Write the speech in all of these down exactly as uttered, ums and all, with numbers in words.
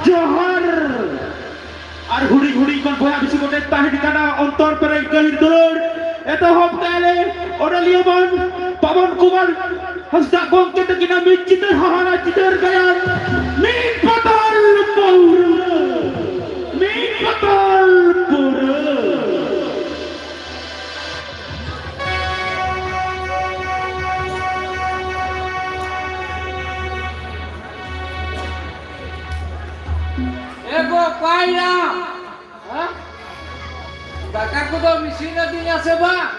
ᱡᱚᱦᱟᱨ᱾ ᱟᱨ ᱦᱩᱰᱤᱧ ᱦᱩᱰᱤᱧ ᱠᱷᱚᱱ ᱵᱚᱭᱦᱟ ᱵᱤᱥᱤ ᱠᱚᱴᱮ ᱛᱟᱦᱮᱸ ᱠᱟᱱᱟ ᱚᱱᱛᱚᱨ ᱯᱮᱨᱮᱡ ᱜᱟᱹᱦᱤᱨ ᱫᱩᱞᱟᱹᱲ᱾ ᱮᱛᱚᱦᱚᱵ ᱛᱟᱭᱞᱮ ᱚᱱᱚᱞᱤᱭᱟᱹ ᱢᱟᱱ ᱯᱟᱵᱚᱱ ᱠᱩᱢᱟᱨ ᱦᱟᱸᱥᱫᱟ ᱜᱚᱢᱠᱮ ᱛᱟᱹᱠᱤᱱᱟᱜ ᱢᱤᱫ ᱪᱤᱛᱟᱹᱨ ᱦᱟᱦᱟᱲᱟ ᱪᱤᱛᱟᱹᱨ ᱜᱟᱭᱟᱱ ᱢᱤᱫ ᱯᱟᱛᱟᱞ ᱯᱟᱹᱣᱨᱟᱹ, ᱢᱤᱫ ᱯᱟᱛᱟᱞ ᱯᱟᱹᱣᱨᱟᱹ᱾ ᱮ ᱜᱚ ᱯᱟᱭᱨᱟ, ᱦᱮᱸ? ᱫᱟᱠᱟ ᱠᱚᱫᱚᱢ ᱤᱥᱤᱱ ᱟᱹᱫᱤᱧᱟ ᱥᱮ ᱵᱟᱝ?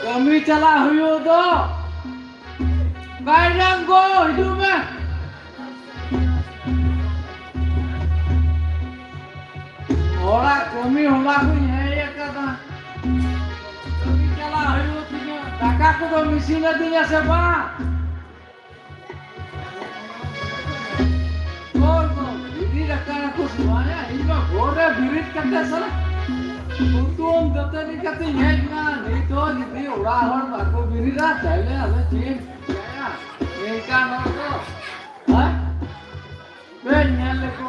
ᱠᱟᱹᱢᱤ ᱪᱟᱞᱟᱜ ᱦᱩᱭᱩᱜ ᱫᱚ᱾ ᱵᱟᱭᱨᱟᱢ ᱜᱚ, ᱦᱤᱡᱩᱜ ᱢᱮ᱾ ᱦᱚᱲᱟᱜ ᱠᱟᱹᱢᱤ ᱦᱚᱲᱟ ᱠᱚᱧ ᱦᱮᱡ ᱟᱠᱟᱫᱟ᱾ ᱠᱟᱹᱢᱤ ᱪᱟᱞᱟᱜ ᱦᱩᱭᱩᱜ ᱛᱤᱧᱟᱹ᱾ ᱫᱟᱠᱟ ᱠᱚᱫᱚᱢ ᱤᱥᱤᱱ ᱟᱹᱫᱤᱧᱟ ᱥᱮ ᱵᱟᱝ? ᱦᱳᱭ, ᱦᱳᱭ, ᱵᱤᱨᱤᱫ ᱟᱠᱟᱱᱟ ᱠᱚ ᱥᱚᱢᱟᱭᱟ, ᱤᱧ ᱢᱟ ᱵᱷᱳᱨ ᱨᱮ ᱵᱤᱨᱤᱫ ᱠᱟᱛᱮ ᱥᱟᱞᱟ ᱦᱩᱛᱩᱢ ᱫᱟᱹᱛᱟᱹᱱᱤ ᱠᱟᱛᱮᱧ ᱦᱮᱡ ᱮᱱᱟ᱾ ᱱᱤᱛ ᱦᱚᱸ ᱡᱩᱫᱤ ᱚᱲᱟᱜ ᱦᱚᱲ ᱵᱟᱠᱚ ᱵᱤᱨᱤᱫᱟ, ᱛᱟᱦᱞᱮ ᱟᱫᱚ ᱪᱮᱫ ᱮᱢ ᱪᱤᱠᱟᱹᱭᱟ? ᱱᱤᱝᱠᱟᱱ ᱦᱚᱲ ᱫᱚ, ᱦᱮᱸ? ᱵᱮᱱ ᱧᱮᱞ ᱞᱮᱠᱚ᱾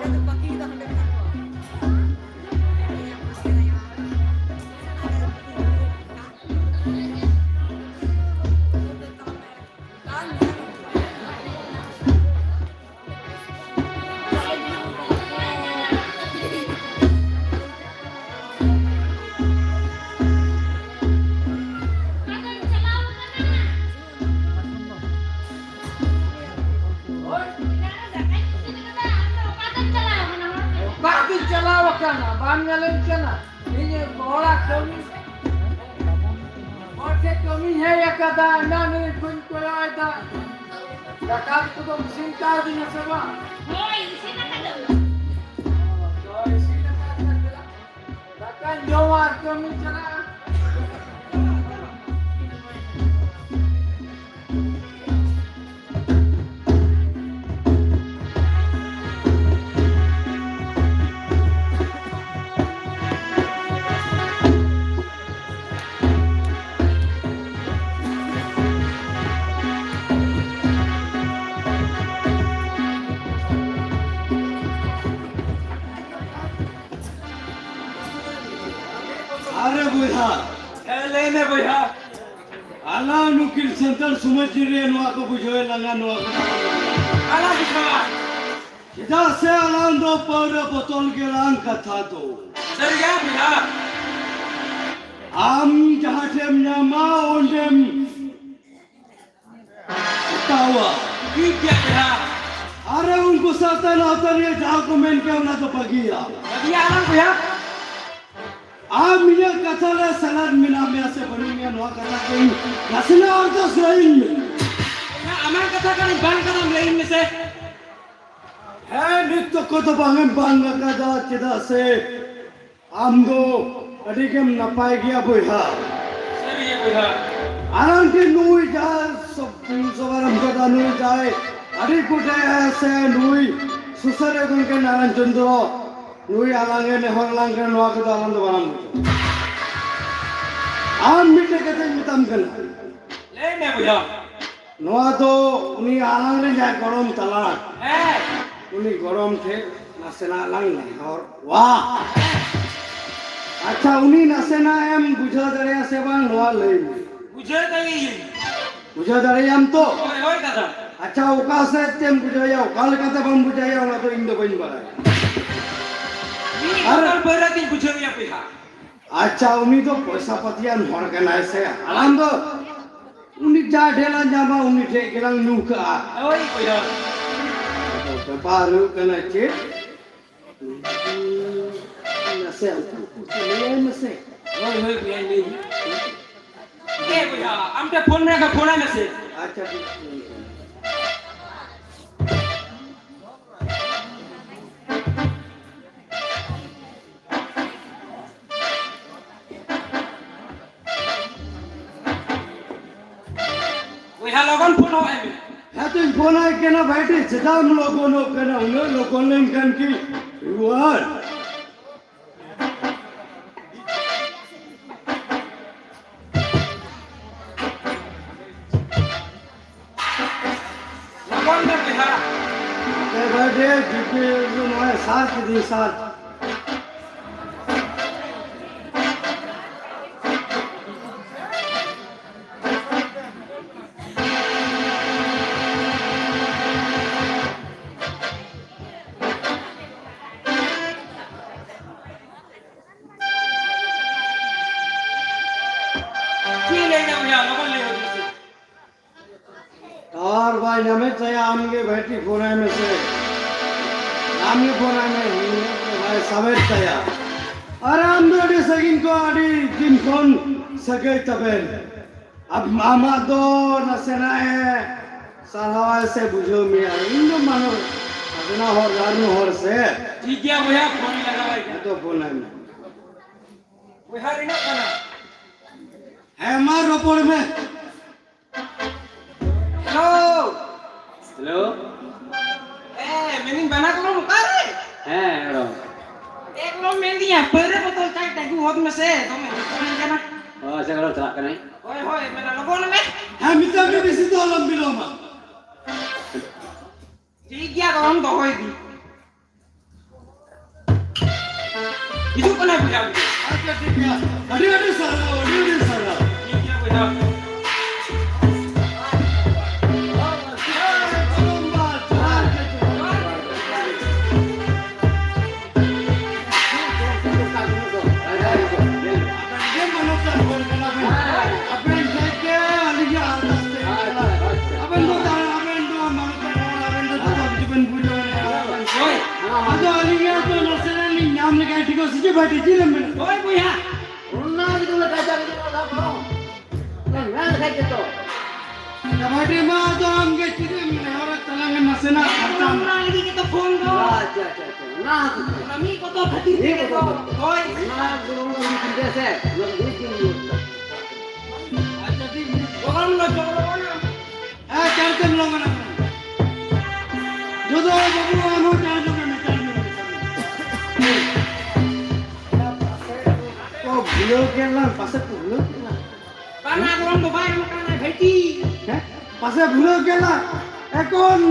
ᱚᱠᱟ ᱛᱮᱧ ᱪᱟᱞᱟᱣ ᱟᱠᱟᱱᱟ? ᱵᱟᱢ ᱧᱮᱞᱮᱧ ᱠᱟᱱᱟ? ᱤᱧ ᱦᱚᱲᱟᱜ ᱠᱟᱹᱢᱤ, ᱦᱚᱲ ᱴᱷᱮᱱ ᱠᱟᱹᱢᱤᱧ ᱦᱮᱡ ᱟᱠᱟᱫᱟ, ᱮᱱᱟᱱ ᱨᱮ ᱠᱚᱧ ᱠᱚᱭᱚᱜ ᱮᱫᱟ᱾ ᱫᱟᱠᱟ ᱩᱛᱩ ᱫᱚᱢ ᱤᱥᱤᱱ ᱠᱟᱣᱫᱤᱧᱟ ᱥᱮ ᱵᱟᱝ? ᱦᱳᱭ, ᱤᱥᱤᱱ ᱟᱠᱟᱫᱟᱹᱧ᱾ ᱦᱳᱭ, ᱤᱥᱤᱱ ᱟᱠᱟᱫ ᱠᱷᱟᱱ ᱫᱮᱞᱟ, ᱫᱟᱠᱟᱧ ᱡᱚᱢᱟ ᱟᱨ ᱠᱟᱹᱢᱤᱧ ᱪᱟᱞᱟᱜᱼᱟ᱾ ᱦᱮᱸ, ᱞᱟᱹᱭ ᱢᱮ ᱵᱚᱭᱦᱟ᱾ ᱟᱞᱟᱝ ᱱᱩᱠᱤᱱ ᱥᱟᱱᱛᱟᱲ ᱥᱚᱢᱟᱡᱽ ᱨᱮ ᱱᱚᱣᱟ ᱠᱚ ᱵᱩᱡᱷᱟᱹᱣ ᱞᱟᱝᱟ, ᱱᱚᱣᱟ ᱠᱚ᱾ ᱟᱞᱟᱝ ᱵᱩᱡᱷᱟᱹᱣᱟ᱾ ᱪᱮᱫᱟᱜ ᱥᱮ ᱟᱞᱟᱝ ᱫᱚ ᱯᱟᱹᱣᱨᱟᱹ ᱵᱚᱛᱚᱞ ᱜᱮᱞᱟᱝ ᱠᱟᱛᱷᱟ ᱫᱚ᱾ ᱥᱟᱹᱨᱤ ᱜᱮ ᱵᱚᱭᱦᱟ᱾ ᱟᱢ ᱡᱟᱦᱟᱸ ᱴᱷᱮᱱ ᱧᱟᱢᱟ ᱚᱸᱰᱮᱢ ᱦᱟᱛᱟᱣᱟ᱾ ᱴᱷᱤᱠ ᱜᱮᱭᱟ ᱵᱚᱭᱦᱟ᱾ ᱟᱨ ᱩᱱᱠᱩ ᱥᱟᱶᱛᱟ ᱞᱟᱶᱛᱟ ᱨᱮᱭᱟᱜ ᱡᱟᱦᱟᱸ ᱠᱚ ᱢᱮᱱ ᱠᱮᱭᱟ, ᱚᱱᱟ ᱫᱚ ᱵᱟᱹᱜᱤᱭᱟ᱾ ᱵᱟᱹᱜᱤᱭᱟ ᱟᱞᱟᱝ ᱵᱚᱭᱦᱟ᱾ ᱟᱢ ᱤᱧᱟᱹᱜ ᱠᱟᱛᱷᱟ ᱨᱮ ᱥᱮᱞᱮᱫ ᱢᱮᱱᱟᱜ ᱢᱮᱭᱟ ᱥᱮ ᱵᱟᱹᱱᱩᱜ ᱢᱮᱭᱟ, ᱱᱚᱣᱟ ᱠᱟᱛᱷᱟ ᱠᱚ ᱤᱧ ᱱᱟᱥᱮᱱᱟᱜ ᱟᱨᱫᱟᱥ ᱞᱟᱹᱭᱟᱹᱧ ᱢᱮ᱾ ᱵᱚᱭᱦᱟ, ᱟᱢᱟᱜ ᱠᱟᱛᱷᱟ ᱠᱟᱱᱟ, ᱵᱟᱝ ᱠᱟᱱᱟᱢ, ᱞᱟᱹᱭᱟᱹᱧ ᱢᱮᱥᱮ᱾ ᱦᱮᱸ, ᱱᱤᱛ ᱛᱚᱠᱚ ᱫᱚ ᱵᱟᱝ ᱮᱢ ᱵᱟᱝ ᱟᱠᱟᱫᱟ, ᱪᱮᱫᱟᱜ ᱥᱮ ᱟᱢ ᱫᱚ ᱟᱹᱰᱤ ᱜᱮᱢ ᱱᱟᱯᱟᱭ ᱜᱮᱭᱟ ᱵᱚᱭᱦᱟ᱾ ᱥᱟᱹᱨᱤ ᱜᱮ ᱵᱚᱭᱦᱟ᱾ ᱟᱨ ᱟᱢ ᱴᱷᱮᱱ ᱱᱩᱭ ᱡᱟᱦᱟᱸ ᱥᱚᱵ-, ᱥᱚᱵᱷᱟᱨᱚᱢᱵᱷᱚ ᱠᱟᱫᱟ, ᱱᱩᱭ ᱡᱟᱦᱟᱸᱭ ᱟᱹᱰᱤ ᱠᱚᱴᱷᱮ ᱥᱮ ᱱᱩᱭ ᱥᱩᱥᱟᱹᱨᱤᱭᱟᱹ ᱜᱚᱢᱠᱮ ᱱᱟᱨᱟᱭᱚᱱ ᱪᱚᱸᱫᱽᱨᱚ, ᱱᱩᱭ ᱟᱞᱟᱝ ᱮ ᱱᱮᱦᱚᱨ ᱟᱞᱟᱝ ᱠᱟᱱᱟ, ᱱᱚᱣᱟ ᱠᱚᱫᱚ ᱟᱞᱟᱝ ᱫᱚ ᱵᱟᱞᱟᱝ ᱵᱩᱡᱷᱟᱹᱣᱟ᱾ ᱟᱢ ᱢᱤᱫᱴᱮᱡ ᱠᱟᱛᱷᱟᱧ ᱢᱮᱛᱟᱢ ᱠᱟᱱᱟ᱾ ᱞᱟᱹᱭ ᱢᱮ ᱵᱚᱭᱦᱟ᱾ ᱱᱚᱣᱟ ᱫᱚ ᱩᱱᱤ ᱟᱞᱟᱝ ᱨᱮᱱ ᱡᱟᱦᱟᱸᱭ ᱜᱚᱲᱚᱢ ᱛᱟᱞᱟᱝ, ᱦᱮᱸ᱾ ᱩᱱᱤ ᱜᱚᱲᱚᱢ ᱴᱷᱮᱱ ᱱᱟᱥᱮᱱᱟᱜ ᱞᱟᱝ ᱱᱮᱦᱚᱨᱚᱜᱼᱟ᱾ ᱟᱪᱪᱷᱟ, ᱩᱱᱤ ᱱᱟᱥᱮᱱᱟᱜ ᱮᱢ ᱵᱩᱡᱷᱟᱹᱣ ᱫᱟᱲᱮᱭᱟᱜᱼᱟ ᱥᱮ ᱵᱟᱝ, ᱱᱚᱣᱟ ᱞᱟᱹᱭ ᱢᱮ᱾ ᱵᱩᱡᱷᱟᱹᱣ ᱫᱟᱲᱮᱭᱟᱜ᱾ ᱵᱩᱡᱷᱟᱹᱣ ᱫᱟᱲᱮᱭᱟᱜ ᱟᱢ ᱛᱚ? ᱦᱳᱭ, ᱦᱳᱭ ᱫᱟᱫᱟ᱾ ᱟᱪᱪᱷᱟ, ᱚᱠᱟ ᱥᱮᱫ ᱛᱮᱢ ᱵᱩᱡᱷᱟᱹᱣᱮᱭᱟ, ᱚᱠᱟ ᱞᱮᱠᱟᱛᱮ ᱵᱟᱢ ᱵᱩᱡᱷᱟᱹᱣᱮᱭᱟ, ᱚᱱᱟ ᱫᱚ ᱤᱧ ᱫᱚ ᱵᱟᱹᱧ ᱵᱟᱲᱟᱭᱟ᱾ ᱢᱤᱫ ᱟᱨ ᱵᱚᱛᱚᱞ ᱯᱟᱹᱣᱨᱟᱹ ᱛᱤᱧ ᱵᱩᱡᱷᱟᱹᱣᱮᱭᱟ ᱵᱚᱭᱦᱟ᱾ ᱟᱪᱪᱷᱟ, ᱩᱱᱤ ᱫᱚ ᱯᱚᱭᱥᱟ ᱯᱟᱹᱛᱤᱭᱟᱱ ᱦᱚᱲ ᱠᱟᱱᱟᱭ ᱥᱮ, ᱟᱞᱟᱝ ᱫᱚ ᱩᱱᱤ ᱡᱟ ᱰᱷᱮᱨ ᱞᱟᱝ ᱧᱟᱢᱟ, ᱩᱱᱤ ᱴᱷᱮᱡ ᱜᱮᱞᱟᱝ ᱧᱩ ᱠᱟᱜᱼᱟ᱾ ᱦᱳᱭ ᱵᱚᱭᱦᱟ᱾ ᱟᱫᱚ ᱵᱮᱯᱟᱨ ᱦᱩᱭᱩᱜ ᱠᱟᱱᱟ ᱪᱮᱫ? ᱱᱟᱥᱮ ᱩᱠᱩ ᱩᱠᱩ ᱛᱮ ᱞᱟᱹᱭᱟᱭ ᱢᱮᱥᱮ᱾ ᱦᱳᱭ, ᱦᱳᱭ, ᱵᱚᱭᱦᱟ, ᱞᱟᱹᱭ ᱢᱮ᱾ ᱮ ᱵᱚᱭᱦᱟ, ᱟᱢ ᱴᱷᱮᱡ ᱯᱷᱳᱱ ᱢᱮᱱᱟᱜ ᱠᱷᱟᱱ ᱯᱷᱳᱱᱟᱭ ᱢᱮᱥᱮ᱾ ᱟᱪᱪᱷᱟ, ᱴᱷᱤᱠ᱾ ᱵᱚᱭᱦᱟ, ᱞᱚᱜᱚᱱ ᱯᱷᱳᱱ ᱦᱚᱸ ᱮᱢ ᱢᱮ᱾ ᱦᱮᱸ, ᱛᱚᱧ ᱯᱷᱳᱱ ᱟᱭ ᱠᱟᱱᱟ ᱵᱷᱟᱭᱴᱤ, ᱪᱮᱫᱟᱜ ᱮᱢ ᱞᱚᱜᱚᱱᱚᱜ ᱠᱟᱱᱟ? ᱩᱱᱟᱹᱜ ᱞᱚᱜᱚᱱ ᱞᱮᱱᱠᱷᱟᱱ ᱠᱤ ᱦᱩᱭᱩᱜᱼᱟ? ᱞᱚᱜᱚᱱ ᱢᱮ ᱵᱚᱭᱦᱟ᱾ ᱮ ᱵᱷᱟᱭᱴᱤ, ᱡᱤᱯᱤ ᱱᱚᱜᱼᱚᱭ ᱥᱟᱨᱪ ᱠᱤᱫᱤᱧ, ᱥᱟᱨᱪ᱾ ᱟᱢ ᱜᱮ ᱵᱷᱟᱹᱭᱴᱤ ᱯᱷᱳᱱᱟᱭ ᱢᱮᱥᱮ᱾ ᱟᱢ ᱜᱮ ᱯᱷᱳᱱᱟᱭ ᱢᱮ, ᱤᱧ ᱫᱚ ᱵᱟᱭ ᱥᱟᱵᱮᱫ ᱛᱟᱭᱟ᱾ ᱟᱨ ᱟᱢ ᱫᱚ ᱟᱹᱰᱤ ᱥᱟᱺᱜᱤᱧ ᱠᱷᱚᱱ, ᱟᱹᱰᱤ ᱫᱤᱱ ᱠᱷᱚᱱ ᱥᱟᱹᱜᱟᱹᱭ ᱛᱟᱵᱮᱱ᱾ ᱟᱢ, ᱟᱢᱟᱜ ᱫᱚ ᱱᱟᱥᱮᱱᱟᱜ ᱮ ᱥᱟᱨᱦᱟᱣᱟᱭ ᱥᱮ ᱵᱩᱡᱷᱟᱹᱣ ᱢᱮᱭᱟ᱾ ᱤᱧ ᱫᱚ ᱢᱟᱱᱚ, ᱱᱟᱥᱮᱱᱟᱜ ᱦᱚᱲ, ᱨᱟᱱ ᱦᱚᱲ ᱥᱮ᱾ ᱴᱷᱤᱠ ᱜᱮᱭᱟ ᱵᱚᱭᱦᱟ, ᱯᱷᱳᱱ ᱞᱟᱜᱟᱣᱟᱭ ᱠᱟᱱᱟ᱾ ᱦᱮᱸ ᱛᱚ, ᱯᱷᱳᱱ ᱟᱭ ᱢᱮ᱾ ᱵᱚᱭᱦᱟ ᱨᱤᱱᱟᱜ ᱠᱟᱱᱟ᱾ ᱦᱮᱸ, ᱢᱟ ᱨᱚᱯᱚᱲ ᱢᱮ᱾ ᱦᱮᱞᱳ᱾ ᱦᱮᱞᱳ᱾ ᱮ, ᱢᱮᱱᱫᱟᱹᱧ ᱵᱟᱱᱟ ᱠᱚᱲᱟᱢ ᱚᱠᱟᱨᱮ? ᱦᱮᱸ, ᱢᱮᱰᱟᱢ᱾ ᱮᱠᱫᱚᱢ ᱢᱮᱱᱫᱤᱧᱟ, ᱯᱟᱹᱣᱨᱟᱹ ᱵᱳᱛᱚᱞ ᱪᱟᱭ ᱟᱹᱜᱩ ᱦᱚᱫ ᱢᱮᱥᱮ, ᱫᱚᱢᱮ ᱧᱩ ᱥᱟᱱᱟᱧ ᱠᱟᱱᱟ᱾ ᱚ, ᱟᱪᱪᱷᱟ, ᱢᱮᱰᱟᱢ, ᱪᱟᱞᱟᱜ ᱠᱟᱹᱱᱟᱹᱧ᱾ ᱦᱳᱭ, ᱦᱳᱭ, ᱢᱮᱰᱟᱢ, ᱞᱚᱜᱚᱱ ᱢᱮ᱾ ᱦᱮᱸ, ᱢᱮᱛᱟᱢ ᱢᱮ, ᱵᱮᱥᱤ ᱫᱚ ᱟᱞᱚᱢ ᱵᱤᱞᱚᱢᱟ᱾ ᱴᱷᱤᱠ ᱜᱮᱭᱟ, ᱜᱚᱲᱚᱢ ᱫᱚᱦᱚᱭ ᱫᱤᱧ᱾ ᱦᱤᱡᱩᱜ ᱠᱟᱱᱟᱭ ᱵᱚᱭᱦᱟ᱾ ᱟᱪᱪᱷᱟ, ᱴᱷᱤᱠ ᱜᱮᱭᱟ᱾ ᱟᱹᱰᱤ ᱟᱹᱰᱤ ᱥᱟᱨᱦᱟᱣ, ᱟᱹᱰᱤ ᱟᱹᱰᱤ ᱥᱟᱨᱦᱟᱣ᱾ ᱴᱷᱤᱠ ᱜᱮᱭᱟ ᱵᱚᱭᱦᱟ᱾ ᱡᱚᱦᱟᱨ ᱜᱮ, ᱡᱚᱦᱟᱨ ᱜᱮ᱾ ᱟᱵᱮᱱ ᱜᱮ ᱢᱟᱱᱚᱛᱟᱱ ᱦᱚᱲ ᱠᱟᱱᱟ ᱵᱮᱱ᱾ ᱟᱵᱮᱱ ᱴᱷᱮᱱ ᱜᱮ ᱟᱹᱞᱤᱧᱟᱜ ᱟᱨᱫᱟᱥ ᱛᱟᱦᱮᱸ ᱠᱟᱱᱟ᱾ ᱟᱵᱮᱱ ᱫᱚ ᱛᱟᱦᱮᱸ, ᱟᱵᱮᱱ ᱫᱚ ᱢᱟᱱᱚᱛᱟᱱ ᱦᱚᱲ, ᱟᱵᱮᱱ ᱫᱚ ᱡᱚᱛᱚ ᱠᱤᱪᱷᱩ ᱵᱮᱱ ᱵᱩᱡᱷᱟᱹᱣ ᱧᱟᱢᱟ᱾ ᱦᱳᱭ᱾ ᱟᱫᱚ ᱟᱹᱞᱤᱧᱟᱜ ᱫᱚ ᱱᱟᱥᱮᱱᱟᱜ ᱞᱤᱧ ᱧᱟᱢ ᱞᱮᱠᱷᱟᱱ ᱴᱷᱤᱠᱚᱜ ᱥᱮ ᱪᱮᱫ ᱵᱷᱟᱹᱭᱴᱤ, ᱪᱮᱫ ᱮᱢ ᱢᱮᱱᱟ? ᱦᱳᱭ ᱵᱚᱭᱦᱟ᱾ ᱚᱱᱟ ᱜᱮ ᱫᱚ ᱠᱟᱡᱟᱠ ᱫᱚ ᱚᱱᱟ ᱫᱚ᱾ ᱚᱱᱟ ᱢᱮᱱ ᱞᱮᱠᱷᱟᱡ ᱜᱮᱛᱚ᱾ ᱵᱷᱟᱹᱭᱴᱤ ᱢᱟ ᱟᱫᱚ ᱟᱢ ᱜᱮ ᱪᱮᱫ ᱮᱢ ᱢᱮᱱᱟ? ᱦᱚᱲ ᱛᱟᱞᱟᱝ ᱱᱟᱥᱮᱱᱟᱜ ᱠᱷᱟᱴᱟᱣ᱾ ᱚᱱᱟ ᱞᱟᱹᱜᱤᱫ ᱜᱮᱛᱚ ᱯᱷᱳᱱ ᱫᱚ᱾ ᱟᱪᱪᱷᱟ, ᱟᱪᱪᱷᱟ, ᱟᱪᱪᱷᱟ᱾ ᱚᱱᱟ ᱦᱚᱛᱮᱡ ᱛᱮ᱾ ᱚᱱᱟ ᱢᱤᱫ ᱵᱚᱛᱚᱨ ᱠᱷᱟᱹᱛᱤᱨ ᱢᱤᱫ ᱛᱮᱜᱮ ᱵᱚᱛᱚᱨ ᱛᱚ᱾ ᱠᱷᱟᱹᱛᱤᱨ᱾ ᱦᱳᱭ᱾ ᱚᱱᱟ ᱜᱚᱲᱚ ᱜᱚᱲᱚ ᱜᱤᱫᱽᱨᱟᱹ ᱥᱮ, ᱚᱱᱟ ᱫᱚ ᱢᱤᱫ ᱫᱤᱱ ᱦᱩᱭᱩᱜ ᱠᱟᱱᱟ᱾ ᱟᱪᱪᱷᱟ, ᱴᱷᱤᱠ ᱜᱮᱭᱟ᱾ ᱵᱚᱜᱚᱞ ᱞᱚ ᱪᱚᱞᱚ ᱵᱚᱱᱟ᱾ ᱦᱮᱸ, ᱪᱟᱲ ᱛᱮᱢ ᱞᱚᱜᱚᱱᱟ᱾ ᱡᱚᱫᱚ ᱵᱟᱹᱵᱩ, ᱟᱢ ᱦᱚᱸ ᱪᱟᱲ ᱧᱚᱜ ᱢᱮ, ᱪᱟᱲ ᱧᱚᱜ ᱢᱮ᱾ ᱠᱚ ᱵᱷᱩᱞᱟᱹᱣ ᱠᱮᱫ ᱞᱟᱝ, ᱯᱟᱥᱮ ᱠᱚ ᱵᱷᱩᱞᱟᱹᱣ ᱠᱮᱫ ᱞᱟᱝ᱾ ᱵᱟᱝᱟ, ᱜᱚᱲᱚᱢ ᱫᱚ ᱵᱟᱭ ᱮᱢ ᱟᱠᱟᱱᱟ, ᱵᱷᱟᱹᱭᱴᱤ᱾ ᱦᱮᱸ? ᱯᱟᱥᱮ ᱵᱷᱩᱞᱟᱹᱣ ᱠᱮᱫ ᱞᱟᱝ᱾ ᱮᱠᱷᱚᱱ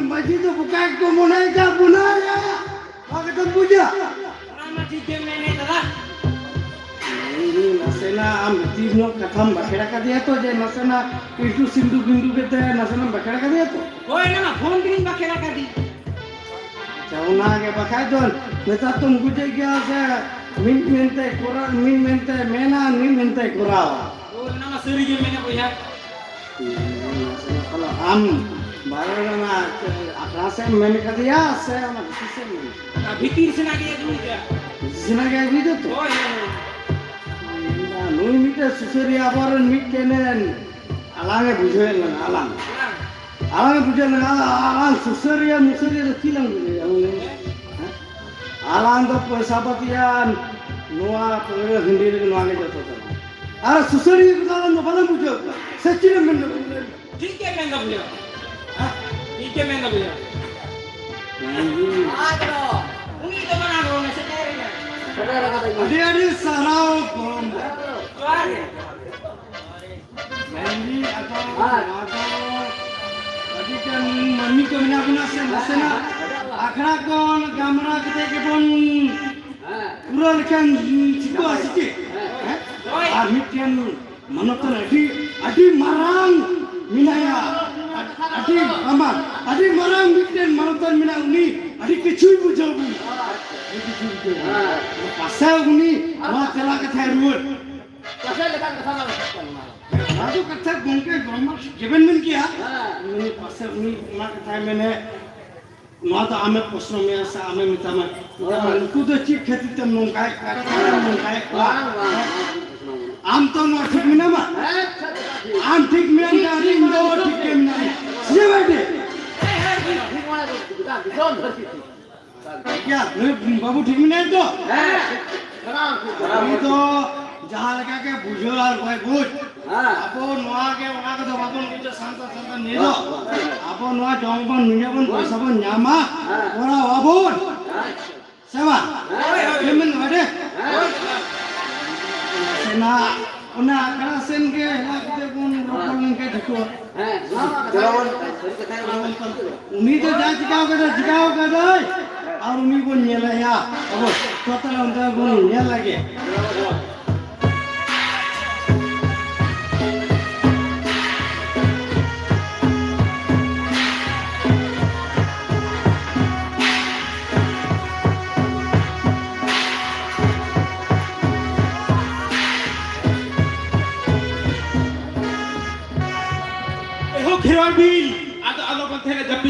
ᱢᱟᱹᱡᱷᱤ ᱫᱚ ᱵᱚᱠᱟ ᱜᱮᱠᱚ ᱢᱚᱱᱮᱭᱮᱫᱟ, ᱵᱚᱱᱟᱭᱟ᱾ ᱱᱚᱣᱟ ᱜᱮᱛᱚᱢ ᱵᱩᱡᱟ? ᱚᱱᱟ ᱢᱟ ᱴᱷᱤᱠ ᱜᱮᱢ ᱢᱮᱱᱮᱫ ᱫᱟᱫᱟ᱾ ᱤᱧ ᱱᱟᱥᱮᱱᱟᱜ ᱟᱢ ᱵᱷᱤᱛᱤᱨ ᱧᱚᱜ ᱠᱟᱛᱷᱟᱢ ᱵᱟᱠᱷᱮᱲ ᱟᱠᱟᱫᱮᱭᱟ ᱛᱚ, ᱡᱮ ᱱᱟᱥᱮᱱᱟᱜ ᱤᱞᱴᱩ ᱥᱤᱞᱴᱩ ᱵᱤᱱᱴᱩ ᱠᱟᱛᱮ ᱱᱟᱥᱮᱱᱟᱜ ᱵᱟᱠᱷᱮᱲ ᱟᱠᱟᱫᱮᱭᱟ ᱛᱚ? ᱦᱳᱭ, ᱚᱱᱟ ᱢᱟ ᱯᱷᱳᱱ ᱛᱮᱜᱤᱧ ᱵᱟᱠᱷᱮᱲ ᱟᱠᱟᱫᱮ᱾ ᱟᱪᱪᱷᱟ, ᱚᱱᱟᱜᱮ ᱵᱟᱠᱷᱟᱡ ᱫᱚ ᱱᱮᱛᱟᱨ ᱫᱚᱢ ᱵᱩᱡᱮᱫ ᱜᱮᱭᱟ ᱥᱮ, ᱢᱤᱫ ᱢᱮᱱᱛᱮ ᱠᱚᱨᱟᱣ, ᱢᱤᱫ ᱢᱮᱱᱛᱮ ᱢᱮᱱᱟ, ᱢᱤᱫ ᱢᱮᱱᱛᱮ ᱠᱚᱨᱟᱣᱟ᱾ ᱦᱳᱭ, ᱚᱱᱟ ᱢᱟ ᱥᱟᱹᱨᱤ ᱜᱮᱢ ᱢᱮᱱᱟ ᱵᱚᱭᱦᱟ᱾ ᱟᱢ ᱟᱨ ᱚᱱᱟ ᱟᱠᱷᱲᱟ ᱥᱮᱫ ᱮᱢ ᱢᱮᱱ ᱠᱟᱫᱮᱭᱟ ᱥᱮ ᱚᱱᱟ ᱵᱷᱤᱛᱤᱨ ᱥᱮᱫ ᱮᱢ ᱢᱮᱱ ᱠᱟᱫᱮᱭᱟ? ᱚᱱᱟ ᱵᱷᱤᱛᱤᱨ ᱥᱮᱱᱟᱜ ᱜᱮ ᱟᱹᱜᱩᱭ ᱯᱮ᱾ ᱵᱷᱤᱛᱤᱨ ᱥᱮᱱᱟᱜ ᱜᱮ ᱟᱹᱜᱩᱭ ᱫᱟ ᱛᱚ? ᱦᱳᱭ, ᱦᱳᱭ, ᱦᱳᱭ᱾ ᱱᱩᱭ ᱢᱤᱫᱴᱮᱱ ᱥᱩᱥᱟᱹᱨᱤᱭᱟᱹ ᱟᱵᱚᱨᱮᱱ ᱢᱤᱫᱴᱮᱱ ᱟᱞᱟᱝ ᱮ ᱵᱩᱡᱷᱟᱹᱣᱮᱫ ᱞᱟᱝᱟ, ᱟᱞᱟᱝ᱾ ᱟᱞᱟᱝ ᱮ ᱵᱩᱡᱷᱟᱹᱣᱮᱫ ᱞᱟᱝᱟ, ᱟᱞᱟᱝ ᱥᱩᱥᱟᱹᱨᱤᱭᱟᱹ, ᱢᱩᱥᱟᱹᱨᱤᱭᱟᱹ ᱫᱚ ᱪᱮᱫ ᱞᱟᱝ ᱵᱩᱡᱷᱟᱹᱣᱮᱫᱼᱟ, ᱟᱢ ᱞᱟᱹᱭ ᱢᱮ? ᱦᱮᱸ? ᱟᱞᱟᱝ ᱫᱚ ᱯᱚᱭᱥᱟ ᱯᱟᱹᱛᱤᱭᱟᱱ ᱱᱚᱣᱟ ᱯᱟᱹᱣᱨᱟᱹ ᱦᱟᱺᱰᱤ ᱨᱮᱜᱮ ᱱᱚᱣᱟ ᱜᱮ ᱡᱚᱛᱚ ᱛᱟᱞᱟᱝ᱾ ᱟᱨ ᱥᱩᱥᱟᱹᱨᱤᱭᱟᱹ ᱠᱚᱫᱚ ᱟᱞᱟᱝ ᱫᱚ ᱵᱟᱞᱟᱝ ᱵᱩᱡᱷᱟᱹᱣ ᱠᱚᱣᱟ᱾ ᱥᱮ ᱪᱮᱫ ᱮᱢ ᱢᱮᱱᱫᱟ? ᱴᱷᱤᱠ ᱜᱮ ᱢᱮᱱᱫᱟ ᱵᱚᱭᱦᱟ᱾ ᱦᱮᱸ? ᱴᱷᱤᱠ ᱜᱮ ᱢᱮᱱᱫᱟ ᱵᱚᱭᱦᱟ᱾ ᱟᱫᱚ ᱩᱱᱤ ᱫᱚ ᱢᱟᱲᱟᱝ ᱨᱚᱲ ᱢᱮ, ᱥᱮᱴᱮᱨ ᱮᱱᱟ᱾ ᱟᱹᱰᱤ ᱟᱹᱰᱤ ᱥᱟᱨᱦᱟᱣ ᱜᱚᱲᱚᱢ ᱵᱟ᱾ ᱡᱚᱦᱟᱨ ᱜᱮ᱾ ᱢᱮᱱᱫᱟᱹᱧ ᱟᱫᱚ ᱱᱚᱣᱟ ᱫᱚ ᱟᱹᱰᱤᱜᱟᱱ ᱢᱟᱹᱱᱢᱤ ᱠᱚ ᱢᱮᱱᱟᱜ ᱵᱚᱱᱟ ᱥᱮ, ᱱᱟᱥᱮᱱᱟᱜ ᱟᱠᱷᱲᱟ ᱠᱷᱚᱱ ᱜᱟᱞᱢᱟᱨᱟᱣ ᱠᱟᱛᱮ ᱜᱮᱵᱚᱱ ᱯᱩᱨᱟᱹ ᱞᱮᱠᱷᱟᱱ ᱴᱷᱤᱠᱚᱜᱼᱟ ᱥᱮ ᱪᱮᱫ? ᱦᱮᱸ? ᱟᱨ ᱢᱤᱫᱴᱮᱱ ᱢᱟᱱᱚᱛᱟᱱ ᱟᱹᱰᱤ, ᱟᱹᱰᱤ ᱢᱟᱨᱟᱝ ᱢᱮᱱᱟᱭᱟ, ᱟᱹᱰᱤ ᱢᱟᱨᱟᱝ, ᱟᱹᱰᱤ ᱢᱟᱨᱟᱝ ᱢᱤᱫᱴᱮᱱ ᱢᱟᱱᱚᱛᱟᱱ ᱢᱮᱱᱟᱭᱟ, ᱩᱱᱤ ᱟᱹᱰᱤ ᱠᱤᱪᱷᱩᱭ ᱵᱩᱡᱷᱟᱹᱣ ᱵᱚᱱᱟ, ᱟᱹᱰᱤ ᱠᱤᱪᱷᱩᱭ ᱵᱩᱡᱷᱟᱹᱣ ᱵᱚᱱᱟ᱾ ᱯᱟᱥᱮ ᱩᱱᱤ ᱱᱚᱣᱟ ᱛᱮᱞᱟ ᱠᱟᱛᱷᱟᱭ ᱨᱩᱣᱟᱹᱲ᱾ ᱯᱟᱥᱮ ᱞᱮᱠᱟᱱ ᱠᱟᱛᱷᱟ ᱵᱟᱝ ᱦᱩᱭᱩᱜ ᱠᱟᱱᱟ ᱱᱚᱣᱟ ᱫᱚ᱾ ᱱᱚᱣᱟ ᱫᱚ ᱠᱟᱛᱷᱟ ᱜᱚᱢᱠᱮ ᱜᱚᱲᱚᱢ ᱜᱮᱵᱮᱱ ᱢᱮᱱ ᱠᱮᱭᱟ᱾ ᱦᱮᱸ᱾ ᱩᱱᱤ ᱯᱟᱥᱮ ᱩᱱᱤ ᱚᱱᱟ ᱠᱟᱛᱷᱟᱭ ᱢᱮᱱᱮᱫ, ᱱᱚᱣᱟ ᱫᱚ ᱟᱢᱮ ᱯᱨᱚᱥᱱᱚ ᱢᱮᱭᱟ ᱥᱮ ᱟᱢᱮ ᱢᱮᱛᱟᱢᱟ, ᱢᱮᱛᱟᱢᱟ, ᱦᱮᱸ᱾ ᱱᱩᱠᱩ ᱫᱚ ᱪᱮᱫ ᱠᱷᱟᱹᱛᱤᱨ ᱛᱮᱢ ᱱᱚᱝᱠᱟᱭᱮᱫ ᱠᱚᱣᱟ, ᱪᱮᱫᱟᱜ ᱮᱢ ᱱᱚᱝᱠᱟᱭᱮᱫ ᱠᱚᱣᱟ? ᱵᱟᱝ, ᱵᱟᱝ, ᱵᱟᱝ, ᱵᱟᱝ, ᱵᱟᱝ᱾ ᱟᱢ ᱛᱚ ᱱᱚᱣᱟ ᱴᱷᱤᱠ ᱢᱮᱱᱟᱢᱟ? ᱦᱮᱸ, ᱴᱷᱤᱠ, ᱴᱷᱤᱠ᱾ ᱟᱢ ᱴᱷᱤᱠ ᱢᱮᱱ ᱠᱷᱟᱱ ᱤᱧ ᱫᱚ ᱴᱷᱤᱠ ᱜᱮ ᱢᱮᱱᱟᱹᱧᱟ᱾ ᱥᱮ ᱵᱟᱝ ᱴᱷᱤᱠ? ᱦᱮᱸ, ᱦᱮᱸ, ᱴᱷᱤᱠ, ᱴᱷᱤᱠ, ᱚᱱᱟ ᱫᱚ ᱴᱷᱤᱠ, ᱫᱤᱥᱚᱢ ᱫᱷᱟᱹᱨᱛᱤ ᱴᱷᱤᱠ᱾ ᱴᱷᱤᱠ ᱜᱮᱭᱟ, ᱱᱩᱭ ᱵᱟᱹᱵᱩ ᱴᱷᱤᱠ ᱢᱮᱱᱟᱭᱟ ᱛᱚ? ᱦᱮᱸ᱾ ᱩᱱᱤ ᱫᱚ ᱡᱟᱦᱟᱸ ᱞᱮᱠᱟ ᱜᱮ ᱵᱩᱡᱷᱟᱹᱣ ᱟᱨ ᱵᱟᱭ ᱵᱩᱡᱽ, ᱦᱮᱸ᱾ ᱟᱵᱚ ᱱᱚᱣᱟ ᱜᱮ, ᱚᱱᱟ ᱠᱚᱫᱚ ᱵᱟᱵᱚᱱ ᱵᱩᱡᱟ ᱥᱟᱱᱛᱟᱲ, ᱥᱟᱱᱛᱟᱲ ᱱᱤᱭᱟᱹ ᱫᱚ᱾ ᱵᱟᱝ, ᱵᱟᱝ, ᱵᱟᱝ᱾ ᱟᱵᱚ ᱱᱚᱣᱟ ᱡᱚᱢ ᱵᱚᱱ, ᱧᱩᱭᱟᱵᱚᱱ, ᱦᱮᱸ᱾ ᱯᱚᱭᱥᱟ ᱵᱚᱱ ᱧᱟᱢᱟ, ᱦᱮᱸ᱾ ᱠᱚᱨᱟᱣ ᱟᱵᱚᱱ᱾ ᱦᱮᱸ᱾ ᱥᱮ ᱵᱟᱝ? ᱦᱮᱸ᱾ ᱪᱮᱫ ᱮᱢ ᱢᱮᱱ ᱫᱟ ᱵᱟᱰᱮ? ᱦᱮᱸ᱾ ᱥᱮᱱᱟ, ᱚᱱᱟ ᱟᱠᱷᱲᱟ ᱥᱮᱱ ᱜᱮ ᱦᱮᱞᱟ ᱠᱟᱛᱮ ᱵᱚᱱ ᱨᱚᱯᱚᱲ ᱞᱮᱱᱠᱷᱟᱱ ᱴᱷᱤᱠᱚᱜᱼᱟ᱾ ᱦᱮᱸ, ᱱᱚᱣᱟ ᱢᱟ ᱠᱟᱛᱷᱟ ᱡᱮᱢᱚᱱ ᱠᱟᱱ ᱜᱮ᱾ ᱥᱟᱹᱨᱤ ᱠᱟᱛᱷᱟ ᱜᱮ ᱱᱚᱣᱟ ᱠᱟᱱ ᱜᱮ᱾ ᱩᱱᱤ ᱫᱚ ᱡᱟ ᱪᱤᱠᱟᱹᱣ ᱠᱟᱫᱟ, ᱪᱤᱠᱟᱹᱣ ᱠᱟᱫᱟᱭ, ᱟᱨ ᱩᱱᱤ ᱵᱚᱱ ᱧᱮᱞᱮᱭᱟ᱾ ᱟᱵᱚ ᱡᱚᱛᱚ ᱦᱚᱲ ᱚᱱᱛᱮ ᱵᱚᱱ ᱧᱮᱞ ᱞᱟᱹᱜᱤᱫ᱾ ᱮᱦᱳ ᱠᱷᱮᱨᱣᱟᱲ ᱵᱤᱨ, ᱟᱫᱚ ᱟᱞᱚ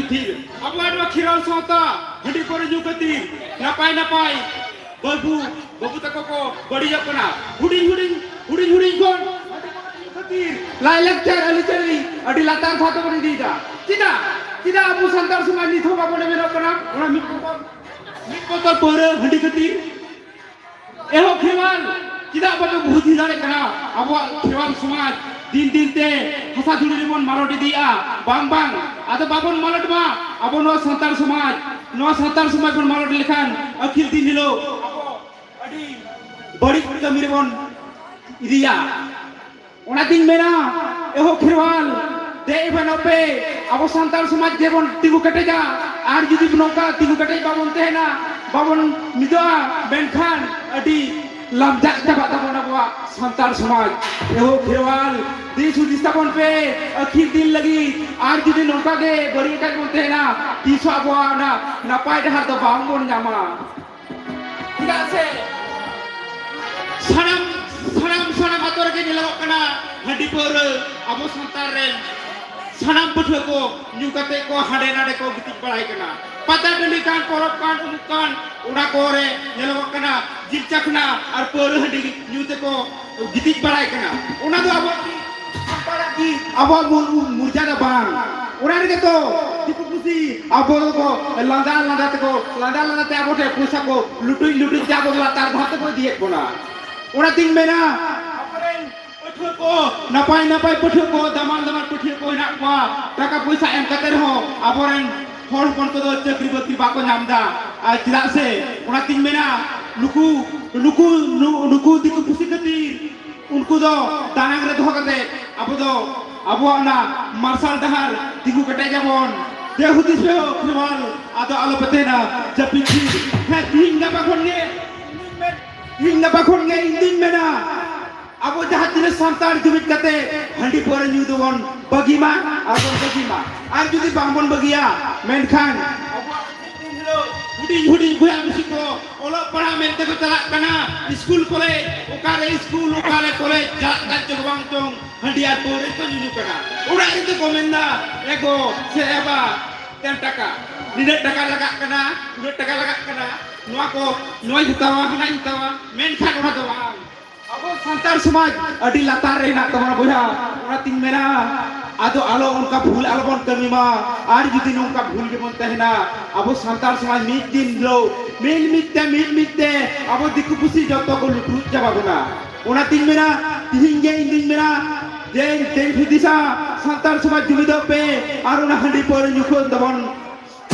ᱟᱵᱚᱣᱟᱜ ᱱᱚᱣᱟ ᱠᱷᱮᱨᱣᱟᱞ ᱥᱟᱶᱛᱟ ᱦᱟᱺᱰᱤ ᱯᱟᱹᱣᱨᱟᱹ ᱧᱩ ᱠᱷᱟᱹᱛᱤᱨ ᱱᱟᱯᱟᱭ ᱱᱟᱯᱟᱭ ᱵᱟᱹᱵᱩ ᱵᱟᱹᱵᱩ ᱛᱟᱠᱚ ᱠᱚ ᱵᱟᱹᱲᱤᱡᱚᱜ ᱠᱟᱱᱟ᱾ ᱦᱩᱰᱤᱧ ᱦᱩᱰᱤᱧ ᱦᱩᱰᱤᱧ ᱦᱩᱰᱤᱧ ᱠᱷᱚᱱ ᱦᱟᱺᱰᱤ ᱯᱟᱹᱣᱨᱟᱹ ᱧᱩ ᱠᱷᱟᱹᱛᱤᱨ ᱞᱟᱭᱼᱞᱟᱠᱪᱟᱨ ᱟᱹᱨᱤᱪᱟᱹᱞᱤ ᱟᱹᱰᱤ ᱞᱟᱛᱟᱨ ᱛᱷᱟᱨ ᱛᱮᱵᱚᱱ ᱤᱫᱤᱭᱮᱫᱟ᱾ ᱪᱮᱫᱟᱜ? ᱪᱮᱫᱟᱜ ᱟᱵᱚ ᱥᱟᱱᱛᱟᱲ ᱥᱚᱢᱟᱡᱽ ᱱᱤᱛ ᱦᱚᱸ ᱵᱟᱵᱚᱱ ᱮᱵᱮᱞᱚᱜ ᱠᱟᱱᱟ? ᱚᱱᱟ ᱢᱤᱫ ᱵᱚᱛᱚᱨ, ᱢᱤᱫ ᱵᱚᱛᱚᱨ ᱯᱟᱹᱣᱨᱟᱹ ᱦᱟᱺᱰᱤ ᱠᱷᱟᱹᱛᱤᱨ᱾ ᱮᱦᱚ ᱠᱷᱮᱨᱣᱟᱞ, ᱪᱮᱫᱟᱜ ᱵᱟᱯᱮ ᱵᱩᱫᱷᱤ ᱫᱟᱲᱮᱜ ᱠᱟᱱᱟ? ᱟᱵᱚᱣᱟᱜ ᱠᱷᱮᱨᱣᱟᱞ ᱥᱚᱢᱟᱡᱽ ᱫᱤᱱ ᱫᱤᱱ ᱛᱮ ᱦᱟᱥᱟ ᱫᱷᱩᱲᱤ ᱨᱮᱵᱚᱱ ᱢᱟᱞᱚᱴ ᱤᱫᱤᱭᱮᱫᱼᱟ᱾ ᱵᱟᱝ, ᱵᱟᱝ, ᱟᱫᱚ ᱵᱟᱵᱚᱱ ᱢᱟᱞᱚᱴ ᱢᱟ᱾ ᱟᱵᱚ ᱱᱚᱣᱟ ᱥᱟᱱᱛᱟᱲ ᱥᱚᱢᱟᱡᱽ, ᱱᱚᱣᱟ ᱥᱟᱱᱛᱟᱲ ᱥᱚᱢᱟᱡᱽ ᱵᱚᱱ ᱢᱟᱞᱚᱴ ᱞᱮᱠᱷᱟᱱ ᱟᱹᱠᱷᱤᱨ ᱫᱤᱱ ᱦᱤᱞᱳᱜ ᱟᱵᱚ ᱟᱹᱰᱤ ᱵᱟᱹᱲᱤᱡ ᱠᱟᱹᱢᱤ ᱨᱮᱵᱚᱱ ᱤᱫᱤᱭᱟ᱾ ᱚᱱᱟᱛᱤᱧ ᱢᱮᱱᱟ, ᱮᱦᱚ ᱠᱷᱮᱨᱣᱟᱞ, ᱫᱮᱡ ᱮᱵᱷᱮᱱᱚᱜ ᱯᱮ, ᱟᱵᱚ ᱥᱟᱱᱛᱟᱲ ᱥᱚᱢᱟᱡᱽ ᱜᱮᱵᱚᱱ ᱛᱤᱸᱜᱩ ᱠᱮᱴᱮᱡᱟ᱾ ᱟᱨ ᱡᱩᱫᱤ ᱱᱚᱝᱠᱟ ᱛᱤᱸᱜᱩ ᱠᱮᱴᱮᱡ ᱵᱟᱵᱚᱱ ᱛᱟᱦᱮᱱᱟ, ᱵᱟᱵᱚᱱ ᱢᱤᱫᱚᱜᱼᱟ, ᱢᱮᱱᱠᱷᱟᱱ ᱟᱹᱰᱤ ᱞᱟᱢᱡᱟᱜ ᱪᱟᱵᱟᱜ ᱛᱟᱵᱚᱱᱟ ᱟᱵᱚᱣᱟᱜ ᱥᱟᱱᱛᱟᱲ ᱥᱚᱢᱟᱡᱽ᱾ ᱮᱦᱚ ᱠᱷᱮᱨᱣᱟᱞ, ᱫᱤᱥ ᱦᱩᱫᱤᱥ ᱛᱟᱵᱚᱱ ᱯᱮ ᱟᱹᱠᱷᱤᱨ ᱫᱤᱱ ᱞᱟᱹᱜᱤᱫ᱾ ᱟᱨ ᱡᱩᱫᱤ ᱱᱚᱝᱠᱟ ᱜᱮ ᱵᱟᱹᱲᱤᱡ ᱟᱠᱟᱫ ᱵᱚᱱ ᱛᱟᱦᱮᱱᱟ, ᱛᱤᱥ ᱦᱚᱸ ᱟᱵᱚᱣᱟᱜ ᱚᱱᱟ ᱱᱟᱯᱟᱭ ᱰᱟᱦᱟᱨ ᱫᱚ ᱵᱟᱝ ᱵᱚᱱ ᱧᱟᱢᱟ᱾ ᱪᱮᱫᱟᱜ ᱥᱮ ᱥᱟᱱᱟᱢ, ᱥᱟᱱᱟᱢ, ᱥᱟᱱᱟᱢ ᱟᱛᱳ ᱨᱮᱜᱮ ᱧᱮᱞᱚᱜᱚᱜ ᱠᱟᱱᱟ, ᱦᱟᱺᱰᱤ ᱯᱟᱹᱣᱨᱟᱹ ᱟᱵᱚ ᱥᱟᱱᱛᱟᱲ ᱨᱮᱱ ᱥᱟᱱᱟᱢ ᱯᱟᱹᱴᱷᱩᱣᱟᱹ ᱠᱚ ᱧᱩ ᱠᱟᱛᱮ ᱠᱚ ᱦᱟᱸᱰᱮ ᱱᱟᱰᱮ ᱠᱚ ᱜᱤᱛᱤᱡ ᱵᱟᱲᱟᱭ ᱠᱟᱱᱟ᱾ ᱯᱟᱛᱟ ᱴᱟᱺᱰᱤ ᱠᱟᱱ, ᱯᱚᱨᱚᱵᱽ ᱠᱟᱱ, ᱩᱢᱩᱠ ᱠᱟᱱ, ᱚᱱᱟ ᱠᱚᱨᱮ ᱧᱮᱞᱚᱜᱚᱜ ᱠᱟᱱᱟ ᱡᱤᱞ ᱪᱟᱠᱷᱱᱟ ᱟᱨ ᱯᱟᱹᱣᱨᱟᱹ ᱦᱟᱺᱰᱤ ᱧᱩ ᱛᱮᱠᱚ ᱜᱤᱛᱤᱡ ᱵᱟᱲᱟᱭ ᱠᱟᱱᱟ᱾ ᱚᱱᱟ ᱫᱚ ᱟᱵᱚᱣᱟᱜ ᱥᱟᱱᱛᱟᱲᱟᱜ ᱜᱮ ᱟᱵᱚᱣᱟᱜ ᱢᱩᱞ ᱢᱚᱨᱡᱟᱫᱟ ᱵᱟᱝ᱾ ᱚᱱᱟ ᱨᱮᱜᱮ ᱛᱚ ᱫᱤᱠᱩ ᱯᱩᱥᱤ ᱟᱵᱚ ᱫᱚᱠᱚ ᱞᱟᱸᱫᱟ ᱞᱟᱸᱫᱟ ᱛᱮᱠᱚ, ᱞᱟᱸᱫᱟ ᱞᱟᱸᱫᱟ ᱛᱮ ᱟᱵᱚ ᱴᱷᱮᱱ ᱯᱚᱭᱥᱟ ᱠᱚ ᱞᱩᱴᱩᱡ ᱞᱩᱴᱩᱡ ᱛᱮ ᱟᱵᱚ ᱫᱚ ᱞᱟᱛᱟᱨ ᱫᱷᱟᱯ ᱛᱮᱠᱚ ᱤᱫᱤᱭᱮᱫ ᱵᱚᱱᱟ᱾ ᱚᱱᱟᱛᱤᱧ ᱢᱮᱱᱟ, ᱟᱵᱚᱨᱮᱱ ᱯᱟᱹᱴᱷᱩᱣᱟᱹ ᱠᱚ, ᱱᱟᱯᱟᱭ ᱱᱟᱯᱟᱭ ᱯᱟᱹᱴᱷᱩᱣᱟᱹ ᱠᱚ, ᱫᱟᱢᱟᱱ ᱫᱟᱢᱟᱱ ᱯᱟᱹᱴᱷᱩᱣᱟᱹ ᱠᱚ ᱦᱮᱱᱟᱜ ᱠᱚᱣᱟ, ᱴᱟᱠᱟ ᱯᱚᱭᱥᱟ ᱮᱢ ᱠᱟᱛᱮ ᱨᱮᱦᱚᱸ ᱟᱵᱚᱨᱮᱱ ᱦᱚᱲ ᱦᱚᱯᱚᱱ ᱠᱚᱫᱚ ᱪᱟᱹᱠᱨᱤ ᱵᱟᱹᱠᱨᱤ ᱵᱟᱠᱚ ᱧᱟᱢ ᱮᱫᱟ᱾ ᱟᱨ ᱪᱮᱫᱟᱜ ᱥᱮ, ᱚᱱᱟᱛᱤᱧ ᱢᱮᱱᱟ, ᱱᱩᱠᱩ, ᱱᱩᱠᱩ, ᱱᱩ-, ᱱᱩᱠᱩ ᱫᱤᱠᱩ ᱯᱩᱥᱤ ᱠᱷᱟᱹᱛᱤᱨ ᱩᱱᱠᱩ ᱫᱚ ᱫᱟᱱᱟᱝ ᱨᱮ ᱫᱚᱦᱚ ᱠᱟᱛᱮ ᱟᱵᱚ ᱫᱚ ᱟᱵᱚᱣᱟᱜ ᱚᱱᱟ ᱢᱟᱨᱥᱟᱞ ᱰᱟᱦᱟᱨ ᱛᱤᱸᱜᱩ ᱠᱮᱴᱮᱡ ᱟᱵᱚᱱ᱾ ᱫᱮ ᱦᱩᱫᱤᱥ ᱯᱮ ᱦᱳ ᱠᱷᱮᱨᱣᱟᱞ, ᱟᱫᱚ ᱟᱞᱚ ᱯᱮ ᱛᱟᱦᱮᱱᱟ ᱡᱟᱹᱯᱤᱫ ᱛᱷᱤᱨ᱾ ᱦᱮᱸ, ᱛᱤᱦᱤᱧ ᱜᱟᱯᱟ ᱠᱷᱚᱱ ᱜᱮ, ᱛᱤᱦᱤᱧ ᱜᱟᱯᱟ ᱠᱷᱚᱱ ᱜᱮ ᱤᱧ ᱫᱩᱧ ᱢᱮᱱᱟ, ᱟᱵᱚ ᱡᱟᱦᱟᱸ ᱛᱤᱱᱟᱹᱜ ᱥᱟᱱᱛᱟᱲ ᱡᱩᱢᱤᱫ ᱠᱟᱛᱮ ᱦᱟᱺᱰᱤ ᱯᱟᱹᱣᱨᱟᱹ ᱧᱩ ᱫᱚᱵᱚᱱ ᱵᱟᱹᱜᱤ ᱢᱟ ᱟᱨ ᱵᱚᱱ ᱵᱟᱹᱜᱤ ᱢᱟ᱾ ᱟᱨ ᱡᱩᱫᱤ ᱵᱟᱝ ᱵᱚᱱ ᱵᱟᱹᱜᱤᱭᱟ, ᱢᱮᱱᱠᱷᱟᱱ ᱟᱵᱚᱣᱟᱜ ᱦᱩᱰᱤᱧ ᱦᱩᱰᱤᱧ ᱵᱚᱭᱦᱟ ᱢᱤᱥᱤ ᱠᱚ ᱚᱞᱚᱜ ᱯᱟᱲᱦᱟᱜ ᱢᱮᱱᱛᱮ ᱠᱚ ᱪᱟᱞᱟᱜ ᱠᱟᱱᱟ, ᱥᱠᱩᱞ ᱠᱚᱞᱮᱡᱽ, ᱚᱠᱟᱨᱮ ᱥᱠᱩᱞ, ᱚᱠᱟᱨᱮ ᱠᱚᱞᱮᱡᱽ, ᱪᱟᱞᱟᱜ ᱠᱟᱱ ᱪᱚ ᱵᱟᱝ ᱪᱚᱝ, ᱦᱟᱺᱰᱤ ᱟᱨ ᱯᱟᱹᱣᱨᱟᱹ ᱠᱚ ᱧᱩᱧᱩ ᱠᱟᱱᱟ᱾ ᱚᱲᱟᱜ ᱨᱮᱫᱚ ᱠᱚ ᱢᱮᱱᱫᱟ, "ᱮ ᱜᱚ ᱥᱮ ᱮ ᱵᱟ, ᱴᱟᱠᱟ, ᱱᱤᱱᱟᱹᱜ ᱴᱟᱠᱟ ᱞᱟᱜᱟᱜ ᱠᱟᱱᱟ, ᱩᱱᱟᱹᱜ ᱴᱟᱠᱟ ᱞᱟᱜᱟᱜ ᱠᱟᱱᱟ, ᱱᱚᱣᱟ ᱠᱚ, ᱱᱚᱣᱟᱧ ᱦᱟᱛᱟᱣᱟ, ᱦᱟᱱᱟᱧ ᱦᱟᱛᱟᱣᱟ, ᱢᱮᱱᱠᱷᱟᱱ ᱚᱱᱟ ᱫᱚ ᱵᱟᱝ᱾ ᱟᱵᱚ ᱥᱟᱱᱛᱟᱲ ᱥᱚᱢᱟᱡᱽ ᱟᱹᱰᱤ ᱞᱟᱛᱟᱨ ᱨᱮ ᱦᱮᱱᱟᱜ ᱛᱟᱵᱚᱱᱟ ᱵᱚᱭᱦᱟ᱾ ᱚᱱᱟᱛᱤᱧ ᱢᱮᱱᱟ, ᱟᱫᱚ ᱟᱞᱚ ᱚᱱᱠᱟ ᱵᱷᱩᱞ ᱟᱞᱚᱵᱚᱱ ᱠᱟᱹᱢᱤ ᱢᱟ᱾ ᱟᱨ ᱡᱩᱫᱤ ᱱᱚᱝᱠᱟ ᱵᱷᱩᱞ ᱜᱮᱵᱚᱱ ᱛᱟᱦᱮᱱᱟ, ᱟᱵᱚ ᱥᱟᱱᱛᱟᱲ ᱥᱚᱢᱟᱡᱽ ᱢᱤᱫ ᱫᱤᱱ ᱦᱤᱞᱳᱜ ᱢᱤᱫ ᱢᱤᱫ ᱛᱮ, ᱢᱤᱫ ᱢᱤᱫ ᱛᱮ ᱟᱵᱚ ᱫᱤᱠᱩ ᱯᱩᱥᱤ ᱡᱚᱛᱚ ᱠᱚ ᱞᱩᱴᱩᱡ ᱪᱟᱵᱟ ᱵᱚᱱᱟ᱾ ᱚᱱᱟᱛᱤᱧ ᱢᱮᱱᱟ, ᱛᱤᱦᱤᱧ ᱜᱮ ᱤᱧ ᱫᱩᱧ ᱢᱮᱱᱟ ᱡᱮ ᱛᱮᱧ ᱦᱩᱫᱤᱥᱟ, ᱥᱟᱱᱛᱟᱲ ᱥᱚᱢᱟᱡᱽ ᱡᱩᱢᱤᱫᱚᱜ ᱯᱮ ᱟᱨ ᱚᱱᱟ ᱦᱟᱺᱰᱤ ᱯᱟᱹᱣᱨᱟᱹ ᱧᱩ ᱠᱷᱚᱱ ᱫᱚᱵᱚᱱ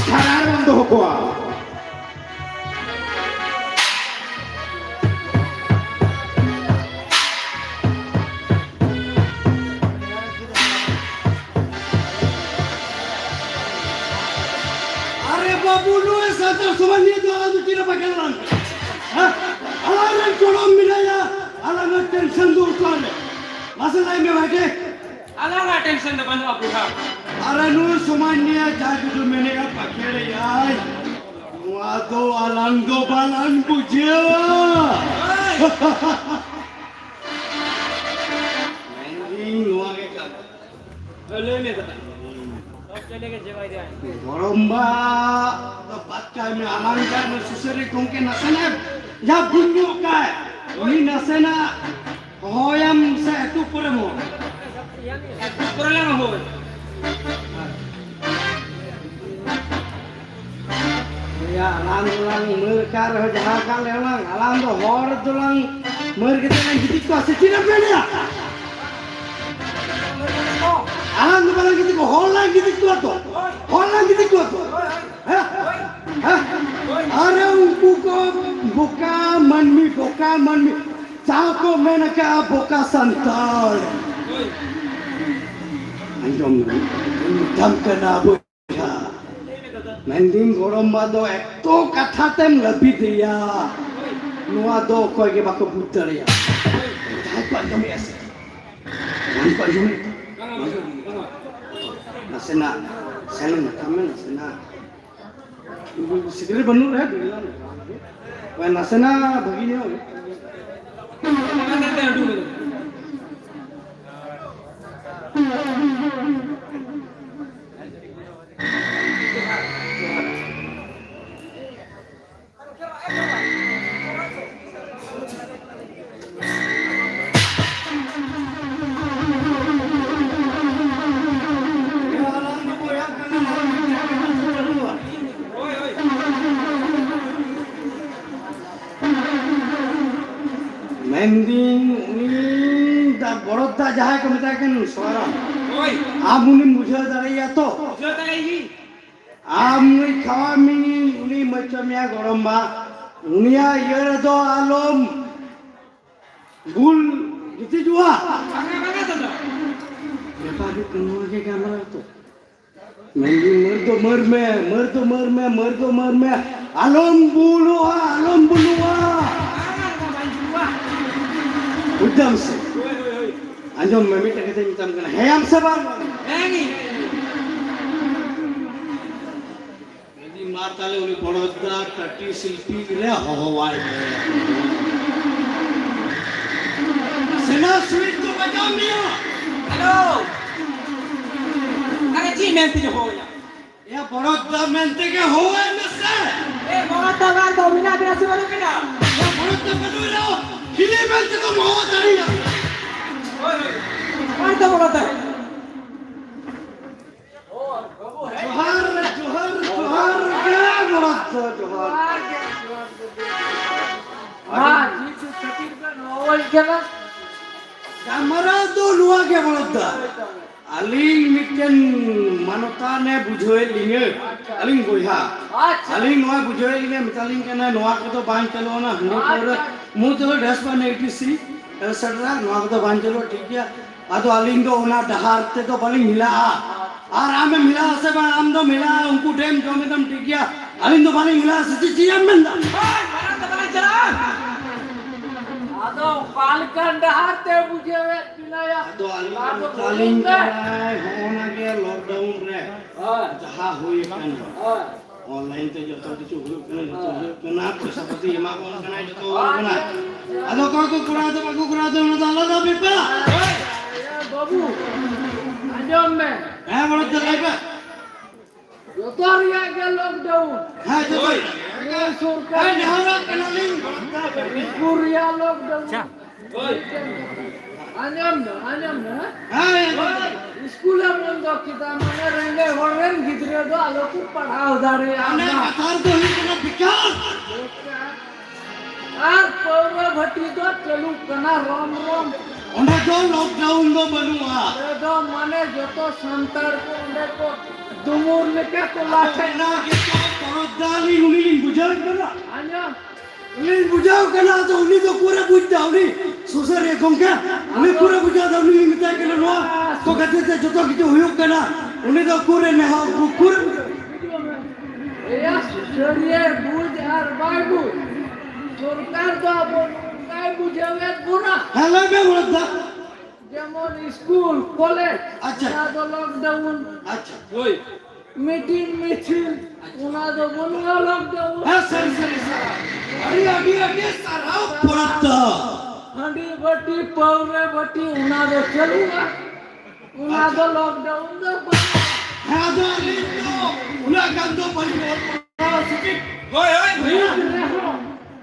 ᱪᱷᱟᱰᱟ ᱨᱮᱵᱚᱱ ᱫᱚᱦᱚ ᱠᱚᱣᱟ᱾ ᱟᱨᱮ ᱵᱟᱹᱵᱩ, ᱱᱩᱭ ᱥᱟᱱᱛᱟᱲ ᱥᱚᱢᱟᱡᱽ ᱱᱤᱭᱮ ᱫᱚ ᱟᱞᱟᱝ ᱫᱚ ᱪᱮᱫ ᱦᱚᱸ ᱵᱟᱝ ᱠᱟᱱᱟ ᱞᱟᱝ᱾ ᱦᱮᱸ? ᱟᱞᱟᱝ ᱨᱮᱱ ᱜᱚᱲᱚᱢ ᱢᱮᱱᱟᱭᱟ, ᱟᱞᱟᱝ ᱟᱜ ᱴᱮᱱᱥᱚᱱ ᱫᱚ ᱚᱠᱟ ᱨᱮ? ᱢᱟᱥᱮ ᱞᱟᱹᱭ ᱢᱮ ᱵᱷᱟᱜᱮ᱾ ᱟᱞᱟᱝ ᱟᱜ ᱴᱮᱱᱥᱚᱱ ᱫᱚ ᱵᱟᱹᱱᱩᱜᱼᱟ ᱵᱚᱭᱦᱟ᱾ ᱟᱨᱮ ᱱᱩᱭ ᱥᱚᱢᱟᱡᱽ ᱱᱤᱭᱮ ᱡᱟ ᱠᱤᱪᱷᱩ ᱢᱮᱱᱮᱜᱼᱟ, ᱯᱟᱠᱷᱮᱲᱮᱜᱼᱟᱭ, ᱱᱚᱣᱟ ᱫᱚ ᱟᱞᱟᱝ ᱫᱚ ᱵᱟᱞᱟᱝ ᱵᱩᱡᱷᱟᱹᱣᱟ᱾ ᱢᱮᱱᱫᱟᱹᱧ ᱱᱚᱣᱟ ᱜᱮ ᱠᱟᱱᱟ᱾ ᱞᱟᱹᱭ ᱢᱮ ᱫᱟᱫᱟ᱾ ᱜᱚᱲᱚᱢᱵᱟ ᱫᱚ ᱵᱟᱫ ᱠᱟᱭ ᱢᱮ, ᱟᱞᱟᱝ ᱠᱟᱭ ᱢᱮ, ᱥᱩᱥᱟᱹᱨᱤ ᱜᱚᱢᱠᱮ ᱱᱟᱥᱮᱱᱟᱜ ᱡᱟ ᱵᱩᱡᱽ ᱧᱚᱜ ᱠᱟᱭ, ᱩᱱᱤ ᱱᱟᱥᱮᱱᱟᱜ ᱦᱚᱦᱚᱭᱟᱢ ᱥᱮ ᱟᱹᱛᱩ ᱠᱚᱨᱮ ᱦᱚᱸ? ᱟᱹᱛᱩ ᱠᱚᱨᱮ ᱞᱟᱝ ᱦᱚᱦᱚᱭᱟ᱾ ᱭᱟ, ᱟᱞᱟᱝ ᱫᱚᱞᱟᱝ ᱢᱟᱹᱨ ᱠᱟᱜ ᱨᱮᱦᱚᱸ, ᱡᱟᱦᱟᱸ ᱠᱟᱜ ᱨᱮᱦᱚᱸ ᱞᱟᱝ, ᱟᱞᱟᱝ ᱫᱚ ᱦᱚᱲ ᱫᱚᱞᱟᱝ ᱢᱟᱹᱨ ᱠᱟᱛᱮ ᱞᱟᱝ ᱜᱤᱛᱤᱡ ᱠᱚᱜᱼᱟ ᱥᱮ ᱪᱮᱫ ᱮᱢ ᱢᱮᱱᱮᱜᱼᱟ? ᱟᱞᱟᱝ ᱫᱚ ᱵᱟᱞᱟᱝ ᱜᱤᱛᱤᱡ ᱠᱚᱜᱼᱟ, ᱦᱚᱲ ᱞᱟᱝ ᱜᱤᱛᱤᱡ ᱠᱚᱜᱼᱟ ᱛᱚ, ᱦᱚᱲ ᱞᱟᱝ ᱜᱤᱛᱤᱡ ᱠᱚᱜᱼᱟ ᱛᱚ᱾ ᱦᱮᱸ? ᱦᱮᱸ? ᱟᱨᱮ ᱩᱱᱠᱩ ᱠᱚ ᱵᱚᱠᱟ ᱢᱟᱹᱱᱢᱤ, ᱵᱚᱠᱟ ᱢᱟᱹᱱᱢᱤ, ᱡᱟᱦᱟᱸ ᱠᱚ ᱢᱮᱱ ᱟᱠᱟᱫᱼᱟ ᱵᱚᱠᱟ ᱥᱟᱱᱛᱟᱲ᱾ ᱟᱸᱡᱚᱢ ᱢᱮ, ᱢᱮᱛᱟᱢ ᱠᱟᱱᱟ ᱵᱚ-, ᱢᱮᱱᱫᱟᱹᱧ ᱜᱚᱲᱚᱢ ᱵᱟ ᱫᱚ ᱮᱛᱚ ᱠᱟᱛᱷᱟ ᱛᱮᱢ ᱞᱟᱹᱵᱤᱫᱮᱭᱟ, ᱱᱚᱣᱟ ᱫᱚ ᱚᱠᱚᱭ ᱜᱮ ᱵᱟᱠᱚ ᱵᱩᱡᱽ ᱫᱟᱲᱮᱭᱟᱜᱼᱟ᱾ ᱡᱟᱦᱟᱸᱭ ᱠᱚ ᱟᱸᱡᱚᱢᱮᱜᱼᱟ ᱥᱮ, ᱡᱟᱦᱟᱸᱭ ᱠᱚ ᱟᱸᱡᱚᱢᱮᱜᱼᱟ, ᱱᱟᱥᱮᱱᱟᱜ ᱥᱮᱱ ᱢᱮᱛᱟᱢ ᱢᱮ, ᱱᱟᱥᱮᱱᱟᱜ ᱥᱤᱠᱲᱤ ᱵᱟᱹᱱᱩᱜ ᱨᱮ, ᱵᱤᱞᱟᱱ ᱵᱟᱝ ᱦᱩᱭᱩᱜ᱾ ᱚᱱᱟ ᱱᱟᱥᱮᱱᱟᱜ ᱵᱷᱟᱹᱜᱤ ᱧᱚᱜ ᱦᱩᱭᱩᱜ᱾ ᱢᱮᱱᱫᱤᱧ, ᱩᱱᱤ ᱫᱟ-, ᱵᱚᱲᱚ ᱫᱟ ᱡᱟᱦᱟᱸᱭ ᱠᱚ ᱢᱮᱛᱟᱭ ᱠᱟᱱ ᱥᱚᱨᱟᱢ, ᱦᱳᱭ᱾ ᱟᱢ ᱩᱱᱤᱢ ᱵᱩᱡᱷᱟᱹᱣ ᱫᱟᱲᱮᱭᱟᱭᱟ ᱛᱚ? ᱵᱩᱡᱷᱟᱹᱣ ᱫᱟᱲᱮᱭᱟᱭ᱾ ᱟᱢ ᱱᱩᱭ ᱠᱷᱟᱣᱟ ᱢᱤ, ᱩᱱᱤ ᱢᱟᱹᱪᱚ ᱢᱮᱭᱟ ᱜᱚᱲᱚᱢ ᱵᱟ, ᱩᱱᱤᱭᱟᱜ ᱤᱭᱟᱹ ᱨᱮᱫᱚ ᱟᱞᱚᱢ ᱵᱩᱞ ᱜᱤᱛᱤᱡᱚᱜᱼᱟ᱾ ᱵᱟᱝᱟ, ᱵᱟᱝᱟ ᱫᱟᱫᱟ᱾ ᱵᱮᱯᱟᱨ ᱦᱩᱭᱩᱜ ᱠᱟᱱᱟ ᱱᱚᱣᱟ ᱜᱮ ᱜᱟᱞᱢᱟᱨᱟᱣ ᱛᱚ᱾ ᱢᱮᱱᱫᱟᱹᱧ ᱢᱟᱹᱨ ᱫᱚ ᱢᱟᱹᱨ ᱢᱮ, ᱢᱟᱹᱨ ᱫᱚ ᱢᱟᱹᱨ ᱢᱮ, ᱢᱟᱹᱨ ᱫᱚ ᱢᱟᱹᱨ ᱢᱮ, ᱟᱞᱚᱢ ᱵᱩᱞᱩᱜᱼᱟ, ᱟᱞᱚᱢ ᱵᱩᱞᱩᱜᱼᱟ᱾ ᱵᱩᱡᱽ ᱫᱟᱢ ᱥᱮ? ᱦᱳᱭ, ᱦᱳᱭ, ᱦᱳᱭ᱾ ᱟᱸᱡᱚᱢ ᱢᱮ, ᱢᱤᱫᱴᱮᱱ ᱠᱟᱛᱷᱟᱧ ᱢᱮᱛᱟᱢ ᱠᱟᱱᱟ, ᱦᱮᱸᱭᱟᱢ ᱥᱮ ᱵᱟᱝ? ᱦᱮᱸ ᱜᱮ᱾ ᱢᱮᱱᱫᱟᱹᱧ ᱢᱟ ᱛᱟᱦᱞᱮ ᱩᱱᱤ ᱵᱚᱲᱚ ᱫᱟ ᱴᱟᱴᱤ ᱥᱤᱞᱯᱤ ᱨᱮ ᱦᱚᱦᱚᱣᱟᱭ ᱢᱮ᱾ ᱥᱮᱱᱟ ᱥᱩᱭᱤᱪ ᱫᱚ ᱵᱟᱡᱟᱣ ᱢᱮᱭᱟ᱾ ᱦᱮᱞᱳ᱾ ᱟᱨᱮ ᱪᱮᱫ ᱢᱮᱱᱛᱮ ᱦᱚᱦᱚᱭᱟ? ᱮ ᱵᱚᱲᱚ ᱫᱟ ᱢᱮᱱᱛᱮ ᱜᱮ ᱦᱚᱦᱚᱭ ᱢᱮᱥᱮ᱾ ᱮ ᱵᱚᱲᱚ ᱫᱟ ᱵᱟᱝ ᱫᱚ ᱢᱮᱱᱟᱜ ᱵᱮᱱᱟ ᱥᱮ ᱵᱟᱹᱱᱩᱜ ᱵᱮᱱᱟ? ᱮ ᱵᱚᱲᱚ ᱫᱟ ᱵᱟᱹᱱᱩᱜ ᱨᱮᱦᱚᱸ ᱪᱤᱞᱤ ᱢᱮᱱᱛᱮ ᱫᱚᱢ ᱦᱚᱦᱚ ᱫᱟᱲᱮᱭᱟᱜᱼᱟ? ᱦᱳᱭ, ᱦᱳᱭ᱾ ᱚᱠᱚᱭ ᱫᱚ ᱵᱚᱲᱚ ᱫᱟ? ᱡᱚᱦᱟᱨ, ᱡᱚᱦᱟᱨ, ᱡᱚᱦᱟᱨ ᱜᱮ ᱵᱚᱲᱚ ᱫᱟ, ᱡᱚᱦᱟᱨ᱾ ᱢᱟ, ᱪᱮᱫ ᱪᱚ ᱠᱷᱟᱹᱛᱤᱨ ᱵᱮᱱ ᱦᱚᱦᱚᱭ ᱠᱟᱱᱟ? ᱜᱟᱞᱢᱟᱨᱟᱣ ᱫᱚ ᱱᱚᱣᱟ ᱜᱮ ᱵᱚᱲᱚ ᱫᱟ᱾ ᱟᱹᱞᱤᱧ ᱢᱤᱫᱴᱮᱱ ᱢᱟᱱᱚᱛᱟᱱᱮ ᱵᱩᱡᱷᱟᱹᱣᱮᱫ ᱞᱤᱧᱟᱹ, ᱟᱹᱞᱤᱧ ᱵᱚᱭᱦᱟ᱾ ᱟᱪᱪᱷᱟ᱾ ᱟᱹᱞᱤᱧ ᱱᱚᱣᱟ ᱵᱩᱡᱷᱟᱹᱣᱮᱫ ᱞᱤᱧᱟᱹ, ᱢᱮᱛᱟᱞᱤᱧ ᱠᱟᱱᱟ, ᱱᱚᱣᱟ ᱠᱚᱫᱚ ᱵᱟᱝ ᱪᱟᱹᱞᱩᱜᱼᱟ, ᱦᱟᱺᱰᱤ ᱯᱟᱹᱣᱨᱟᱹ, ᱟᱪᱪᱷᱟ᱾ ᱢᱩ ᱛᱮᱫᱚ ᱰᱨᱮᱥ ᱵᱟᱝ ᱮᱴᱤ ᱥᱤ, ᱮᱴᱥᱮᱴᱨᱟ, ᱱᱚᱣᱟ ᱠᱚᱫᱚ ᱵᱟᱝ ᱪᱟᱹᱞᱩᱜᱼᱟ, ᱴᱷᱤᱠ ᱜᱮᱭᱟ᱾ ᱟᱫᱚ ᱟᱹᱞᱤᱧ ᱫᱚ ᱚᱱᱟ ᱰᱟᱦᱟᱨ ᱛᱮᱫᱚ ᱵᱟᱹᱞᱤᱧ ᱦᱮᱞᱟᱜᱼᱟ᱾ ᱟᱨ ᱟᱢᱮᱢ ᱦᱮᱞᱟᱜᱼᱟ ᱥᱮ ᱵᱟᱝ, ᱟᱢ ᱫᱚᱢ ᱦᱮᱞᱟᱜᱼᱟ, ᱩᱱᱠᱩ ᱰᱷᱮᱨ ᱡᱚᱢ ᱮᱫᱟᱢ, ᱴᱷᱤᱠ ᱜᱮᱭᱟ, ᱟᱹᱞᱤᱧ ᱫᱚ ᱵᱟᱹᱞᱤᱧ ᱦᱮᱞᱟᱜᱼᱟ, ᱥᱮ ᱪᱮᱫ, ᱪᱮᱫ ᱮᱢ ᱢᱮᱱᱫᱟ? ᱦᱳᱭ, ᱢᱟᱨᱟᱝ ᱫᱚ ᱵᱟᱞᱮ ᱪᱟᱞᱟᱜᱼᱟ᱾ ᱟᱫᱚ ᱚᱠᱟ ᱞᱮᱠᱟᱱ ᱰᱟᱦᱟᱨ ᱛᱮ ᱵᱩᱡᱷᱟᱹᱣᱮᱫ ᱵᱮᱱᱟᱭᱟ? ᱟᱫᱚ ᱟᱹᱞᱤᱧ ᱟᱫᱚ ᱢᱮᱛᱟᱞᱤᱧ ᱵᱩᱡᱷᱟᱹᱣ ᱯᱮ᱾ ᱠᱟᱱᱟᱭ, ᱦᱚᱸᱜᱼᱚ ᱱᱟ ᱜᱮ ᱞᱚᱠᱰᱟᱣᱩᱱ ᱨᱮ ᱦᱳᱭ᱾ ᱡᱟᱦᱟᱸ ᱦᱩᱭ ᱟᱠᱟᱱᱟ, ᱦᱳᱭ᱾ ᱚᱱᱞᱟᱭᱤᱱ ᱛᱮ ᱡᱚᱛᱚ ᱠᱤᱪᱷᱩ ᱦᱩᱭᱩᱜ ᱠᱟᱱᱟ, ᱡᱚᱛᱚ ᱦᱳᱭ᱾ ᱦᱩᱭᱩᱜ ᱠᱟᱱᱟ, ᱯᱚᱭᱥᱟ ᱯᱟᱹᱛᱤ ᱮᱢᱟ ᱵᱚᱱ ᱠᱟᱱᱟᱭ, ᱡᱚᱛᱚ ᱵᱚᱱ ᱠᱟᱱᱟ᱾ ᱟᱫᱚ ᱚᱠᱚᱭ ᱠᱚ ᱠᱚᱨᱟᱣ ᱫᱟ, ᱵᱟᱠᱚ ᱠᱚᱨᱟᱣ ᱫᱟ, ᱚᱱᱟ ᱫᱚ ᱟᱞᱟᱫᱟ ᱵᱮᱯᱟᱨ᱾ ᱦᱳᱭ, ᱵᱟᱹᱵᱩ, ᱟᱸᱡᱚᱢ ᱢᱮ᱾ ᱦᱮᱸ, ᱵᱚᱲᱚ ᱫᱟ, ᱞᱟᱹᱭ ᱢᱮ᱾ ᱡᱚᱛᱚ ᱨᱮᱭᱟᱜ ᱜᱮ ᱞᱚᱠᱰᱟᱣᱩᱱ᱾ ᱦᱮᱸ, ᱡᱚᱛᱚ᱾ ᱱᱤᱭᱟᱹ ᱥᱚᱨᱠᱟᱨ ᱦᱮᱸ, ᱱᱮᱦᱚᱨᱚᱜ ᱠᱟᱱᱟᱞᱤᱧ᱾ ᱥᱠᱩᱞ ᱨᱮᱭᱟᱜ ᱞᱚᱠᱰᱟᱣᱩᱱ᱾ ᱟᱸᱡᱚᱢ ᱢᱮ, ᱟᱸᱡᱚᱢ ᱢᱮ, ᱦᱮᱸ? ᱦᱮᱸ, ᱟᱸᱡᱚᱢ ᱢᱮ᱾ ᱥᱠᱩᱞᱮ ᱵᱚᱱᱫᱚ ᱠᱮᱫᱟ, ᱢᱟᱱᱮ ᱨᱮᱸᱜᱮᱡ ᱦᱚᱲ ᱨᱮᱱ ᱜᱤᱫᱽᱨᱟᱹ ᱫᱚ ᱟᱞᱚ ᱠᱚ ᱯᱟᱲᱦᱟᱣ ᱫᱟᱲᱮᱭᱟᱜ ᱢᱟ᱾ ᱠᱟᱛᱷᱟ ᱫᱚ ᱦᱩᱭᱩᱜ ᱠᱟᱱᱟ ᱵᱮᱠᱟᱨ᱾ ᱵᱮᱠᱟᱨ᱾ ᱟᱨ ᱯᱟᱹᱣᱨᱟᱹ ᱵᱷᱟᱹᱴᱤ ᱫᱚ ᱪᱟᱹᱞᱩᱜ ᱠᱟᱱᱟ ᱨᱚᱢ ᱨᱚᱢ᱾ ᱚᱸᱰᱮ ᱫᱚ ᱞᱚᱠᱰᱟᱣᱩᱱ ᱫᱚ ᱵᱟᱹᱱᱩᱜᱼᱟ᱾ ᱚᱸᱰᱮ ᱫᱚ ᱢᱟᱱᱮ ᱡᱚᱛᱚ ᱥᱟᱱᱛᱟᱲ ᱠᱚ ᱚᱸᱰᱮ ᱠᱚ ᱫᱩᱢᱩᱨ ᱞᱮᱠᱟ ᱠᱚ ᱞᱟᱴᱷᱮ᱾ ᱚᱱᱟ ᱜᱮᱛᱚ ᱯᱚᱨᱚᱵᱽ ᱫᱟ ᱟᱹᱞᱤᱧ ᱩᱱᱤ ᱞᱤᱧ ᱵᱩᱡᱷᱟᱹᱣᱮᱫ ᱠᱟᱱᱟ᱾ ᱟᱸᱡᱚᱢ᱾ ᱩᱱᱤᱧ ᱵᱩᱡᱷᱟᱹᱣ ᱠᱟᱱᱟ, ᱟᱫᱚ ᱩᱱᱤ ᱫᱚ ᱚᱠᱚᱭᱮ ᱵᱩᱡᱽ ᱫᱟ? ᱩᱱᱤ ᱥᱩᱥᱟᱹᱨᱤᱭᱟᱹ ᱜᱚᱢᱠᱮ, ᱩᱱᱤ ᱚᱠᱚᱭᱮ ᱵᱩᱡᱷᱟᱹᱣ ᱫᱟ? ᱩᱱᱤ ᱢᱮᱛᱟᱭ ᱠᱟᱱᱟ, ᱱᱚᱣᱟ ᱠᱚ ᱠᱷᱟᱹᱛᱤᱨ ᱛᱮ ᱡᱚᱛᱚ ᱠᱤᱪᱷᱩ ᱦᱩᱭᱩᱜ ᱠᱟᱱᱟ᱾ ᱩᱱᱤ ᱫᱚ ᱚᱠᱚᱭᱮ ᱱᱮᱦᱚᱨ, ᱚᱠᱚᱭᱮ ᱮᱭᱟ, ᱥᱩᱥᱟᱹᱨᱤᱭᱟᱹ ᱵᱩᱡᱽ ᱟᱨ ᱵᱟᱭ ᱵᱩᱡᱽ, ᱥᱚᱨᱠᱟᱨ ᱫᱚ ᱟᱵᱚ ᱱᱚᱝᱠᱟᱭ ᱵᱩᱡᱷᱟᱹᱣᱮᱫ ᱵᱚᱱᱟ᱾ ᱦᱮᱸ, ᱞᱟᱹᱭ ᱢᱮ, ᱵᱚᱲᱚ ᱫᱟ᱾ ᱡᱮᱢᱚᱱ ᱥᱠᱩᱞ, ᱠᱚᱞᱮᱡᱽ, ᱟᱪᱪᱷᱟ᱾ ᱚᱱᱟ ᱫᱚ ᱞᱚᱠᱰᱟᱣᱩᱱ᱾ ᱟᱪᱪᱷᱟ᱾ ᱦᱳᱭ᱾ ᱢᱤᱴᱤᱝ ᱢᱤᱪᱷᱤᱞ, ᱚᱱᱟ ᱫᱚ ᱵᱟᱹᱱᱩᱜᱼᱟ ᱞᱚᱠᱰᱟᱣᱩᱱ᱾ ᱦᱮᱸ, ᱥᱟᱹᱨᱤ, ᱥᱟᱹᱨᱤ, ᱥᱟᱹᱨᱤ᱾ ᱟᱹᱰᱤ, ᱟᱹᱰᱤ, ᱟᱹᱰᱤ ᱥᱟᱨᱦᱟᱣ ᱯᱚᱨᱚᱵᱽ ᱫᱚ᱾ ᱦᱟᱺᱰᱤ ᱵᱟᱹᱴᱤ, ᱯᱟᱹᱣᱨᱟᱹ ᱵᱟᱹᱴᱤ, ᱚᱱᱟ ᱫᱚ ᱪᱟᱹᱞᱩᱜᱼᱟ᱾ ᱚᱱᱟ ᱫᱚ ᱞᱚᱠᱰᱟᱣᱩᱱ ᱫᱚ ᱵᱟᱹᱱᱩᱜᱼᱟ᱾ ᱦᱮᱸ, ᱟᱫᱚ ᱟᱹᱞᱤᱧ ᱫᱚ ᱩᱱᱟᱹᱜ ᱜᱟᱱ ᱫᱚ ᱵᱟᱹᱞᱤᱧ ᱚᱞ ᱯᱟᱲᱦᱟᱣ ᱥᱤᱠᱷᱤᱛ᱾ ᱦᱳᱭ, ᱦᱳᱭ, ᱦᱳᱭ᱾ ᱱᱤᱛ ᱨᱮᱦᱚᱸ,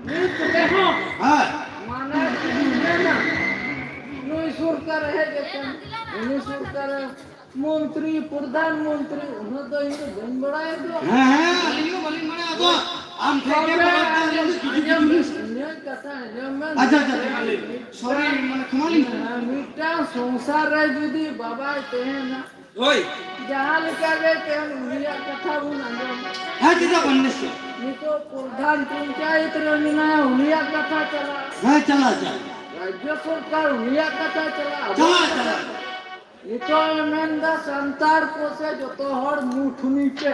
ᱱᱤᱛ ᱨᱮᱦᱚᱸ᱾ ᱦᱮᱸ᱾ ᱢᱟᱱᱮ ᱪᱮᱫ ᱤᱧ ᱢᱮᱱᱟ? ᱱᱩᱭ ᱥᱚᱨᱠᱟᱨᱮ ᱦᱮᱡ ᱟᱠᱟᱱ, ᱩᱱᱤ ᱥᱚᱨᱠᱟᱨᱮ ᱢᱚᱱᱛᱨᱤ, ᱯᱨᱚᱫᱷᱟᱱ ᱢᱚᱱᱛᱨᱤ, ᱩᱱᱟᱹᱜ ᱫᱚ ᱤᱧ ᱫᱚ ᱵᱟᱹᱧ ᱵᱟᱲᱟᱭᱟ ᱛᱚ᱾ ᱦᱮᱸ, ᱦᱮᱸ, ᱟᱹᱞᱤᱧ ᱦᱚᱸ ᱵᱟᱹᱞᱤᱧ ᱵᱟᱲᱟᱭᱟ᱾ ᱟᱫᱚ ᱟᱢ ᱴᱷᱮᱱ ᱜᱮ ᱛᱚᱵᱮ ᱯᱚᱨᱚᱵᱽ ᱫᱚ ᱟᱹᱞᱤᱧ ᱫᱚ ᱠᱤᱪᱷᱩ ᱟᱸᱡᱚᱢ ᱠᱤᱪᱷᱩ ᱢᱮ, ᱞᱤᱧ ᱤᱧᱟᱹᱜ ᱠᱟᱛᱷᱟ ᱟᱸᱡᱚᱢ ᱢᱮ᱾ ᱟᱪᱪᱷᱟ, ᱟᱪᱪᱷᱟ, ᱟᱪᱪᱷᱟ, ᱢᱟ ᱞᱟᱹᱭ ᱢᱮ᱾ Sorry, ᱢᱟᱱᱮ ᱠᱷᱚᱢᱟ ᱞᱤᱧ ᱢᱮ᱾ ᱦᱮᱸ, ᱢᱤᱫᱴᱟᱝ ᱥᱚᱝᱥᱟᱨ ᱨᱮ ᱡᱩᱫᱤ ᱵᱟᱵᱟᱭ ᱛᱟᱦᱮᱱᱟ, ᱦᱳᱭ᱾ ᱡᱟᱦᱟᱸ ᱞᱮᱠᱟ ᱜᱮ ᱛᱟᱦᱮᱱ, ᱩᱱᱤᱭᱟᱜ ᱠᱟᱛᱷᱟ ᱵᱚᱱ ᱟᱸᱡᱚᱢᱟ᱾ ᱦᱮᱸ, ᱪᱮᱫᱟᱜ ᱵᱟᱝ, ᱱᱤᱥᱪᱚᱭ᱾ ᱱᱤᱛᱚᱜ ᱯᱨᱚᱫᱷᱟᱱ ᱯᱚᱧᱪᱟᱭᱮᱛ ᱨᱮ ᱢᱮᱱᱟᱭᱟ, ᱩᱱᱤᱭᱟᱜ ᱠᱟᱛᱷᱟ ᱪᱟᱞᱟᱜᱼᱟ᱾ ᱦᱮᱸ, ᱪᱟᱞᱟᱜᱼᱟ, ᱪᱟᱞᱟᱜᱼᱟ᱾ ᱨᱟᱡᱽᱡᱚ ᱥᱚᱨᱠᱟᱨ, ᱩᱱᱤᱭᱟᱜ ᱠᱟᱛᱷᱟ ᱪᱟᱞᱟᱜᱼᱟ᱾ ᱪᱟᱞᱟᱜᱼᱟ, ᱪᱟᱞᱟᱜᱼᱟ᱾ ᱱᱤᱛᱚᱜ ᱮ ᱢᱮᱱᱫᱟ, ᱥᱟᱱᱛᱟᱲ ᱠᱚ ᱥᱮ ᱡᱚᱛᱚ ᱦᱚᱲ ᱢᱩᱴᱷᱩᱱᱤ ᱯᱮ᱾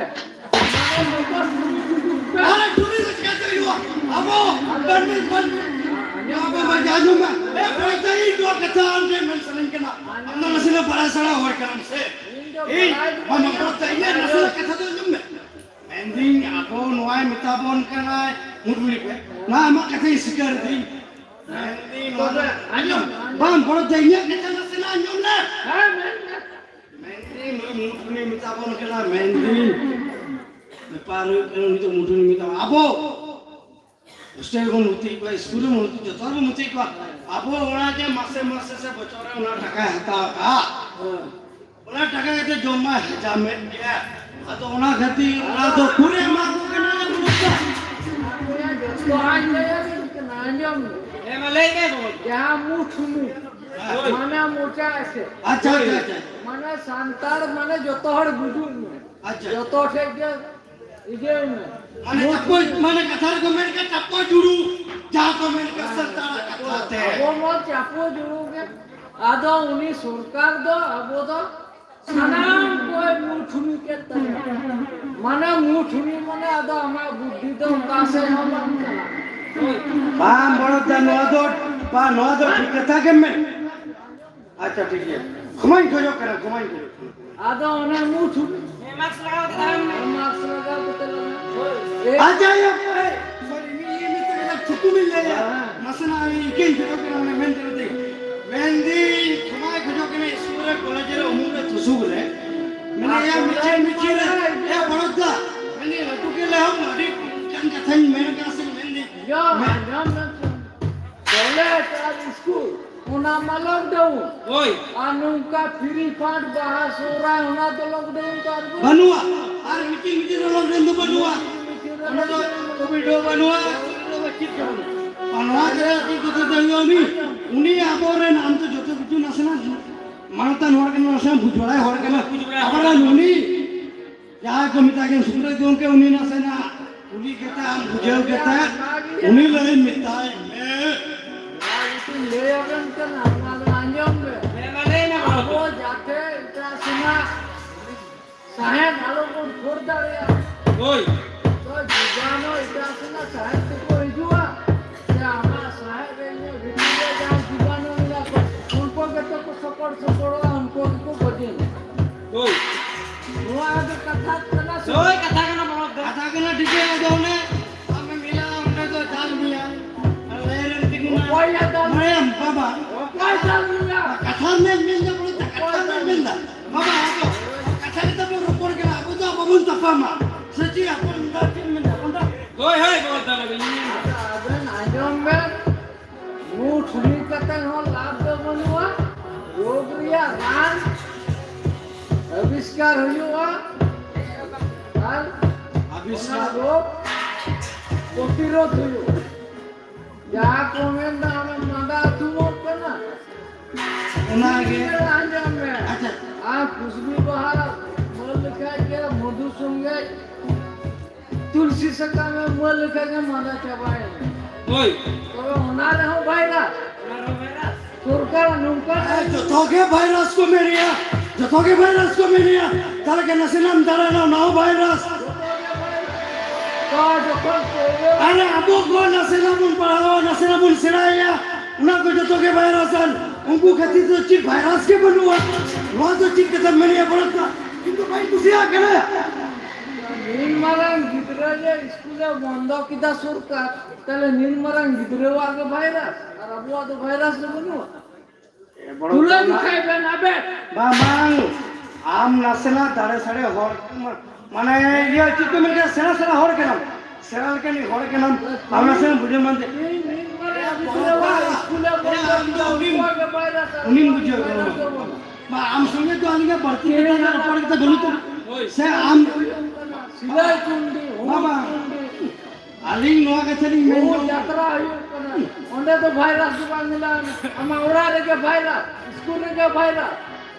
ᱢᱟᱱᱮ ᱱᱚᱝᱠᱟ ᱴᱩᱱᱤ ᱠᱚ ᱯᱮ᱾ ᱟᱨᱮ ᱴᱩᱱᱤ ᱫᱚ ᱪᱤᱠᱟᱹᱛᱮ ᱦᱩᱭᱩᱜᱼᱟ? ᱟᱵᱚ ᱵᱟᱹᱱᱩᱜ, ᱵᱟᱹᱱᱩᱜ᱾ ᱟᱵᱚ ᱢᱟ ᱡᱟᱦᱟᱸ ᱡᱚᱢ ᱢᱮ᱾ ᱮ, ᱵᱷᱟᱭ, ᱤᱧ ᱱᱚᱣᱟ ᱠᱟᱛᱷᱟ ᱟᱢ ᱴᱷᱮᱱ ᱢᱮᱱ ᱥᱟᱱᱟᱧ ᱠᱟᱱᱟ᱾ ᱟᱢ ᱫᱚ ᱱᱟᱥᱮᱱᱟᱜ ᱵᱟᱲᱟᱭ ᱥᱮᱬᱟ ᱦᱚᱲ ᱠᱟᱱᱟᱢ ᱥᱮ᱾ ᱤᱧ ᱫᱚ ᱤᱧ ᱵᱟᱲᱟᱭ ᱫᱚ ᱢᱟᱢᱟ ᱵᱟᱹᱧ ᱠᱚᱲᱟ ᱛᱮ ᱤᱧᱟᱹᱜ ᱵᱟᱲᱟᱭᱟ᱾ ᱱᱟᱥᱮᱱᱟᱜ ᱠᱟᱛᱷᱟ ᱫᱚ ᱟᱸᱡᱚᱢ ᱢᱮ᱾ ᱢᱮᱱᱫᱟᱹᱧ, ᱟᱵᱚ ᱱᱚᱣᱟᱭ ᱢᱮᱛᱟ ᱵᱚᱱ ᱠᱟᱱᱟᱭ, ᱢᱩᱴᱷᱩᱱᱤ ᱯᱮ᱾ ᱱᱚᱣᱟ ᱟᱢᱟᱜ ᱠᱟᱛᱷᱟᱧ ᱥᱤᱠᱟᱹᱨ ᱫᱟᱹᱧ᱾ ᱢᱮᱱᱫᱟᱹᱧ, ᱱᱚᱣᱟ ᱛᱚᱵᱮ ᱫᱚ ᱟᱸᱡᱚᱢ, ᱟᱸᱡᱚᱢ᱾ ᱵᱟᱝ, ᱵᱚᱲᱚ ᱫᱚ ᱤᱧᱟᱹᱜ ᱠᱟᱛᱷᱟ ᱱᱟᱥᱮᱱᱟᱜ ᱟᱸᱡᱚᱢ ᱞᱮ᱾ ᱦᱮᱸ, ᱢᱮᱱ ᱢᱮ᱾ ᱢᱮᱱᱫᱟᱹᱧ, ᱱᱩᱭ ᱢᱩᱴᱷᱩᱱᱤ ᱢᱮᱛᱟ ᱵᱚᱱ ᱠᱟᱱᱟ, ᱢᱮᱱᱫᱟᱹᱧ, ᱵᱮᱯᱟᱨ ᱦᱩᱭᱩᱜ ᱠᱟᱱᱟ, ᱩᱱᱤ ᱫᱚ ᱢᱩᱴᱷᱩᱱᱤ ᱢᱮᱛᱟ ᱵᱚᱱ᱾ ᱟᱵᱚ ᱦᱳᱥᱴᱮᱞ ᱵᱚᱱ ᱵᱷᱚᱨᱛᱤᱭᱮᱫ ᱠᱚᱣᱟ, ᱥᱠᱩᱞ ᱨᱮᱵᱚᱱ ᱵᱷᱚᱨᱛᱤ, ᱡᱚᱛᱚ ᱨᱮᱵᱚᱱ ᱵᱷᱚᱨᱛᱤᱭᱮᱫ ᱠᱚᱣᱟ᱾ ᱟᱵᱚ ᱚᱲᱟᱜ ᱨᱮ ᱢᱟᱥᱮ ᱢᱟᱥᱮ ᱥᱮ ᱵᱚᱪᱷᱚᱨ ᱨᱮ ᱚᱱᱟ ᱴᱟᱠᱟᱭ ᱦᱟᱛᱟᱣ ᱠᱟᱜᱼᱟ᱾ ᱦᱮᱸ᱾ ᱚᱱᱟ ᱴᱟᱠᱟ ᱠᱟᱛᱮ ᱡᱚᱢ ᱢᱟᱭ ᱦᱟᱡᱟᱢᱮᱫ ᱜᱮᱭᱟ᱾ ᱟᱫᱚ ᱚᱱᱟ ᱠᱷᱟᱹᱛᱤᱨ ᱚᱱᱟ ᱫᱚ ᱠᱩᱲᱤ ᱮᱢᱟ ᱠᱚ ᱠᱟᱱᱟ, ᱵᱩᱡᱷᱟᱹᱣ? ᱟᱵᱚᱭᱟᱜ ᱡᱚᱛᱚ ᱟᱡ ᱞᱟᱹᱭ ᱟᱵᱤᱱ ᱠᱟᱱᱟ᱾ ᱦᱮᱸ, ᱢᱟ ᱞᱟᱹᱭ ᱢᱮ ᱜᱚᱜᱚ᱾ ᱡᱟᱦᱟᱸ ᱢᱩ ᱴᱷᱩᱱᱩ, ᱦᱳᱭ᱾ ᱢᱟᱱᱮ ᱢᱚᱪᱟ ᱮᱥᱮᱫ᱾ ᱟᱪᱪᱷᱟ, ᱟᱪᱪᱷᱟ, ᱟᱪᱪᱷᱟ᱾ ᱢᱟᱱᱮ ᱥᱟᱱᱛᱟᱲ ᱢᱟᱱᱮ ᱡᱚᱛᱚ ᱦᱚᱲ ᱵᱩᱡᱩᱜ ᱢᱮ᱾ ᱟᱪᱪᱷᱟ᱾ ᱡᱚᱛᱚ ᱴᱷᱮᱡ ᱜᱮ ᱤᱭᱟᱹᱭ ᱢᱮ᱾ ᱢᱟᱱᱮ ᱪᱟᱯᱚ, ᱢᱟᱱᱮ ᱠᱟᱛᱷᱟ ᱨᱮᱠᱚ ᱢᱮᱱ ᱠᱟᱜ, ᱪᱟᱯᱚ ᱡᱩᱲᱩ, ᱡᱟᱦᱟᱸ ᱠᱚ ᱢᱮᱱ ᱠᱟᱜ ᱥᱟᱱᱛᱟᱲᱟᱜ ᱠᱟᱛᱷᱟ ᱛᱮ᱾ ᱟᱵᱚ ᱢᱟ ᱪᱟᱯᱚ ᱡᱩᱲᱩ ᱜᱮ᱾ ᱟᱫᱚ ᱩᱱᱤ ᱥᱚᱨᱠᱟᱨ ᱫᱚ ᱟᱵᱚ ᱫᱚ ᱥᱟᱱᱟᱢ ᱠᱚᱭ ᱢᱩ ᱴᱷᱩᱱᱤ ᱠᱮᱫ ᱛᱟᱵᱚᱱᱟ᱾ ᱢᱟᱱᱮ ᱢᱩ ᱴᱷᱩᱱᱤ ᱢᱟᱱᱮ ᱟᱫᱚ ᱟᱢᱟᱜ ᱵᱩᱫᱽᱫᱷᱤ ᱫᱚ ᱚᱠᱟ ᱥᱮᱫ ᱦᱚᱸ ᱵᱟᱝ ᱪᱟᱞᱟᱜᱼᱟ᱾ ᱵᱟᱝ, ᱵᱚᱲᱚ ᱫᱟ, ᱱᱚᱣᱟ ᱫᱚ, ᱵᱟᱝ, ᱱᱚᱣᱟ ᱫᱚ ᱴᱷᱤᱠ ᱠᱟᱛᱷᱟ ᱜᱮᱢ ᱢᱮᱱ᱾ ᱟᱪᱪᱷᱟ, ᱴᱷᱤᱠ ᱜᱮᱭᱟ᱾ ᱠᱷᱚᱢᱟᱧ ᱠᱷᱚᱡᱚᱜ ᱠᱟᱱᱟ, ᱠᱷᱚᱢᱟᱧ ᱠᱷᱚᱡᱚᱜ ᱠᱟᱱᱟ᱾ ᱟᱫᱚ ᱚᱱᱮ ᱢᱩ ᱴᱷᱩᱱᱤ᱾ ᱦᱮᱸ, mask ᱞᱟᱜᱟᱣ ᱠᱟᱛᱮ ᱛᱟᱦᱮᱱ ᱢᱮ᱾ Mask ᱞᱟᱜᱟᱣ ᱠᱟᱛᱮ ᱞᱟᱜᱟᱣ᱾ ᱦᱳᱭ᱾ ᱮ- ᱟᱪᱪᱷᱟ, ᱤᱭᱟᱹ, ᱮ, sorry, ᱢᱤᱫ, ᱢᱤᱫ, ᱢᱤᱫ, ᱢᱤᱫ ᱛᱷᱩᱠᱩᱢ ᱤᱧ ᱞᱟᱹᱭᱟ᱾ ᱦᱮᱸ᱾ ᱱᱟᱥᱮᱱᱟᱜ ᱤᱧ ᱤᱠᱟᱹᱧ ᱠᱷᱚᱡᱚᱜ ᱠᱟᱱᱟ, ᱢᱟᱱᱮ ᱢᱮᱱ ᱛᱮᱫᱚ ᱛᱤᱧ᱾ ᱢᱮᱱᱫᱟᱹᱧ, ᱠᱷᱚᱢᱟᱭ ᱠᱷᱚᱡᱚᱜ ᱠᱟᱱᱟ, ᱤᱥᱠᱩᱞ ᱨᱮ, ᱠᱚᱞᱮᱡᱽ ᱨᱮ, ᱩᱢᱩᱞ ᱨᱮ, ᱛᱩᱥᱩᱠ ᱨᱮ᱾ ᱢᱟᱱᱮ, ᱟᱨ ᱮ, ᱢᱤᱪᱷᱤᱞ, ᱠᱚᱞᱮᱡᱽ ᱢᱤᱪᱷᱤᱞ ᱨᱮ, ᱨᱮ᱾ ᱮ, ᱵᱚᱲᱚ ᱫᱟ, ᱢᱮᱱᱫᱟᱹᱧ, ᱞᱟᱹᱴᱩ ᱠᱮ ᱞᱮ ᱦᱚᱸ ᱟᱹᱰᱤ ᱚᱱᱠᱟᱱ ᱠᱟᱛᱷᱟᱧ ᱢᱮᱱ ᱠᱟᱱᱟ ᱥᱮ ᱢᱮᱱᱫᱟᱹᱧ᱾ ᱭᱚ, ᱢᱮ- ᱟᱸᱡᱚᱢ ᱢᱮ ᱛᱚ᱾ ᱠᱚᱞᱮᱡᱽ ᱟᱨ ᱤᱥᱠᱩᱞ, ᱚᱱᱟ ᱢᱟ lockdown᱾ ᱦᱳᱭ᱾ ᱟᱨ ᱱᱚᱝᱠᱟ free fund, ᱵᱟᱦᱟ, ᱥᱚᱦᱨᱟᱭ, ᱚᱱᱟ ᱫᱚ lockdown ᱫᱚ ᱟᱨ ᱵᱟᱹᱱᱩᱜ᱾ ᱵᱟᱹᱱᱩᱜᱼᱟ᱾ ᱟᱨ ᱢᱤᱫᱴᱤᱡ, ᱢᱤᱫᱴᱤᱡ ᱫᱚ lockdown ᱫᱚ ᱵᱟᱹᱱᱩᱜᱼᱟ᱾ ᱚᱸᱰᱮ ᱫᱚ covid ᱦᱚᱸ ᱵᱟᱹᱱᱩᱜᱼᱟ, ᱪᱮᱫ ᱦᱚᱸ ᱵᱟᱹᱱᱩᱜᱼᱟ᱾ ᱟᱨ ᱱᱚᱣᱟ ᱡᱟᱭᱜᱟ ᱨᱮ ᱪᱮᱫ ᱠᱚᱛᱮ ᱫᱚ ᱦᱩᱭᱩᱜᱼᱟ? ᱩᱱᱤ, ᱩᱱᱤ ᱟᱵᱚᱨᱮᱱ, ᱟᱢ ᱫᱚ ᱡᱚᱛᱚ ᱠᱤᱪᱷᱩ ᱱᱟᱥᱮᱱᱟᱜ ᱢᱟᱱᱚᱛᱟᱱ ᱦᱚᱲ ᱠᱟᱱᱟ, ᱱᱟᱥᱮᱱᱟᱜ ᱵᱩᱡᱽ ᱵᱟᱲᱟᱭ ᱦᱚᱲ ᱠᱟᱱᱟ᱾ ᱵᱩᱡᱽ ᱵᱟᱲᱟᱭ ᱦᱚᱲ ᱟᱵᱟᱨ ᱠᱟᱱᱟ᱾ ᱩᱱᱤ ᱡᱟᱦᱟᱸᱭ ᱠᱚ ᱢᱮᱛᱟᱭ ᱠᱟᱱ ᱥᱩᱠᱨᱤ ᱜᱚᱢᱠᱮ, ᱩᱱᱤ ᱱᱟᱥᱮᱱᱟᱜ ᱠᱩᱞᱤ ᱠᱟᱛᱮ ᱟᱢ ᱵᱩᱡᱷᱟᱹᱣ ᱠᱟᱛᱮ ᱩᱱᱤ ᱞᱟᱹᱭ ᱢᱮᱛᱟᱭ ᱢᱮ᱾ ᱱᱚᱣᱟ ᱜᱮᱛᱚᱧ ᱞᱟᱹᱭ ᱟᱵᱮᱱ ᱠᱟᱱᱟ, ᱚᱱᱟ ᱫᱚ ᱟᱸᱡᱚᱢ ᱵᱮᱱ᱾ ᱦᱮᱸ, ᱢᱟ ᱞᱟᱹᱭ ᱢᱮ ᱵᱟᱹᱵᱩ᱾ ᱟᱵᱚ ᱡᱟᱛᱮ ᱮᱴᱟᱜ ᱥᱮᱱᱟᱜ ᱥᱟᱦᱮᱸᱫ ᱟᱞᱚ ᱵᱚᱱ ᱠᱷᱚᱲ ᱫᱟᱲᱮᱭᱟᱜᱼᱟ᱾ ᱦᱳᱭ᱾ ᱛᱚ ᱡᱤᱵᱟᱱᱩ ᱮᱴᱟᱜ ᱥᱮᱱᱟᱜ ᱥᱟᱦᱮᱸᱫ ᱛᱮᱠᱚ ᱦᱤᱡᱩᱜᱼᱟ, ᱥᱮ ᱟᱢᱟᱜ ᱥᱟᱦᱮᱸᱫ ᱨᱮ ᱤᱧᱟᱹᱜ ᱵᱷᱤᱛᱤᱨ ᱨᱮ ᱡᱟᱦᱟᱸ ᱡᱤᱵᱟᱱᱩ ᱢᱮᱱᱟᱜ ᱠᱚᱣᱟ, ᱩᱱᱠᱩ ᱜᱮᱛᱚ ᱠᱚ ᱥᱚᱠᱚᱲ ᱥᱚᱠᱚᱲᱚᱜᱼᱟ, ᱩᱱᱠᱩ ᱜᱮᱠᱚ ᱜᱚᱡᱮᱱᱟ᱾ ᱦᱳᱭ᱾ ᱱᱚᱣᱟ ᱫᱚ ᱠᱟᱛᱷᱟ ᱠᱟᱱᱟ ᱥᱮ? ᱦᱳᱭ, ᱠᱟᱛᱷᱟ ᱠᱟᱱᱟ ᱵᱟᱵᱟ᱾ ᱠᱟᱛᱷᱟ ᱠᱟᱱᱟ, ᱴᱷᱤᱠ ᱜᱮᱭᱟ, ᱟᱫᱚ ᱚᱱᱮ ᱟᱢᱮᱢ ᱢᱮᱱᱟ ᱚᱸᱰᱮ ᱫᱚ ᱪᱟᱞ ᱢᱮᱭᱟ᱾ ᱟᱨ ᱞᱟᱭᱤᱱ ᱨᱮᱢ ᱛᱤᱸᱜᱩᱱᱟ᱾ ᱚᱠᱚᱭ ᱭᱟ ᱪᱟᱞ ᱢᱮᱭᱟ? ᱢᱟᱭᱟᱢ ᱵᱟᱵᱟ᱾ ᱚᱠᱚᱭ ᱪᱟᱞ ᱢᱮᱭᱟ? ᱠᱟᱛᱷᱟ ᱢᱮᱱ, ᱢᱮᱱ ᱫᱟ ᱵᱚᱞᱮ, ᱠᱟᱛᱷᱟ ᱚᱠᱚᱭ ᱢᱮᱱ, ᱪᱟᱞ ᱢᱮᱱ ᱫᱟ᱾ ᱵᱟᱵᱟ, ᱟᱫᱚ ᱠᱟᱛᱷᱟ ᱜᱮ ᱛᱟᱵᱚ ᱨᱚᱯᱚᱲ ᱠᱟᱱᱟ, ᱟᱵᱚ ᱫᱚ ᱵᱟᱵᱚᱱ ᱛᱟᱯᱟᱢᱟ᱾ ᱥᱮ ᱪᱮᱫ ᱟᱵᱚᱱ ᱫᱟ, ᱪᱮᱫ ᱢᱮᱱ ᱫᱟ? ᱦᱳᱭ, ᱦᱳᱭ, ᱵᱟᱵᱟ, ᱛᱟᱦᱞᱮ ᱵᱤᱱ ᱢᱮᱱ ᱫᱟ᱾ ᱟᱵᱮᱱ ᱟᱸᱡᱚᱢ ᱵᱮᱱ᱾ ᱢᱩ ᱴᱷᱩᱱᱤ ᱠᱟᱛᱮ ᱦᱚᱸ ᱞᱟᱵᱷ ᱫᱚ ᱵᱟᱹᱱᱩᱜᱼᱟ᱾ ᱨᱳᱜᱽ ᱨᱮᱭᱟᱜ ᱨᱟᱱ ᱟᱵᱤᱥᱠᱟᱨ ᱦᱩᱭᱩᱜᱼᱟ ᱟᱨ ᱚᱱᱟ ᱟᱵᱤᱥᱠᱟᱨ᱾ ᱨᱳᱜᱽ ᱯᱨᱚᱛᱤᱨᱳᱫᱷ ᱦᱩᱭᱩᱜᱼᱟ᱾ ᱡᱟᱦᱟᱸ ᱠᱚ ᱢᱮᱱᱫᱟ, ᱟᱢᱮᱢ ᱢᱟᱸᱫᱟ ᱟᱹᱛᱩᱢᱚᱜ ᱠᱟᱱᱟ᱾ ᱚᱱᱟᱜᱮ᱾ ᱟᱸᱡᱚᱢ ᱢᱮ᱾ ᱟᱪᱪᱷᱟ᱾ ᱟᱨ ᱠᱩᱥᱵᱤ ᱵᱟᱦᱟ ᱢᱟᱹᱨ ᱞᱮᱠᱷᱟᱡ ᱜᱮ ᱢᱚᱫᱷᱩ ᱥᱚᱸᱜᱮ ᱛᱩᱞᱥᱤ ᱥᱟᱠᱟᱢ ᱮᱢ ᱢᱟᱹᱨ ᱞᱮᱠᱷᱟᱡ ᱜᱮ ᱢᱟᱸᱫᱟ ᱪᱟᱵᱟᱭᱮᱱᱟ᱾ ᱦᱳᱭ᱾ ᱛᱚᱵᱮ ᱚᱱᱟ ᱨᱮᱦᱚᱸ ᱵᱷᱟᱭᱨᱟᱥ᱾ ᱥᱚᱨᱠᱟᱨ ᱱᱚᱝᱠᱟ ᱟᱨ ᱡᱚᱛᱚ ᱜᱮ ᱵᱷᱟᱭᱨᱟᱥ ᱠᱚ ᱢᱮᱱᱮᱜᱼᱟ, ᱡᱚᱛᱚ ᱜᱮ ᱵᱷᱟᱭᱨᱟᱥ ᱠᱚ ᱢᱮᱱᱮᱜᱼᱟ᱾ ᱛᱟᱦᱞᱮ ᱠᱤ ᱱᱟᱥᱮᱱᱟᱜ ᱮᱢ ᱫᱟᱬᱟᱱᱟ, ᱚᱱᱟ ᱦᱚᱸ ᱵᱷᱟᱭᱨᱟᱥ᱾ ᱛᱚ ᱡᱚᱠᱷᱚᱱ ᱯᱳᱭᱞᱳ ᱟᱨᱮ, ᱟᱵᱚ ᱠᱚ ᱱᱟᱥᱮᱱᱟᱜ ᱵᱚᱱ ᱯᱟᱲᱦᱟᱣᱟ, ᱱᱟᱥᱮᱱᱟᱜ ᱵᱚᱱ ᱥᱮᱬᱟᱭᱟ, ᱚᱱᱟ ᱠᱚ ᱡᱚᱛᱚ ᱜᱮ ᱵᱷᱟᱭᱨᱟᱥ᱾ ᱟᱨ ᱩᱱᱠᱩ ᱠᱷᱟᱹᱛᱤᱨ ᱫᱚ ᱪᱮᱫ ᱵᱷᱟᱭᱨᱟᱥ ᱜᱮ ᱵᱟᱹᱱᱩᱜᱼᱟ᱾ ᱱᱚᱣᱟ ᱫᱚ ᱪᱮᱫ ᱠᱟᱛᱷᱟ ᱢᱮᱱᱮᱜᱼᱟ ᱵᱚᱞᱮ ᱛᱚ? ᱤᱧ ᱫᱚ ᱵᱟᱹᱧ ᱠᱩᱥᱤᱭᱟᱜ ᱠᱟᱱᱟ᱾ ᱱᱤᱱ ᱢᱟᱨᱟᱝ ᱜᱤᱫᱽᱨᱟᱹ ᱡᱮ ᱥᱠᱩᱞᱮ ᱵᱚᱱᱫᱚ ᱠᱮᱫᱟ ᱥᱚᱨᱠᱟᱨ, ᱛᱟᱦᱞᱮ ᱱᱤᱱ ᱢᱟᱨᱟᱝ ᱜᱤᱫᱽᱨᱟᱹᱣᱟᱜ ᱜᱮ ᱵᱷᱟᱭᱨᱟᱥ ᱟᱨ ᱟᱵᱚᱣᱟᱜ ᱫᱚ ᱵᱷᱟᱭᱨᱟᱥ ᱫᱚ ᱵᱟᱹᱱᱩᱜᱼᱟ? ᱮ, ᱵᱚᱲᱚ ᱛᱩᱞᱟᱹ ᱠᱟᱱᱟ᱾ ᱡᱚᱠᱷᱟᱭ ᱵᱮᱱ ᱟᱵᱮᱱ᱾ ᱵᱟᱝ, ᱵᱟᱝ, ᱟᱢ ᱱᱟᱥᱮᱱᱟᱜ ᱫᱟᱲᱮ ᱥᱟᱲᱮ ᱦᱚᱲ, ᱢᱟᱱᱮ, ᱤᱭᱟᱹ, ᱪᱮᱫ ᱠᱚ ᱢᱮᱱ ᱠᱮᱫᱟ, ᱥᱮᱬᱟ ᱥᱮᱬᱟ ᱦᱚᱲ ᱠᱟᱱᱟᱢ, ᱥᱮᱬᱟ ᱞᱮᱠᱟᱱᱤᱡ ᱦᱚᱲ ᱠᱟᱱᱟᱢ, ᱟᱢ ᱱᱟᱥᱮᱱᱟᱜ ᱵᱩᱡᱷᱟᱹᱣ ᱢᱟᱱᱛᱮ᱾ ᱤᱧ, ᱤᱧ ᱢᱟᱨᱟᱝ ᱜᱤᱫᱽᱨᱟᱹ ᱦᱚᱲ ᱥᱠᱩᱞᱮ ᱵᱚᱱᱫᱚ ᱮ, ᱟᱢ ᱫᱚ ᱠᱮᱫᱟ, ᱩᱱᱤᱢ, ᱩᱱᱠᱩᱣᱟᱜ ᱜᱮ ᱵᱷᱟᱭᱨᱟᱥ ᱟᱨ ᱩᱱᱤᱢ ᱵᱟᱝ ᱵᱩᱡᱷᱟᱹᱣ ᱵᱷᱟᱭᱨᱟᱥ ᱠᱟᱱᱟ᱾ ᱫᱚ ᱵᱟᱹᱱᱩᱜ᱾ ᱵᱟ, ᱟᱢ ᱥᱚᱸᱜᱮ ᱫᱚ ᱟᱹᱞᱤᱧᱟᱜ ᱵᱟᱹᱲᱛᱤ ᱠᱟᱛᱷᱟ ᱨᱚᱯᱚᱲ ᱠᱟᱛᱷᱟ ᱵᱟᱹᱱᱩᱜ ᱛᱟᱵᱚᱱᱟ᱾ ᱥᱮ ᱟᱢ ᱥᱤᱞᱟᱹᱭ ᱠᱩᱱᱰᱤ, ᱦᱩᱲᱩ ᱵᱟᱵᱟ᱾ ᱠᱩᱱᱰᱤ, ᱟᱹᱞᱤᱧ ᱱᱚᱣᱟ ᱠᱟᱛᱷᱟ ᱞᱤᱧ ᱢᱮᱱ ᱵᱚᱦᱩ ᱡᱚᱝ ᱡᱟᱛᱨᱟ ᱦᱩᱭᱩᱜ ᱠᱟᱱᱟ, ᱚᱸᱰᱮ ᱫᱚ ᱵᱷᱟᱭᱨᱟᱥ ᱫᱚ ᱵᱟᱝ ᱢᱮᱱᱟᱜᱼᱟ᱾ ᱟᱢᱟᱜ ᱚᱲᱟᱜ ᱨᱮᱜᱮ ᱵᱷᱟᱭᱨᱟᱥ, ᱥᱠᱩᱞ ᱨᱮᱜᱮ ᱵᱷᱟᱭᱨᱟᱥ᱾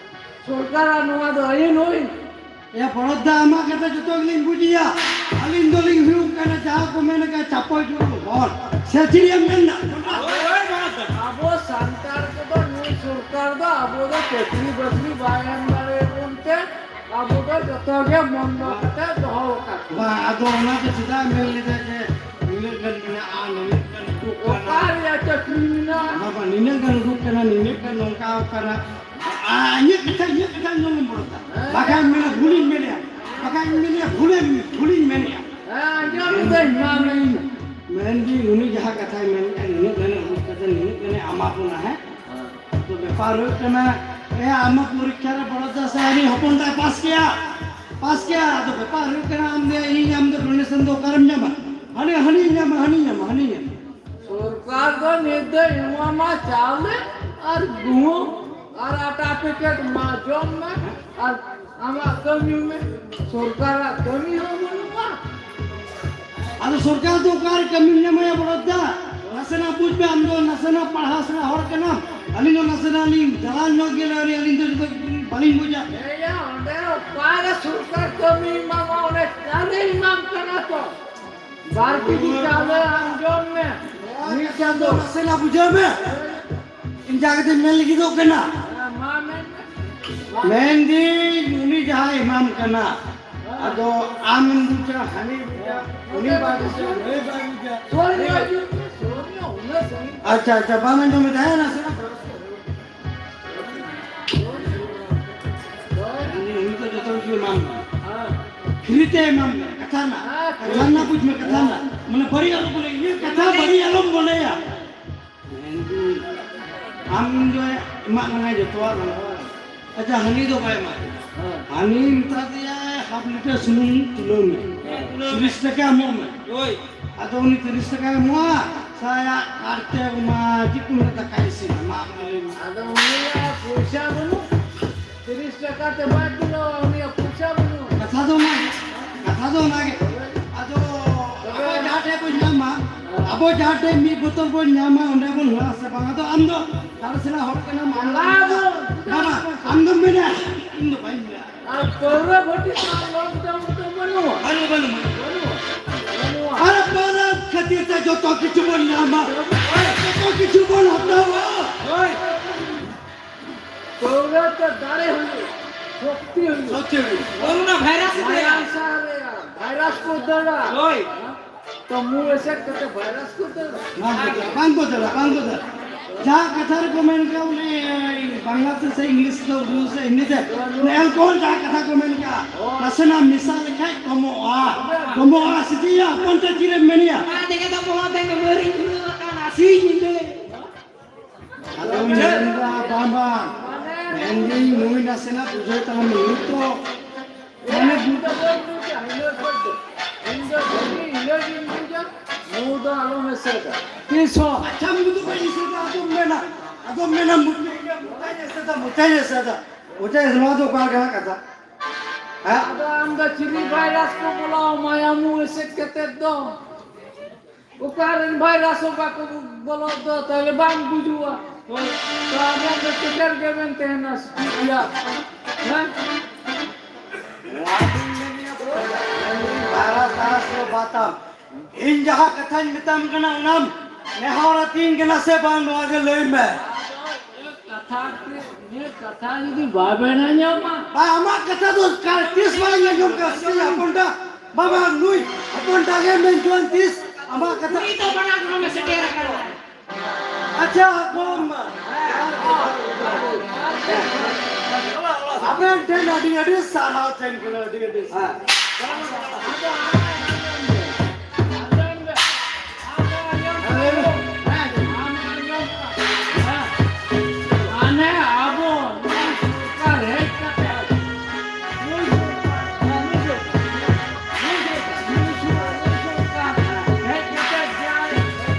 ᱥᱚᱨᱠᱟᱨᱟᱜ ᱱᱚᱣᱟ ᱫᱚ ᱟᱹᱭᱤᱱ ᱦᱩᱭ᱾ ᱮ ᱵᱚᱲᱚᱫᱟ, ᱟᱢᱟᱜ ᱠᱟᱛᱷᱟ ᱡᱚᱛᱚ ᱜᱮᱞᱤᱧ ᱵᱩᱡᱮᱭᱟ᱾ ᱟᱹᱞᱤᱧ ᱫᱚᱞᱤᱧ ᱦᱩᱭᱩᱜ ᱠᱟᱱᱟ ᱡᱟᱦᱟᱸ ᱠᱚ ᱢᱮᱱ ᱠᱟᱜ ᱪᱟᱯᱚᱭ ᱡᱩᱲᱩ ᱦᱚᱲ᱾ ᱥᱮ ᱪᱮᱫ ᱮᱢ ᱢᱮᱱᱫᱟ? ᱟᱵᱚ ᱥᱟᱱᱛᱟᱲ ᱠᱚᱫᱚ ᱱᱩᱭ ᱥᱚᱨᱠᱟᱨ ᱫᱚ ᱟᱵᱚ ᱫᱚ ᱪᱟᱹᱠᱨᱤ ᱵᱟᱹᱠᱨᱤ ᱵᱟᱭ ᱮᱢ ᱫᱟᱲᱮᱭᱟᱵᱚᱱ ᱛᱮ ᱟᱵᱚ ᱫᱚ ᱡᱚᱛᱚ ᱜᱮ ᱵᱚᱱᱫᱚ ᱠᱟᱛᱮ ᱫᱚᱦᱚ ᱟᱠᱟᱫ ᱠᱚᱣᱟ᱾ ᱵᱟᱝ, ᱟᱫᱚ ᱚᱱᱟ ᱫᱚ ᱪᱮᱫᱟᱜ ᱢᱮᱱ ᱞᱮᱫᱟ ᱡᱮ ᱱᱤᱱᱟᱹᱜ ᱜᱟᱱ ᱢᱮᱱᱟᱜᱼᱟ, ᱱᱤᱱᱟᱹᱜ ᱜᱟᱱ ᱩᱰᱩᱠ ᱚᱠᱟ ᱠᱟᱱᱟ? ᱨᱮᱭᱟᱜ ᱪᱟᱹᱠᱨᱤ ᱢᱮᱱᱟᱜᱼᱟ? ᱵᱟᱵᱟ, ᱱᱤᱱᱟᱹᱜ ᱜᱟᱱ ᱩᱰᱩᱠ ᱠᱟᱱᱟ, ᱱᱤᱱᱟᱹᱜ ᱜᱟᱱ ᱱᱚᱝᱠᱟ ᱠᱟᱱᱟ᱾ ᱟᱨ ᱤᱧᱟᱹᱜ ᱠᱟᱛᱷᱟ, ᱤᱧᱟᱹᱜ ᱠᱟᱛᱷᱟ ᱟᱸᱡᱚᱢ ᱢᱮ ᱵᱚᱲᱚᱫᱟ᱾ ᱵᱟᱠᱷᱟᱱ ᱢᱮᱱᱟ ᱵᱷᱩᱞᱤᱧ ᱢᱮᱱᱮᱜᱼᱟ, ᱵᱟᱠᱷᱟᱱ ᱢᱮᱱᱮᱜᱼᱟ ᱵᱷᱩᱞᱮᱢ, ᱵᱷᱩᱞᱤᱧ ᱢᱮᱱᱮᱜᱼᱟ᱾ ᱦᱮᱸ, ᱟᱸᱡᱚᱢ ᱢᱮ, ᱢᱟ ᱢᱮ᱾ ᱢᱮᱱᱫᱟᱹᱧ ᱩᱱᱤ ᱡᱟᱦᱟᱸ ᱠᱟᱛᱷᱟᱭ ᱢᱮᱱᱮᱜᱼᱟ, ᱱᱤᱱᱟᱹᱜ ᱜᱟᱱᱮ ᱩᱰᱩᱠ ᱠᱟᱛᱮ ᱱᱤᱱᱟᱹᱜ ᱜᱟᱱᱮ ᱮᱢᱟ ᱵᱚᱱᱟ, ᱦᱮᱸ? ᱛᱚ ᱵᱮᱯᱟᱨ ᱦᱩᱭᱩᱜ ᱠᱟᱱᱟ, ᱮ, ᱟᱢᱟᱜ ᱯᱚᱨᱤᱠᱠᱷᱟ ᱨᱮ ᱵᱚᱲᱚᱫᱟ ᱥᱮ ᱟᱢᱤᱡ ᱦᱚᱯᱚᱱ ᱫᱟᱭ ᱯᱟᱥ ᱠᱮᱭᱟ, ᱯᱟᱥ ᱠᱮᱭᱟ᱾ ᱟᱫᱚ ᱵᱮᱯᱟᱨ ᱦᱩᱭᱩᱜ ᱠᱟᱱᱟ, ᱟᱢ ᱫᱚ, ᱤᱧ ᱟᱢ ᱫᱚ donation ᱫᱚ ᱚᱠᱟᱨᱮᱢ ᱧᱟᱢᱟ? ᱦᱟᱹᱱᱤ, ᱦᱟᱹᱱᱤᱧ ᱧᱟᱢᱟ, ᱦᱟᱹᱱᱤᱧ ᱧᱟᱢᱟ, ᱦᱟᱹᱱᱤᱧ ᱧᱟᱢᱟ᱾ ᱥᱚᱨᱠᱟᱨ ᱫᱚ ᱱᱤᱛ ᱫᱚ ᱮᱢᱟᱢᱟ ᱪᱟᱣᱞᱮ ᱟᱨ ᱜᱩᱦᱩᱢ ᱟᱨ ᱟᱴᱟ packet ᱢᱟ ᱡᱚᱢ ᱢᱮ ᱟᱨ ᱟᱢᱟᱜ ᱠᱟᱹᱢᱤ ᱢᱮ᱾ ᱥᱚᱨᱠᱟᱨᱟᱜ ᱠᱟᱹᱢᱤ ᱦᱚᱸ ᱵᱟᱹᱱᱩᱜᱼᱟ᱾ ᱟᱫᱚ ᱥᱚᱨᱠᱟᱨ ᱫᱚ ᱚᱠᱟᱨᱮ ᱠᱟᱹᱢᱤᱢ ᱧᱟᱢᱟᱭᱟ ᱵᱚᱲᱚᱫᱟ? ᱚᱱᱟ ᱱᱟᱥᱮᱱᱟᱜ ᱵᱩᱡᱽ ᱢᱮ, ᱟᱢ ᱫᱚ ᱱᱟᱥᱮᱱᱟᱜ ᱯᱟᱲᱦᱟᱣ ᱥᱮᱬᱟ ᱦᱚᱲ ᱠᱟᱱᱟᱢ, ᱟᱹᱞᱤᱧ ᱫᱚ ᱱᱟᱥᱮᱱᱟᱜ ᱞᱤᱧ ᱫᱟᱞᱟᱞ ᱧᱚᱜ ᱜᱮᱭᱟ, ᱟᱹᱞᱤᱧ ᱫᱚ ᱡᱚᱛᱚ ᱵᱟᱹᱞᱤᱧ ᱵᱩᱡᱟ᱾ ᱮᱭᱟ, ᱚᱸᱰᱮ ᱚᱠᱟᱨᱮ ᱥᱚᱨᱠᱟᱨ ᱠᱟᱹᱢᱤ ᱮᱢᱟᱢᱟ, ᱚᱸᱰᱮ ᱪᱟᱣᱞᱮ ᱮᱢᱟᱢ ᱠᱟᱱᱟ ᱛᱚ᱾ ᱵᱟᱨ ᱠᱮᱡᱤ ᱪᱟᱣᱞᱮ ᱟᱢ ᱡᱚᱢ ᱢᱮ᱾ ᱢᱤᱫ ᱪᱟᱸᱫᱚ᱾ ᱱᱟᱥᱮᱱᱟᱜ ᱵᱩᱡᱷᱟᱹᱣ ᱢᱮ, ᱤᱧ ᱡᱟᱦᱟᱸ ᱠᱟᱛᱮ ᱢᱮᱱ ᱞᱟᱹᱜᱤᱫᱚᱜ ᱠᱟᱱᱟ᱾ ᱦᱮᱸ, ᱢᱟ ᱢᱮᱱ ᱢᱮ᱾ ᱢᱮᱱᱫᱟᱹᱧ, ᱩᱱᱤ ᱡᱟᱦᱟᱸᱭ ᱮᱢᱟᱢ ᱠᱟᱱᱟ, ᱟᱫᱚ ᱟᱢᱮᱢ ᱵᱩᱡᱟ, ᱦᱟᱹᱱᱤ ᱵᱩᱡᱟ, ᱩᱱᱤ ᱵᱟᱭ ᱵᱩᱡᱟ, ᱱᱩᱭ ᱵᱟᱭ ᱵᱩᱡᱟ᱾ ᱥᱩᱨ ᱧᱚᱜ ᱦᱤᱡᱩᱜ ᱢᱮ, ᱥᱩᱨ ᱧᱚᱜ, ᱩᱱᱟᱹᱜ ᱥᱟᱺᱜᱤᱧ᱾ ᱟᱪᱪᱷᱟ, ᱟᱪᱪᱷᱟ, ᱵᱟᱢ ᱟᱸᱡᱚᱢᱮᱫᱟ, ᱦᱮᱸ, ᱱᱟᱥᱮᱱᱟᱜ᱾ ᱩᱱᱤ, ᱩᱱᱤ ᱫᱚ ᱡᱚᱛᱚ ᱠᱤᱪᱷᱩ ᱮᱢᱟᱢ ᱠᱟᱱᱟ᱾ ᱦᱮᱸ᱾ Free ᱛᱮ ᱮᱢᱟᱢ ᱠᱟᱱᱟ, ᱠᱟᱛᱷᱟ ᱨᱮᱱᱟᱜ᱾ ᱦᱮᱸ, ᱠᱟᱛᱷᱟ ᱨᱮᱱᱟᱜ ᱵᱩᱡᱽ ᱢᱮ, ᱠᱟᱛᱷᱟ ᱨᱮᱱᱟᱜ᱾ ᱢᱟᱱᱮ, ᱵᱟᱹᱲᱤᱡ ᱟᱞᱚᱢ ᱢᱚᱱᱮᱭᱟ, ᱤᱭᱟᱹ ᱠᱟᱛᱷᱟ ᱵᱟᱹᱲᱤᱡ ᱟᱞᱚᱢ ᱢᱚᱱᱮᱭᱟ᱾ ᱢᱮᱱᱫᱟᱹᱧ, ᱟᱢ ᱤᱧ ᱫᱚ ᱮᱢᱟᱜ ᱞᱟᱝᱟ ᱡᱚᱛᱚᱣᱟᱜ ᱞᱟᱝᱟ᱾ ᱟᱪᱪᱷᱟ, ᱦᱟᱹᱱᱤ ᱫᱚ ᱵᱟᱭ ᱮᱢᱟᱜ ᱠᱟᱱᱟ᱾ ᱦᱮᱸ᱾ ᱦᱟᱹᱱᱤ ᱢᱮᱛᱟ ᱫᱮᱭᱟᱭ, "ᱦᱟᱯ ᱞᱤᱴᱟᱨ ᱥᱩᱱᱩᱢ ᱛᱩᱞᱟᱹᱣ ᱢᱮ, ᱦᱮᱸ, ᱛᱩᱞᱟᱹᱣ ᱢᱮ᱾ ᱛᱤᱨᱤᱥ ᱴᱟᱠᱟ ᱮᱢᱚᱜ ᱢᱮ᱾" ᱦᱳᱭ᱾ ᱟᱫᱚ ᱩᱱᱤ ᱛᱤᱨᱤᱥ ᱴᱟᱠᱟᱭ ᱮᱢᱚᱜᱼᱟ, ᱥᱮ ᱟᱭᱟᱜ ᱠᱟᱨᱰ ᱛᱮ ᱚᱱᱟ ᱪᱮᱫ ᱠᱚ ᱢᱮᱱᱟ, ᱫᱟᱠᱟᱭ ᱤᱥᱤᱱᱟ? ᱢᱟ ᱟᱢ ᱞᱟᱹᱭ ᱢᱮ᱾ ᱟᱫᱚ ᱩᱱᱤᱭᱟᱜ ᱯᱚᱭᱥᱟ ᱵᱟᱹᱱᱩᱜ, ᱛᱤᱨᱤᱥ ᱴᱟᱠᱟ ᱛᱮ ᱵᱟᱭ ᱛᱩᱞᱟᱹᱣᱟ, ᱩᱱᱤᱭᱟᱜ ᱯᱚᱭᱥᱟ ᱵᱟᱹᱱᱩᱜ᱾ ᱠᱟᱛᱷᱟ ᱫᱚ ᱚᱱᱟ ᱜᱮ, ᱠᱟᱛᱷᱟ ᱫᱚ ᱚᱱᱟ ᱜᱮ᱾ ᱟᱫᱚ ᱟᱵᱚ ᱡᱟᱦᱟᱸ ᱴᱷᱮᱡ ᱵᱚᱱ ᱧᱟᱢᱟ, ᱟᱵᱚ ᱡᱟᱦᱟᱸ ᱴᱷᱮᱡ ᱢᱤᱫ ᱵᱳᱛᱚᱞ ᱵᱚᱱ ᱧᱟᱢᱟ, ᱚᱸᱰᱮ ᱵᱚᱱ ᱦᱮᱞᱟ ᱥᱮ ᱵᱟᱝ? ᱟᱫᱚ ᱟᱢ ᱫᱚ ᱫᱟᱲᱮ ᱥᱮᱬᱟ ᱦᱚᱲ ᱠᱟᱱᱟᱢ, ᱟᱢ ᱫᱚ ᱵᱟᱵᱟ, ᱵᱟᱵᱟ, ᱟᱢ ᱫᱚᱢ ᱢᱮᱱᱟ, ᱤᱧ ᱫᱚ ᱵᱟᱹᱧ ᱢᱮᱱᱟ᱾ ᱟᱨ ᱯᱟᱹᱣᱨᱟᱹ ᱵᱷᱟᱹᱴᱤ ᱛᱚ ᱟᱨ ᱞᱚᱠᱰᱟᱣᱩᱱ ᱫᱚ ᱵᱟᱹᱱᱩᱜᱼᱟ᱾ ᱵᱟᱹᱱᱩᱜ, ᱵᱟᱹᱱᱩᱜ, ᱵᱟᱹᱱᱩᱜ᱾ ᱵᱟᱹᱱᱩᱜᱼᱟ᱾ ᱟᱨ ᱯᱟᱹᱣᱨᱟᱹ ᱠᱷᱟᱹᱛᱤᱨ ᱛᱮ ᱡᱚᱛᱚ ᱠᱤᱪᱷᱩ ᱵᱚᱱ ᱧᱟᱢᱟ᱾ ᱦᱳᱭ᱾ ᱡᱚᱛᱚ ᱠᱤᱪᱷᱩ ᱵᱚᱱ ᱦᱟᱛᱟᱣᱟ᱾ ᱦᱳᱭ᱾ ᱯᱟᱹᱣᱨᱟᱹ ᱛᱮ ᱫᱟᱲᱮ ᱦᱩᱭᱩᱜᱼᱟ, ᱥᱚᱠᱛᱤ ᱦᱩᱭᱩᱜᱼᱟ᱾ ᱥᱚᱠᱛᱤ ᱦᱩᱭᱩᱜᱼᱟ᱾ ᱠᱳᱨᱳᱱᱟ ᱵᱷᱟᱭᱨᱟᱥ ᱮ ᱢᱟᱭᱟᱢ ᱛᱟᱦᱮᱸ᱾ ᱥᱟᱦᱟᱨᱮᱜᱼᱟ, ᱵᱷᱟᱭᱨᱟᱥ ᱠᱚ ᱫᱟᱹᱲᱟ᱾ ᱦᱳᱭ᱾ ᱛᱚ ᱢᱩ ᱮᱥᱮᱫ ᱠᱟᱛᱮ ᱵᱷᱟᱭᱨᱟᱥ ᱠᱚ ᱫᱟᱹᱲᱟ᱾ ᱵᱟᱝ ᱠᱚ ᱫᱟᱹᱲᱟ, ᱵᱟᱝ ᱠᱚ ᱫᱟᱹᱲᱟ, ᱵᱟᱝ ᱠᱚ ᱫᱟᱹᱲᱟ᱾ ᱡᱟᱦᱟᱸ ᱠᱟᱛᱷᱟ ᱨᱮᱠᱚ ᱢᱮᱱ ᱠᱮᱫᱟ, ᱚᱱᱮ ᱵᱟᱝᱞᱟ ᱛᱮ ᱥᱮ ᱤᱝᱞᱤᱥ ᱛᱮ, ᱩᱨᱫᱩ ᱥᱮ ᱦᱤᱱᱫᱤ ᱛᱮ, ᱚᱱᱮ ᱮᱞᱠᱳᱦᱚᱞ ᱡᱟᱦᱟᱸ ᱠᱟᱛᱷᱟ ᱠᱚ ᱢᱮᱱ ᱠᱮᱫᱟ, ᱱᱟᱥᱮᱱᱟᱜ ᱢᱮᱥᱟ ᱞᱮᱠᱷᱟᱡ ᱠᱚᱢᱚᱜᱼᱟ, ᱠᱚᱢᱚᱜᱼᱟ᱾ ᱥᱮ ᱪᱮᱫ ᱭᱟ, ᱦᱚᱯᱚᱱ ᱛᱮ ᱪᱮᱫ ᱮᱢ ᱢᱮᱱᱮᱭᱟ? ᱚᱱᱟ ᱛᱮᱜᱮ ᱛᱚ ᱵᱚᱦᱚᱜ ᱛᱮ ᱢᱟᱹᱨᱤᱪ ᱧᱩᱨᱦᱟᱹ ᱟᱠᱟᱱᱟ, ᱥᱤᱧ ᱧᱤᱫᱟᱹ᱾ ᱟᱫᱚ ᱢᱮᱱᱫᱟ, "ᱵᱟᱝ, ᱵᱟᱝ, ᱢᱮᱱᱫᱟᱹᱧ ᱱᱩᱭ ᱱᱟᱥᱮᱱᱟᱜ ᱵᱩᱡᱷᱟᱹᱣ ᱛᱟᱢ, ᱱᱩᱭ ᱛᱚ ᱢᱟᱱᱮ ᱵᱩ-" ᱤᱧ ᱫᱚ ᱵᱷᱟᱹᱜᱤ ᱤᱱᱟᱹᱜᱤᱧ ᱵᱩᱡᱟ, ᱧᱩ ᱫᱚ ᱟᱞᱚᱢ ᱮᱥᱮᱫᱟ᱾ ᱛᱤᱥ ᱦᱚᱸ᱾ ᱟᱪᱪᱷᱟ, ᱧᱩ ᱫᱚ ᱵᱟᱹᱧ ᱮᱥᱮᱫᱟ, ᱟᱫᱚᱢ ᱢᱮᱱᱟ, ᱟᱫᱚᱢ ᱢᱮᱱᱟ, ᱢᱚᱪᱟᱧ ᱮᱥᱮᱫᱟ, ᱢᱚᱪᱟᱧ ᱮᱥᱮᱫᱟ, ᱢᱚᱪᱟᱧ ᱮᱥᱮᱫᱟ, ᱱᱚᱣᱟ ᱫᱚ ᱚᱠᱟ ᱞᱮᱠᱟᱱᱟᱜ ᱠᱟᱛᱷᱟ? ᱦᱮᱸ? ᱟᱫᱚ ᱟᱢ ᱫᱚ ᱪᱤᱞᱤ ᱵᱷᱟᱭᱨᱟᱥ ᱠᱚ ᱵᱚᱞᱚ ᱟᱢᱟ, ᱧᱩ ᱮᱥᱮᱫ ᱠᱟᱛᱮᱫ ᱫᱚ? ᱚᱠᱟᱨᱮᱱ ᱵᱷᱟᱭᱨᱟᱥ ᱦᱚᱸ ᱵᱟᱠᱚ ᱵᱚᱞᱚᱜ ᱫᱚ, ᱛᱟᱦᱞᱮ ᱵᱟᱝ ᱜᱩᱡᱩᱜᱼᱟ᱾ ᱦᱳᱭ, ᱛᱚ ᱟᱵᱮᱱ ᱫᱚ ᱥᱮᱴᱮᱨ ᱜᱮᱵᱮᱱ ᱛᱟᱦᱮᱱᱟ, ᱴᱷᱤᱠ ᱜᱮᱭᱟ᱾ ᱦᱮᱸ? ᱱᱚᱣᱟ ᱫᱚᱧ ᱢᱮᱱᱮᱫᱼᱟ, ᱵᱷᱟᱭᱨᱟᱥ ᱴᱟᱭᱨᱟᱥ ᱫᱚ ᱵᱟᱛᱟᱢ᱾ ᱤᱧ ᱡᱟᱦᱟᱸ ᱠᱟᱛᱷᱟᱧ ᱢᱮᱛᱟᱢ ᱠᱟᱱᱟ, ᱚᱱᱟᱢ ᱱᱮᱦᱚᱨ ᱟᱹᱛᱤᱧ ᱠᱟᱱᱟ ᱥᱮ ᱵᱟᱝ, ᱱᱚᱣᱟ ᱜᱮ ᱞᱟᱹᱭ ᱢᱮ᱾ ᱠᱟᱛᱷᱟ ᱛᱮ, ᱤᱧᱟᱹᱜ ᱠᱟᱛᱷᱟ ᱡᱩᱫᱤ ᱵᱟᱵᱮᱱ ᱟᱸᱡᱚᱢᱟ᱾ ᱵᱟ, ᱟᱢᱟᱜ ᱠᱟᱛᱷᱟ ᱫᱚ ᱠᱟ-, ᱛᱤᱥ ᱵᱟᱝ ᱟᱸᱡᱚᱢ ᱠᱟᱱᱟ, ᱥᱮ ᱦᱚᱯᱚᱱᱴᱟ? ᱵᱟᱵᱟ, ᱱᱩᱭ ᱦᱚᱯᱚᱱᱴᱟ ᱜᱮ ᱢᱮᱱ ᱦᱚᱪᱚᱣᱟᱱ ᱛᱤᱥ ᱟᱢᱟᱜ ᱠᱟᱛᱷᱟ? ᱩᱱᱤ ᱫᱚ ᱢᱟᱲᱟᱝ ᱠᱷᱚᱱᱮ ᱥᱮᱴᱮᱨ ᱟᱠᱟᱱᱟ᱾ ᱟᱪᱪᱷᱟ, ᱠᱚᱢ᱾ ᱟᱵᱮᱱ ᱴᱷᱮᱱ ᱟᱹᱰᱤ, ᱟᱹᱰᱤ ᱥᱟᱨᱦᱟᱣ ᱛᱟᱦᱮᱱ ᱠᱟᱱᱟ, ᱟᱹᱰᱤ, ᱟᱹᱰᱤ᱾ ᱦᱮᱸ᱾ ᱢᱟᱱᱮ ᱟᱵᱚ ᱱᱚᱣᱟ ᱥᱚᱨᱠᱟᱨ ᱦᱮᱡ ᱠᱟᱛᱮ, ᱱᱩᱭ ᱥᱚᱨᱠᱟᱨ, ᱱᱩᱭ ᱥᱚᱨᱠᱟᱨ, ᱱᱩᱭ ᱥᱚᱨᱠᱟᱨ ᱦᱮᱡ ᱠᱟᱛᱮ ᱡᱟᱭ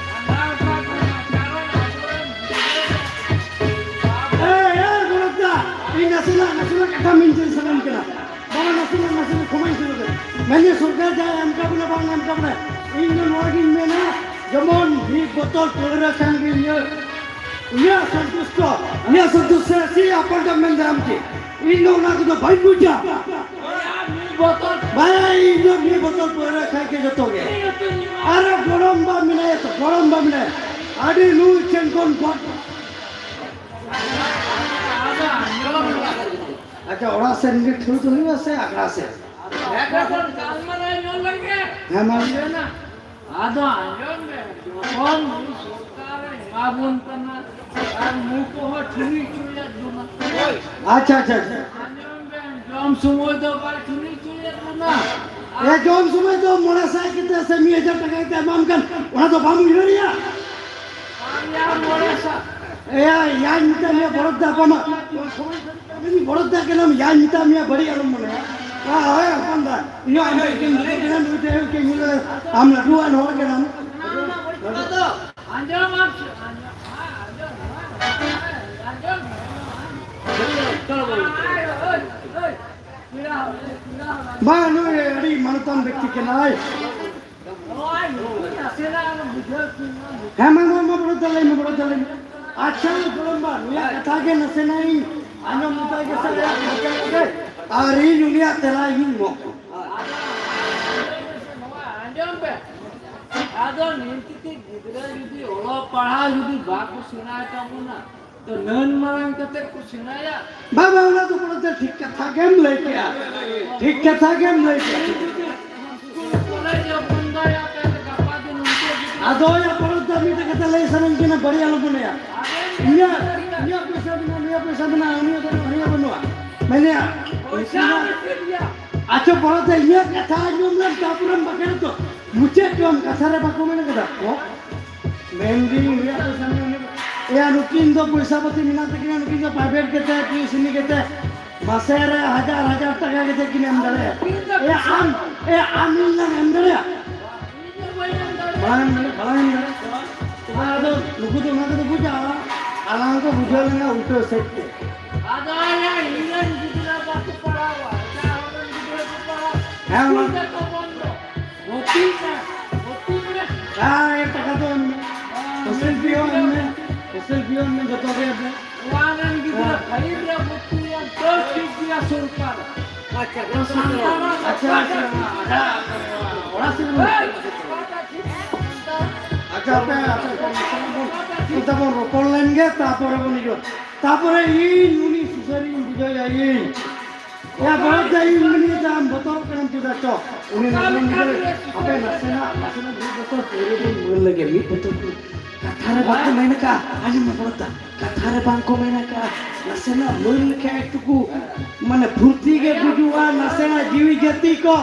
ᱥᱟᱱᱛᱟᱲ ᱠᱚ ᱠᱟᱨᱚᱱ ᱟᱵᱚᱨᱮᱱ ᱜᱤᱫᱽᱨᱟᱹ ᱮᱭ, ᱮᱭ, ᱵᱚᱲᱚᱫᱟ, ᱤᱧ ᱱᱟᱥᱮᱱᱟᱜ, ᱱᱟᱥᱮᱱᱟᱜ ᱠᱟᱛᱷᱟ ᱢᱮᱱ ᱦᱚᱪᱚ ᱥᱟᱱᱟᱧ ᱠᱟᱱᱟ᱾ ᱵᱟᱵᱟ, ᱱᱟᱥᱮᱱᱟᱜ, ᱱᱟᱥᱮᱱᱟᱜ ᱠᱷᱚᱢᱟᱧ ᱦᱚᱪᱚ ᱠᱟᱱᱟ᱾ ᱢᱮᱱᱫᱟᱹᱧ, ᱥᱚᱨᱠᱟᱨ ᱡᱟᱦᱟᱸᱭ ᱮᱢ ᱠᱟᱜ ᱵᱚᱱᱟ, ᱵᱟᱝ ᱮᱢ ᱠᱟᱜ ᱵᱚᱱᱟ, ᱤᱧ ᱫᱚ ᱱᱚᱣᱟ ᱜᱤᱧ ᱢᱮᱱᱟ, ᱡᱮᱢᱚᱱ ᱢᱤᱫ ᱵᱚᱛᱚᱞ ᱯᱟᱹᱣᱨᱟᱹ ᱠᱷᱟᱱ ᱜᱮ ᱤᱧᱟᱹᱜ, ᱤᱧᱟᱹᱜ ᱥᱚᱱᱛᱩᱥᱴᱚ, ᱤᱧᱟᱹᱜ ᱥᱚᱱᱛᱩᱥᱴᱚ ᱥᱮ ᱟᱯᱚᱱ ᱢᱮᱱ ᱫᱟᱲᱮᱭᱟᱢ ᱠᱤ? ᱤᱧ ᱫᱚ ᱚᱱᱟ ᱠᱚᱫᱚ ᱵᱟᱹᱧ ᱵᱩᱡᱟ᱾ ᱵᱟᱭᱟ, ᱤᱧ ᱫᱚ ᱢᱤᱫ ᱵᱚᱛᱚᱞ ᱯᱟᱹᱣᱨᱟᱹ ᱠᱷᱟᱱ ᱜᱮ ᱡᱚᱛᱚ ᱜᱮ᱾ ᱟᱨ ᱜᱚᱲᱚᱢ ᱵᱟ ᱢᱮᱱᱟᱭᱟ ᱛᱚ, ᱜᱚᱲᱚᱢ ᱵᱟ ᱢᱮᱱᱟᱭᱟ᱾ ᱟᱹᱰᱤ ᱞᱩ ᱪᱮᱱ ᱠᱷᱚᱱ ᱜᱚᱴ ᱟᱪᱪᱷᱟ, ᱚᱲᱟᱜ ᱥᱮᱱ ᱜᱮ ᱴᱷᱤᱠ ᱦᱩᱭᱩᱜᱼᱟ ᱥᱮ ᱟᱠᱷᱲᱟ ᱥᱮᱱ? ᱦᱮᱸ, ᱢᱟ᱾ ᱟᱫᱚ ᱟᱸᱡᱚᱢ ᱢᱮ, ᱡᱚᱠᱷᱚᱱ ᱱᱩᱭ ᱥᱚᱨᱠᱟᱨᱮ ᱮᱢᱟᱵᱚᱱ ᱠᱟᱱᱟ, ᱟᱨ ᱱᱩᱠᱩ ᱦᱚᱸ ᱪᱷᱩᱨᱤ ᱪᱷᱩᱨᱤᱭᱟᱜ ᱵᱚᱱᱟ᱾ ᱟᱪᱪᱷᱟ, ᱟᱪᱪᱷᱟ, ᱟᱪᱪᱷᱟ᱾ ᱟᱸᱡᱚᱢ ᱵᱮᱱ, ᱡᱚᱢ ᱥᱚᱢᱚᱭ ᱫᱚ ᱵᱟᱭ ᱪᱷᱩᱨᱤ ᱪᱷᱩᱨᱤᱭᱟᱜ ᱵᱚᱱᱟ᱾ ᱮ, ᱡᱚᱢ ᱥᱚᱢᱚᱭ ᱫᱚ ᱢᱚᱬᱮ ᱥᱟᱭ ᱠᱟᱛᱮ ᱥᱮ ᱢᱤᱫ ᱦᱟᱡᱟᱨ ᱴᱟᱠᱟ ᱠᱟᱛᱮ ᱮᱢᱟᱢ ᱠᱟᱱ, ᱚᱱᱟ ᱫᱚ ᱵᱟᱢ ᱩᱭᱦᱟᱹᱨᱮᱭᱟ? ᱵᱟᱝ ᱭᱟ, ᱢᱚᱬᱮ ᱥᱟᱭ᱾ ᱮᱭᱟ, ᱭᱟᱧ ᱢᱮᱛᱟᱜ ᱢᱮᱭᱟ, ᱵᱚᱲᱚᱫᱟ ᱟᱯᱟᱢᱟ᱾ ᱢᱮᱱᱫᱟᱹᱧ, ᱵᱚᱲᱚᱫᱟ ᱠᱟᱱᱟᱢ, ᱭᱟᱧ ᱢᱮᱛᱟᱜ ᱢᱮᱭᱟ, ᱵᱟᱹᱲᱤᱡ ᱟᱞᱚᱢ ᱢᱚᱱᱮᱭᱟ᱾ ᱦᱳᱭ, ᱦᱳᱭ, ᱦᱚᱯᱚᱱ ᱫᱟ, ᱤᱧ ᱦᱚᱸ ᱟᱢ ᱴᱷᱮᱱ ᱜᱮᱧ ᱫᱩᱲᱩᱵ ᱠᱟᱱᱟ, ᱱᱩᱭ ᱴᱷᱮᱱ ᱜᱮᱧ ᱧᱮᱞᱟ, ᱟᱢ ᱞᱟᱹᱴᱩᱣᱟᱱ ᱦᱚᱲ ᱠᱟᱱᱟᱢ᱾ ᱟᱸᱡᱚᱢ, ᱟᱸᱡᱚᱢ, ᱟᱸᱡᱚᱢ᱾ ᱵᱟᱝ, ᱱᱩᱭ ᱟᱹᱰᱤ ᱢᱟᱱᱚᱛᱟᱱ ᱵᱮᱠᱛᱤ ᱠᱟᱱᱟᱭ᱾ ᱦᱮᱸ, ᱢᱟ, ᱢᱟ, ᱢᱟ, ᱵᱚᱲᱚ ᱫᱟ ᱞᱟᱹᱭ ᱢᱮ, ᱵᱚᱲᱚ ᱫᱟ ᱞᱟᱹᱭ ᱢᱮ᱾ ᱟᱪᱪᱷᱟ, ᱜᱚᱲᱚᱢᱵᱟ, ᱱᱩᱭᱟᱜ ᱠᱟᱛᱷᱟ ᱜᱮ ᱱᱟᱥᱮᱱᱟᱜ ᱤᱧ ᱟᱸᱡᱚᱢ ᱢᱮᱛᱟᱭ ᱜᱮ ᱥᱮ, ᱟᱭᱟᱜ ᱢᱚᱪᱟ ᱨᱮᱜᱮ, ᱟᱨ ᱤᱧ ᱩᱱᱤᱭᱟᱜ ᱛᱮᱞᱟ ᱤᱧ ᱮᱢᱚᱜ ᱠᱟᱱᱟ᱾ ᱟᱫᱚ ᱱᱤᱛ ᱠᱤ ᱜᱤᱫᱽᱨᱟᱹ ᱡᱩᱫᱤ ᱚᱞᱚᱜ ᱯᱟᱲᱦᱟᱣ ᱡᱩᱫᱤ ᱵᱟᱠᱚ ᱥᱮᱬᱟᱭ ᱛᱟᱵᱚᱱᱟ, ᱛᱚ ᱱᱟᱹᱱ ᱢᱟᱨᱟᱝ ᱠᱟᱛᱮ ᱠᱚ ᱥᱮᱬᱟᱭᱟ᱾ ᱵᱟᱵᱟ, ᱚᱱᱟ ᱫᱚ ᱵᱚᱲᱚ ᱫᱟ ᱴᱷᱤᱠ ᱠᱟᱛᱷᱟ ᱜᱮᱢ ᱞᱟᱹᱭ ᱠᱮᱜᱼᱟ, ᱴᱷᱤᱠ ᱠᱟᱛᱷᱟ ᱜᱮᱢ ᱞᱟᱹᱭ ᱠᱮᱜᱼᱟ᱾ ᱡᱩᱫᱤ ᱥᱠᱩᱞ ᱠᱚᱞᱮᱡᱽ ᱮ ᱵᱚᱱᱫᱚᱭᱟ, ᱛᱟᱦᱞᱮ ᱜᱟᱯᱟ ᱫᱤᱱ ᱩᱱᱠᱩ ᱡᱩᱫᱤ ᱟᱫᱚ ᱭᱟ ᱵᱚᱲᱚ ᱫᱟ, ᱢᱤᱫᱴᱮᱡ ᱠᱟᱛᱷᱟ ᱞᱟᱹᱭ ᱥᱟᱱᱟᱧ ᱠᱟᱱᱟ, ᱵᱟᱹᱲᱤᱡ ᱟᱞᱚ ᱢᱚᱱᱮᱭᱟ᱾ ᱤᱧᱟᱹᱜ, ᱤᱧᱟᱹᱜ ᱯᱚᱭᱥᱟ ᱢᱮᱱᱟᱜᱼᱟ, ᱱᱩᱭᱟᱜ ᱯᱚᱭᱥᱟ ᱢᱮᱱᱟᱜᱼᱟ, ᱩᱱᱤᱭᱟᱜ ᱵᱟᱹᱱᱩᱜᱼᱟ, ᱦᱟᱹᱱᱤᱭᱟᱜ ᱵᱟᱹᱱᱩᱜᱼᱟ᱾ ᱯᱚᱭᱥᱟ ᱢᱮᱱᱟᱜᱼᱟ᱾ ᱟᱪᱪᱷᱟ, ᱵᱚᱲᱚ ᱫᱟ, ᱤᱧᱟᱹᱜ ᱠᱟᱛᱷᱟ ᱟᱸᱡᱚᱢ ᱞᱮᱢ, ᱛᱟᱨᱯᱚᱨᱮᱢ ᱵᱟᱠᱷᱮᱲ ᱛᱚ᱾ ᱢᱩᱪᱟᱹᱫ ᱠᱚᱢ ᱠᱟᱛᱷᱟ ᱨᱮ ᱵᱟᱠᱚ ᱢᱮᱱ ᱠᱟᱫᱟ ᱠᱚ᱾ ᱢᱮᱱᱫᱟᱹᱧ, ᱩᱱᱤᱭᱟᱜ ᱯᱚᱭᱥᱟ ᱢᱮᱱᱟᱜᱼᱟ᱾ ᱮᱭᱟ, ᱱᱩᱠᱤᱱ ᱫᱚ ᱯᱚᱭᱥᱟ ᱯᱟᱹᱛᱤ ᱢᱮᱱᱟᱜ ᱛᱟᱹᱠᱤᱱᱟ, ᱱᱩᱠᱤᱱ ᱫᱚ ᱯᱨᱟᱭᱵᱷᱮᱴ ᱠᱟᱛᱮ, ᱴᱤᱭᱩᱥᱤᱱᱤ ᱠᱟᱛᱮ, ᱢᱟᱥᱮ ᱨᱮ ᱦᱟᱡᱟᱨ ᱦᱟᱡᱟᱨ ᱴᱟᱠᱟ ᱠᱟᱛᱮ ᱠᱤᱱ ᱮᱢ ᱫᱟᱲᱮᱭᱟᱜᱼᱟ᱾ ᱮᱭᱟ, ᱟᱢ, ᱮᱭᱟ, ᱟᱢ ᱤᱧ ᱞᱟᱝ ᱮᱢ ᱫᱟᱲᱮᱭᱟᱜᱼᱟ? ᱵᱟᱝ ᱮᱢ ᱫᱟᱲᱮᱭᱟᱜᱼᱟ, ᱵᱟᱝ ᱮᱢ ᱫᱟᱲᱮᱭᱟᱜᱼᱟ᱾ ᱛᱚᱵᱮ ᱟᱫᱚ ᱱᱩᱠᱩ ᱫᱚ ᱚᱱᱟ ᱠᱚᱫᱚ ᱵᱩᱡᱟ, ᱟᱞᱟᱝ ᱠᱚ ᱵᱩᱡᱷᱟᱹᱣ ᱞᱮᱱᱟ ᱩᱞᱴᱟᱹ ᱥᱮᱫ ᱛᱮ᱾ ᱟᱫᱚ ᱭᱟ, ᱤᱧ ᱨᱮᱱ ᱜᱤᱫᱽᱨᱟᱹ ᱵᱟᱠᱚ ᱯᱟᱲᱦᱟᱣᱟ, ᱮᱴᱟᱜ ᱦᱚᱲ ᱨᱮᱱ ᱜᱤᱫᱽᱨᱟᱹ ᱠᱚ ᱯᱟᱲᱦᱟᱣᱟ᱾ ᱦᱮᱸ, ᱚᱱᱟ ᱥᱠᱩᱞ ᱛᱟᱠᱚ ᱵᱚᱱᱫᱚ᱾ ᱵᱷᱚᱨᱛᱤᱜ ᱢᱮ, ᱵᱷᱚᱨᱛᱤᱜ ᱢᱮ᱾ ᱦᱮᱸ, ᱴᱟᱠᱟ ᱫᱚ ᱮᱢ ᱢᱮ᱾ ᱦᱮᱸ, ᱯᱷᱮᱥᱤᱞᱤᱴᱤ ᱦᱚᱸ ᱮᱢ ᱢᱮ᱾ ᱯᱷᱮᱥᱤᱞᱤᱴᱤ ᱦᱚᱸ ᱮᱢ ᱢᱮ, ᱡᱚᱛᱚ ᱜᱮ ᱮᱢ ᱢᱮ᱾ ᱱᱚᱣᱟ ᱨᱮᱱ ᱜᱤᱫᱽᱨᱟᱹ ᱦᱮᱸ᱾ ᱯᱷᱟᱭᱤᱵᱷ ᱨᱮ ᱵᱷᱚᱨᱛᱤᱭᱮᱱ, ᱛᱟᱹᱣ ᱴᱷᱤᱠ ᱜᱮᱭᱟ ᱥᱚᱨᱠᱟᱨ᱾ ᱟᱪᱪᱷᱟ, ᱟᱪᱪᱷᱟ, ᱟᱪᱪᱷᱟ, ᱟᱪᱪᱷᱟ, ᱚᱲᱟᱜ ᱥᱮᱫ ᱨᱮ᱾ ᱟᱪᱪᱷᱟ, ᱟᱯᱮ, ᱟᱯᱮ, ᱟᱯᱮ, ᱱᱚᱛᱮ ᱵᱚᱱ, ᱱᱚᱛᱮ ᱵᱚᱱ ᱨᱚᱯᱚᱲ ᱞᱮᱱ ᱜᱮ, ᱛᱟᱯᱚᱨᱮ ᱵᱚᱱ ᱤᱭᱟᱹ᱾ ᱛᱟᱯᱚᱨᱮ ᱤᱧ ᱩᱱᱤ ᱥᱩᱥᱟᱹᱨᱤᱧ ᱵᱩᱡᱷᱟᱹᱣᱭᱟ ᱤᱧ᱾ ᱮ ᱵᱟᱵᱟ, ᱤᱧ ᱢᱮᱱ ᱠᱮᱫᱟ, ᱟᱢ ᱵᱚᱛᱚᱨᱚᱜ ᱠᱟᱱᱟᱢ ᱪᱮᱫᱟᱜ ᱪᱚ? ᱩᱱᱤ ᱢᱮᱱ ᱠᱮᱫᱟ, ᱟᱯᱮ ᱱᱟᱥᱮᱱᱟᱜ, ᱱᱟᱥᱮᱱᱟᱜ ᱢᱤᱫ ᱵᱚᱛᱚᱨ ᱯᱟᱹᱣᱨᱟᱹ ᱵᱚᱱ ᱧᱩ ᱞᱮᱜᱮ, ᱢᱤᱫ ᱵᱚᱛᱚᱨ ᱠᱚ᱾ ᱠᱟᱛᱷᱟ ᱨᱮ ᱵᱟᱠᱚ ᱢᱮᱱ ᱟᱠᱟᱫᱼᱟ, ᱟᱸᱡᱚᱢ ᱢᱮ ᱵᱚᱲᱚᱛᱟ, ᱠᱟᱛᱷᱟ ᱨᱮ ᱵᱟᱝ ᱠᱚ ᱢᱮᱱ ᱟᱠᱟᱫᱼᱟ, ᱱᱟᱥᱮᱱᱟᱜ ᱢᱟᱹᱨ ᱞᱮᱠᱷᱟᱱ ᱮᱠᱴᱩᱠᱩ, ᱢᱟᱱᱮ, ᱯᱷᱩᱨᱛᱤ ᱜᱮ ᱵᱩᱡᱩᱜᱼᱟ, ᱱᱟᱥᱮᱱᱟᱜ ᱡᱤᱣᱤ ᱡᱟᱹᱛᱤ ᱠᱚ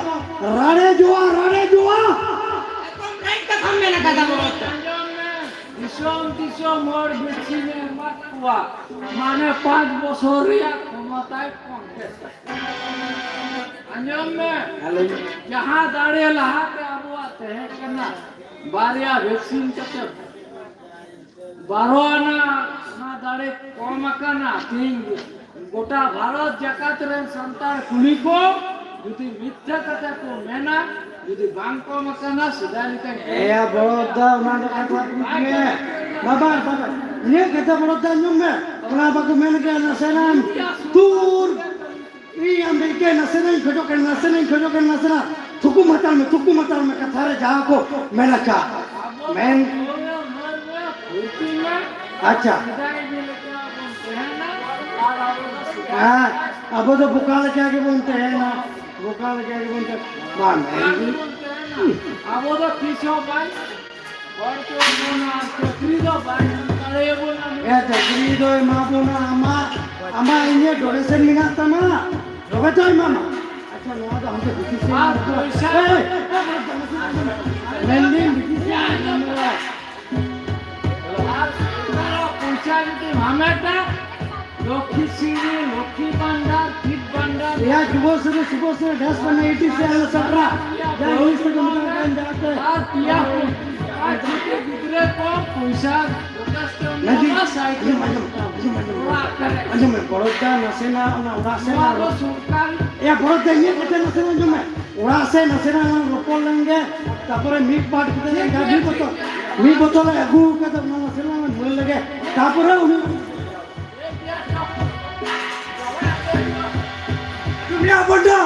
ᱨᱟᱲᱮᱡᱚᱜᱼᱟ, ᱨᱟᱲᱮᱡᱚᱜᱼᱟ᱾ ᱮᱠᱫᱚᱢ ᱨᱟᱭᱤᱴ ᱠᱟᱛᱷᱟᱢ ᱢᱮᱱ ᱟᱠᱟᱫᱟ, ᱵᱚᱲᱚᱛᱟ᱾ ᱫᱤᱥᱚᱢ ᱫᱤᱥᱚᱢ ᱦᱚᱲ ᱵᱷᱮᱠᱥᱤᱱ ᱮ ᱮᱢᱟᱫ ᱠᱚᱣᱟ, ᱢᱟᱱᱮ ᱯᱟᱸᱪ ᱵᱚᱪᱷᱚᱨ ᱨᱮᱭᱟᱜ ᱠᱷᱚᱢᱚᱛᱟᱭ ᱠᱚᱢ ᱠᱮᱫ ᱛᱟᱠᱚᱣᱟ᱾ ᱟᱸᱡᱚᱢ ᱢᱮ, ᱦᱮᱸ, ᱞᱟᱹᱭ ᱢᱮ᱾ ᱡᱟᱦᱟᱸ ᱫᱟᱲᱮ ᱞᱟᱦᱟᱛᱮ ᱟᱵᱚᱣᱟᱜ ᱛᱟᱦᱮᱸ ᱠᱟᱱᱟ, ᱵᱟᱨᱭᱟ ᱵᱷᱮᱠᱥᱤᱱ ᱠᱟᱛᱮ ᱵᱟᱨᱚ ᱟᱱᱟ ᱚᱱᱟ ᱫᱟᱲᱮ ᱠᱚᱢ ᱟᱠᱟᱱᱟ᱾ ᱛᱮᱦᱮᱧ ᱜᱚᱴᱟ ᱵᱷᱟᱨᱚᱛ ᱡᱟᱠᱟᱛ ᱨᱮᱱ ᱥᱟᱱᱛᱟᱲ ᱠᱩᱞᱤ ᱠᱚ, ᱡᱩᱫᱤ ᱢᱤᱛᱷᱭᱟᱹ ᱠᱟᱛᱷᱟ ᱠᱚ ᱢᱮᱱᱟ, ᱡᱩᱫᱤ ᱵᱟᱝ ᱠᱚᱢ ᱟᱠᱟᱱᱟ, ᱥᱮᱫᱟᱭ ᱞᱮᱠᱟ ᱜᱮ᱾ ᱮᱭᱟ ᱵᱚᱲᱚᱫᱟ, ᱚᱱᱟ ᱫᱚ ᱠᱟᱛᱷᱟ ᱵᱩᱡᱽ ᱢᱮ᱾ ᱵᱟᱵᱟ, ᱵᱟᱵᱟ, ᱤᱧᱟᱹᱜ ᱠᱟᱛᱷᱟ ᱵᱚᱲᱚᱫᱟ ᱟᱸᱡᱚᱢ ᱢᱮ᱾ ᱚᱱᱟ ᱵᱟᱠᱚ ᱢᱮᱱ ᱠᱮᱫᱟ, ᱱᱟᱥᱮᱱᱟᱜ ᱮᱢ ᱛᱩᱨ᱾ ᱤᱧ ᱟᱢ ᱵᱮᱜᱮ ᱱᱟᱥᱮᱱᱟᱜ ᱤᱧ ᱠᱷᱚᱡᱚᱜ ᱠᱟᱱᱟ, ᱱᱟᱥᱮᱱᱟᱜ ᱤᱧ ᱠᱷᱚᱡᱚᱜ ᱠᱟᱱᱟ, ᱱᱟᱥᱮᱱᱟᱜ᱾ ᱛᱷᱩᱠᱩᱢ ᱦᱟᱛᱟᱲ ᱢᱮ, ᱛᱷᱩᱠᱩᱢ ᱦᱟᱛᱟᱲ ᱢᱮ, ᱠᱟᱛᱷᱟ ᱨᱮ ᱡᱟᱦᱟᱸ ᱠᱚ ᱢᱮᱱ ᱟᱠᱟᱫ᱾ ᱢᱮᱱ ᱟᱪᱪᱷᱟ᱾ ᱦᱮᱸ, ᱟᱵᱚ ᱫᱚ ᱵᱚᱠᱟ ᱞᱮᱠᱟ ᱜᱮᱵᱚᱱ ᱛᱟᱦᱮᱱᱟ, ᱵᱚᱠᱟ ᱞᱮᱠᱟ ᱜᱮᱵᱚᱱ ᱛᱟᱦᱮᱱᱟ᱾ ᱵᱟᱝ, ᱟᱵᱚ ᱫᱚ ᱛᱤᱥ ᱦᱚᱸ ᱵᱟᱭ ᱦᱚᱲ ᱠᱚ ᱵᱚᱱᱟ, ᱪᱟᱹᱠᱨᱤ ᱫᱚ ᱵᱟᱭ ᱮᱢ ᱫᱟᱲᱮᱭᱟᱵᱚᱱᱟ᱾ ᱦᱮᱸ, ᱪᱟᱹᱠᱨᱤ ᱫᱚ ᱮᱢᱟ ᱵᱚᱱᱟ, ᱟᱢᱟᱜ, ᱟᱢᱟᱜ ᱤᱧᱟᱹᱜ donation ᱢᱮᱱᱟᱜ ᱛᱟᱢᱟ, ᱛᱚᱵᱮ ᱛᱚ ᱮᱢᱟᱢᱟ᱾ ᱟᱪᱪᱷᱟ, ᱱᱚᱣᱟ ᱫᱚ ᱦᱟᱱᱛᱮ ᱵᱤᱴᱤᱥᱤᱭᱟᱞ ᱟᱨ ᱯᱚᱭᱥᱟ ᱮᱭ, ᱮᱭ, ᱢᱮᱱᱫᱟᱹᱧ ᱵᱤᱴᱤᱥᱤᱭᱟᱞ ᱟᱨ ᱯᱚᱭᱥᱟ ᱡᱩᱫᱤ ᱦᱟᱢᱮᱴᱟ, ᱞᱚᱠᱠᱷᱤ ᱥᱤᱲᱤ, ᱞᱚᱠᱠᱷᱤ ᱵᱷᱟᱱᱰᱟᱨ, ᱪᱤᱴ ᱵᱷᱟᱱᱰᱟᱨ᱾ ᱭᱟ ᱡᱩᱵᱚᱥᱨᱤ, ᱥᱩᱵᱚᱥᱨᱤ, ᱰᱮᱥ ᱵᱟᱱᱟ ᱮᱭᱤᱴᱤ ᱥᱮ ᱟᱞᱮ ᱥᱟᱯᱲᱟ᱾ ᱭᱟ ᱤᱥ ᱛᱮ ᱠᱚ ᱢᱮᱛᱟᱜ ᱠᱟᱱ ᱡᱟᱦᱟᱸ ᱛᱮ᱾ ᱟᱨ ᱯᱮᱭᱟ ᱠᱚ, ᱟᱨ ᱪᱷᱩᱴᱩ ᱜᱤᱫᱽᱨᱟᱹ ᱠᱚ ᱯᱚᱭᱥᱟ ᱡᱚᱛᱷᱮᱥᱴᱚ ᱢᱮᱱᱟᱜᱼᱟ, ᱢᱟᱹᱡᱷᱤ, ᱥᱟᱭᱠᱮᱞ ᱟᱸᱡᱚᱢ, ᱟᱸᱡᱚᱢ, ᱟᱸᱡᱚᱢ, ᱟᱸᱡᱚᱢ᱾ ᱚᱲᱟᱜ ᱠᱚᱨᱮ᱾ ᱟᱸᱡᱚᱢ ᱢᱮ, ᱵᱚᱲᱚᱫᱟ ᱱᱟᱥᱮᱱᱟᱜ ᱚᱱᱟ ᱚᱲᱟᱜ ᱥᱮᱫ ᱱᱚᱣᱟ ᱫᱚ ᱥᱚᱨᱠᱟᱨ᱾ ᱭᱟ ᱵᱚᱲᱚᱫᱟ ᱤᱧᱟᱹᱜ ᱠᱟᱛᱷᱟ ᱱᱟᱥᱮᱱᱟᱜ ᱟᱸᱡᱚᱢ ᱢᱮ᱾ ᱚᱲᱟᱜ ᱥᱮᱫ ᱱᱟᱥᱮᱱᱟᱜ ᱞᱟᱝ ᱨᱚᱯᱚᱲ ᱞᱮᱱ ᱜᱮ, ᱛᱟᱯᱚᱨᱮ ᱢᱤᱫ ᱯᱟᱴ ᱠᱟᱛᱮ ᱞᱟᱝ ᱴᱷᱤᱠ ᱜᱮᱭᱟ, ᱢᱤᱫ ᱵᱚᱛᱚᱞ, ᱴᱷᱤᱠ ᱜᱮᱭᱟ᱾ ᱢᱤᱫ ᱵᱚᱛᱚᱞ ᱮ ᱟᱹᱜᱩ ᱠᱟᱛᱮ ᱚᱱᱟ ᱱᱟᱥᱮᱱᱟᱜ ᱞᱟᱝ ᱧᱩ ᱞᱮᱜᱮ, ᱛᱟᱯᱚᱨᱮ ᱩᱱᱤ ᱫᱩᱱᱤᱭᱟ ᱵᱚᱱᱰᱟ᱾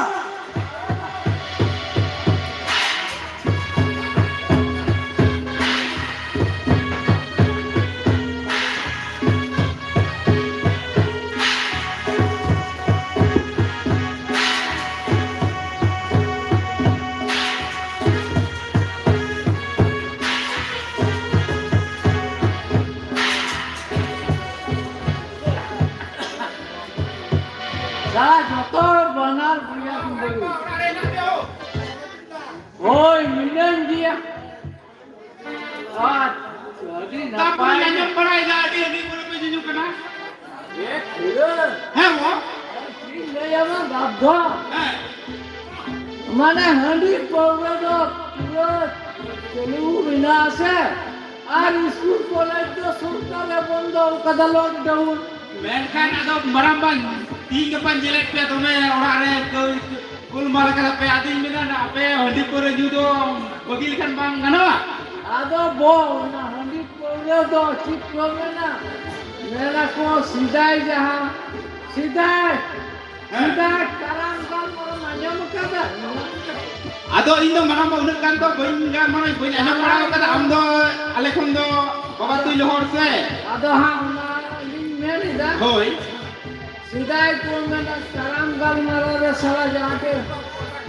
ᱥᱟᱞᱟ ᱡᱚᱛᱚ ᱦᱚᱲ ᱵᱟᱱᱟᱨ ᱵᱚᱭᱦᱟ ᱠᱤᱱ ᱫᱟᱹᱲ᱾ ᱦᱳᱭ, ᱢᱤᱱᱟᱹᱧ ᱜᱮᱭᱟ᱾ ᱟᱪᱪᱷᱟ, ᱟᱹᱰᱤ ᱛᱟᱯᱚᱨᱮ ᱱᱟᱯᱟᱭ᱾ ᱟᱸᱡᱚᱢ ᱵᱟᱲᱟᱭᱮᱫᱟ, ᱟᱹᱰᱤ ᱦᱟᱺᱰᱤ ᱯᱟᱹᱣᱨᱟᱹ ᱯᱮ ᱧᱩ ᱠᱟᱱᱟ᱾ ᱮ, ᱯᱩᱨᱟᱹ᱾ ᱦᱮᱸ, ᱜᱚ᱾ ᱪᱮᱫ ᱤᱧ ᱞᱟᱹᱭᱟᱢᱟ, ᱵᱟᱯ ᱫᱚ? ᱦᱮᱸ᱾ ᱢᱟᱱᱮ, ᱦᱟᱺᱰᱤ ᱯᱟᱹᱣᱨᱟᱹ ᱫᱚ ᱯᱩᱨᱟᱹ ᱪᱟᱹᱞᱩ ᱢᱮᱱᱟᱜᱼᱟ ᱥᱮ, ᱟᱨ ᱥᱠᱩᱞ ᱠᱚᱞᱮᱡᱽ ᱫᱚ ᱥᱚᱨᱠᱟᱨᱮ ᱵᱚᱱᱫᱚ ᱟᱠᱟᱫᱟ, lockdown᱾ ᱢᱮᱱᱠᱷᱟᱱ ᱟᱫᱚ ᱢᱟᱨᱟᱝᱵᱟ, ᱛᱤᱦᱤᱧ ᱜᱟᱯᱟᱧ ᱧᱮᱞᱮᱫ ᱯᱮᱭᱟ ᱫᱚᱢᱮ ᱚᱲᱟᱜ ᱨᱮ ᱠᱟᱹᱣᱰᱤ ᱜᱳᱞᱢᱟᱞ ᱠᱟᱫᱟ ᱯᱮ, ᱟᱫᱚᱧ ᱢᱮᱱᱟ, ᱱᱟ ᱟᱯᱮ ᱦᱟᱺᱰᱤ ᱯᱟᱹᱣᱨᱟᱹ ᱧᱩ ᱫᱚ ᱵᱟᱹᱜᱤ ᱞᱮᱠᱷᱟᱱ ᱵᱟᱝ ᱜᱟᱱᱚᱜᱼᱟ? ᱟᱫᱚ ᱵᱚ, ᱚᱱᱟ ᱦᱟᱺᱰᱤ ᱯᱟᱹᱣᱨᱟᱹ ᱫᱚ ᱪᱮᱫ ᱠᱚ ᱢᱮᱱᱟ? ᱢᱮᱱᱟ ᱠᱚ ᱥᱮᱫᱟᱭ ᱡᱟᱦᱟᱸ, ᱥᱮᱫᱟᱭ, ᱦᱮᱸ᱾ ᱥᱮᱫᱟᱭ ᱠᱟᱨᱟᱢ ᱜᱟᱲ ᱠᱚᱨᱮᱢ ᱟᱸᱡᱚᱢ ᱟᱠᱟᱫᱟ? ᱟᱫᱚ ᱤᱧ ᱫᱚ ᱢᱟᱨᱟᱝ ᱵᱟ ᱩᱱᱟᱹᱜ ᱜᱟᱱ ᱫᱚ ᱵᱟᱹᱧ ᱜᱟᱱ, ᱢᱟᱱᱮ ᱵᱟᱹᱧ ᱟᱸᱡᱚᱢ ᱵᱟᱲᱟ ᱟᱠᱟᱫᱟ᱾ ᱟᱢ ᱫᱚ ᱟᱞᱮ ᱠᱷᱚᱱ ᱫᱚ ᱵᱟᱵᱟ ᱛᱩᱭ ᱞᱚᱦᱚᱲ ᱥᱮ? ᱟᱫᱚ ᱦᱟᱸᱜ ᱚᱱᱟ ᱞᱤᱧ ᱢᱮᱱ ᱮᱫᱟ᱾ ᱦᱳᱭ᱾ ᱥᱮᱫᱟᱭ ᱠᱚ ᱢᱮᱱᱟ, ᱠᱟᱨᱟᱢ ᱜᱟᱞᱢᱟᱨᱟᱣ ᱨᱮ ᱥᱟᱞᱟ ᱡᱟᱦᱟᱸ ᱜᱮ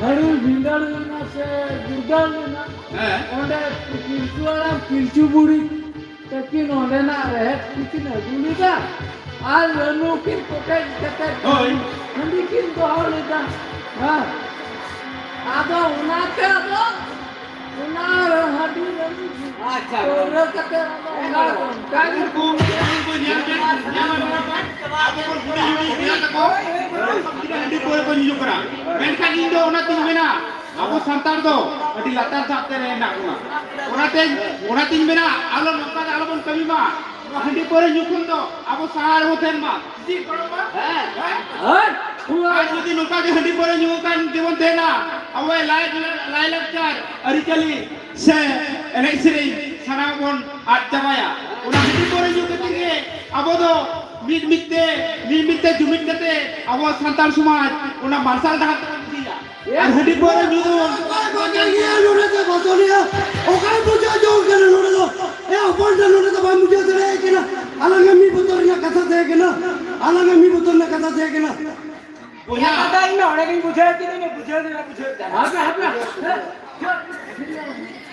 ᱦᱟᱹᱲᱩ ᱵᱷᱤᱸᱫᱟᱹᱲ ᱞᱮᱱᱟ ᱥᱮ ᱜᱩᱨᱫᱟᱹᱲ ᱞᱮᱱᱟ, ᱦᱮᱸ᱾ ᱚᱸᱰᱮ ᱯᱤᱞᱪᱩ ᱦᱟᱲᱟᱢ ᱯᱤᱞᱪᱩ ᱵᱩᱲᱦᱤ ᱛᱟᱹᱠᱤᱱ ᱚᱸᱰᱮᱱᱟᱜ ᱨᱮᱦᱮᱫ ᱠᱚᱠᱤᱱ ᱟᱹᱜᱩ ᱞᱮᱫᱟ ᱟᱨ ᱞᱟᱹᱱᱩ ᱠᱤᱱ ᱠᱚᱴᱮᱡ ᱠᱟᱛᱮ ᱦᱳᱭ᱾ ᱦᱟᱺᱰᱤ ᱠᱤᱱ ᱫᱚᱦᱚ ᱞᱮᱫᱟ᱾ ᱦᱮᱸ᱾ ᱟᱫᱚ ᱚᱱᱟᱛᱮ ᱟᱫᱚ ᱚᱱᱟ ᱨᱮ ᱦᱟᱺᱰᱤ ᱨᱮ ᱟᱪᱪᱷᱟ᱾ ᱯᱟᱹᱣᱨᱟᱹ ᱠᱟᱛᱮ ᱟᱫᱚ ᱚᱱᱟ ᱫᱚ ᱚᱱᱠᱟ ᱜᱮ ᱩᱱᱠᱩ, ᱩᱱᱠᱩ ᱧᱮᱞ ᱢᱮ, ᱧᱮᱞ ᱢᱮ, ᱟᱵᱚ ᱵᱚᱱ ᱦᱩᱰᱤᱧ ᱦᱩᱰᱤᱧ ᱜᱤᱫᱽᱨᱟᱹ ᱛᱟᱠᱚ, ᱦᱟᱺᱰᱤ ᱯᱟᱹᱣᱨᱟᱹ ᱠᱚ ᱧᱩ ᱠᱟᱱᱟ᱾ ᱢᱮᱱᱠᱷᱟᱱ ᱤᱧ ᱫᱚ ᱚᱱᱟᱛᱤᱧ ᱢᱮᱱᱟ, ᱟᱵᱚ ᱥᱟᱱᱛᱟᱲ ᱫᱚ ᱟᱹᱰᱤ ᱞᱟᱛᱟᱨ ᱫᱷᱟᱯ ᱛᱮ ᱨᱮ ᱦᱮᱱᱟᱜ ᱵᱚᱱᱟ᱾ ᱚᱱᱟᱛᱮ, ᱚᱱᱟᱛᱤᱧ ᱢᱮᱱᱟ, ᱟᱞᱚ ᱱᱚᱝᱠᱟ ᱫᱚ ᱟᱞᱚ ᱵᱚᱱ ᱠᱟᱹᱢᱤ ᱢᱟ᱾ ᱱᱚᱣᱟ ᱦᱟᱺᱰᱤ ᱯᱟᱹᱣᱨᱟᱹ ᱧᱩ ᱠᱷᱚᱱ ᱫᱚ ᱟᱵᱚ ᱥᱟᱦᱟ ᱨᱮᱵᱚᱱ ᱛᱟᱦᱮᱱ ᱢᱟ᱾ ᱪᱮᱫ ᱜᱚᱲᱚ ᱢᱟ? ᱦᱮᱸ᱾ ᱦᱮᱸ? ᱟᱨ ᱡᱩᱫᱤ ᱱᱚᱝᱠᱟ ᱜᱮ ᱦᱟᱺᱰᱤ ᱯᱟᱹᱣᱨᱟᱹ ᱧᱩ ᱠᱟᱱ ᱜᱮᱵᱚᱱ ᱛᱟᱦᱮᱱᱟ, ᱟᱵᱚᱣᱟᱜ ᱞᱟᱭ-, ᱞᱟᱭᱼᱞᱟᱠᱪᱟᱨ, ᱟᱹᱨᱤᱪᱟᱹᱞᱤ ᱥᱮ ᱮᱱᱮᱡ ᱥᱮᱨᱮᱧ ᱥᱟᱱᱟᱢ ᱵᱚᱱ ᱟᱫ ᱪᱟᱵᱟᱭᱟ᱾ ᱚᱱᱟ ᱦᱟᱺᱰᱤ ᱯᱟᱹᱣᱨᱟᱹ ᱧᱩ ᱠᱟᱛᱮ ᱜᱮ ᱟᱵᱚ ᱫᱚ ᱢᱤᱫ ᱢᱤᱫ ᱛᱮ, ᱢᱤᱫ ᱢᱤᱫ ᱛᱮ ᱡᱩᱢᱤᱫ ᱠᱟᱛᱮ ᱟᱵᱚ ᱥᱟᱱᱛᱟᱲ ᱥᱚᱢᱟᱡᱽ ᱚᱱᱟ ᱢᱟᱨᱥᱟᱞ ᱰᱟᱦᱟᱨ ᱛᱮᱵᱚᱱ ᱤᱫᱤᱭᱟ᱾ ᱟᱨ ᱦᱟᱺᱰᱤ ᱯᱟᱹᱣᱨᱟᱹ ᱧᱩ ᱫᱚ ᱚᱠᱚᱭ ᱵᱚᱛᱚᱨ ᱜᱮᱭᱟ ᱱᱚᱰᱮ ᱫᱚ ᱵᱚᱛᱚᱨ ᱜᱮᱭᱟ? ᱚᱠᱚᱭ ᱵᱩᱡᱷᱟᱹᱣ ᱡᱚᱝ ᱠᱟᱱᱟ ᱱᱚᱰᱮ ᱫᱚ? ᱮ ᱦᱚᱯᱚᱱ ᱫᱚ ᱱᱚᱰᱮ ᱫᱚ ᱵᱟᱢ ᱵᱩᱡᱷᱟᱹᱣ ᱫᱟᱲᱮᱭᱟᱜ ᱠᱟᱱᱟ᱾ ᱟᱞᱟᱝ ᱢᱤᱫ ᱵᱚᱛᱚᱨ ᱨᱮᱱᱟᱜ ᱠᱟᱛᱷᱟ ᱛᱟᱦᱮᱸ ᱠᱟᱱᱟ᱾ ᱟᱞᱟᱝ ᱢᱤᱫ ᱵᱚᱛᱚᱨ ᱨᱮᱱᱟᱜ ᱠᱟᱛᱷᱟ ᱛᱟᱦᱮᱸ ᱠᱟᱱᱟ᱾ ᱵᱚᱭᱦᱟ᱾ ᱠᱟᱛᱷᱟ ᱤᱧ ᱢᱟ ᱚᱸᱰᱮ ᱜᱤᱧ ᱵᱩᱡᱷᱟᱹᱣ ᱠᱮᱫᱟ, ᱤᱧ ᱢᱟ ᱵᱩᱡᱷᱟᱹᱣ ᱜᱮ ᱵᱟᱹᱧ ᱵᱩᱡᱷᱟᱹᱣ ᱫᱟ᱾ ᱦᱟᱯᱮ, ᱦᱟᱯᱮ᱾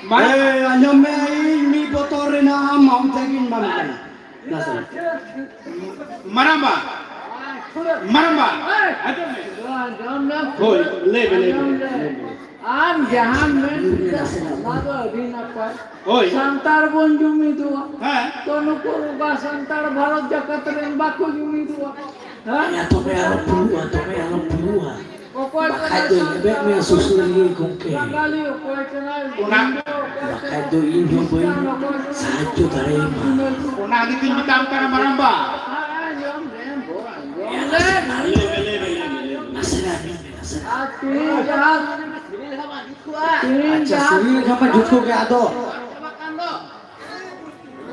ᱢᱟᱨᱟᱝ ᱮ, ᱟᱸᱡᱚᱢ ᱢᱮ, ᱤᱧ ᱢᱤᱫ ᱵᱚᱛᱚᱨ ᱨᱮᱱᱟᱜ ᱟᱢ ᱢᱟᱢ ᱛᱮᱜᱤᱧ ᱮᱢᱟᱢ ᱠᱟᱱᱟ᱾ ᱱᱟᱥᱮ᱾ ᱢᱟᱨᱟᱝᱵᱟ, ᱢᱟᱨᱟᱝᱵᱟ, ᱟᱸᱡᱚᱢ ᱢᱮ᱾ ᱦᱳᱭ, ᱞᱟᱹᱭ ᱢᱮ, ᱞᱟᱹᱭ ᱢᱮ, ᱞᱟᱹᱭ ᱢᱮ᱾ ᱟᱢ ᱡᱟᱦᱟᱸᱢ ᱢᱮᱱ ᱠᱮᱫᱟ, ᱚᱱᱟ ᱫᱚ ᱟᱹᱰᱤ ᱱᱟᱯᱟᱭ᱾ ᱦᱳᱭ᱾ ᱥᱟᱱᱛᱟᱲ ᱵᱚᱱ ᱡᱩᱢᱤᱫᱚᱜᱼᱟ᱾ ᱦᱮᱸ᱾ ᱛᱚ ᱱᱩᱠᱩ ᱚᱠᱟ ᱥᱟᱱᱛᱟᱲ ᱵᱷᱟᱨᱚᱛ ᱡᱟᱠᱟᱛ ᱨᱮᱱ ᱵᱟᱠᱚ ᱡᱩᱢᱤᱫᱚᱜᱼᱟ᱾ ᱦᱮᱸ? ᱭᱟ, ᱛᱚᱵᱮ ᱟᱞᱚᱢ ᱯᱩᱨᱩᱜᱼᱟ, ᱛᱚᱵᱮ ᱟᱞᱚᱢ ᱯᱩᱨᱩᱜᱼᱟ᱾ ᱚᱠᱚᱭ ᱵᱟᱠᱷᱟᱡ ᱠᱟᱱᱟᱭ ᱫᱚ ᱥᱟᱱᱛᱟᱲ? ᱞᱮᱵᱮᱫ ᱢᱮᱭᱟ ᱥᱩᱥᱟᱹᱨᱤᱭᱟᱹ ᱜᱚᱢᱠᱮ᱾ ᱵᱟᱝᱜᱟᱞᱤ ᱚᱠᱚᱭ ᱠᱟᱱᱟᱭ? ᱚᱱᱟ ᱦᱤᱱᱫᱩ ᱚᱠᱚᱭ ᱵᱟᱠᱷᱟᱡ ᱠᱟᱱᱟᱭ? ᱫᱚ ᱤᱧ ᱦᱚᱸ ᱵᱟᱹᱧ ᱠᱷᱨᱤᱥᱴᱟᱱ ᱚᱠᱚᱭ ᱠᱟᱱᱟᱭ? ᱥᱟᱦᱟᱡᱽᱡᱚ ᱫᱟᱲᱮᱭᱟᱢᱟ᱾ ᱦᱤᱱᱫᱩ ᱚᱱᱟ ᱜᱮᱛᱚᱧ ᱢᱮᱛᱟᱢ ᱠᱟᱱᱟ, ᱢᱟᱨᱟᱝᱵᱟ᱾ ᱟᱸᱡᱚᱢ ᱞᱮᱢ, ᱵᱚ, ᱟᱸᱡᱚᱢ ᱞᱮᱢ᱾ ᱱᱟᱥᱮᱱᱟᱜ ᱟᱸᱡᱚᱢ ᱢᱮ, ᱱᱟᱥᱮᱱᱟᱜ᱾ ᱟᱨ ᱛᱤᱦᱤᱧ ᱡᱟᱦᱟᱸ, ᱛᱤᱦᱤᱧ ᱟᱪᱪᱷᱟ, ᱡᱟᱦᱟᱸ ᱥᱮᱨᱮᱧ ᱞᱮᱠᱷᱟᱱ ᱢᱟ ᱡᱩᱛ ᱠᱚᱜ ᱜᱮ, ᱟᱫᱚ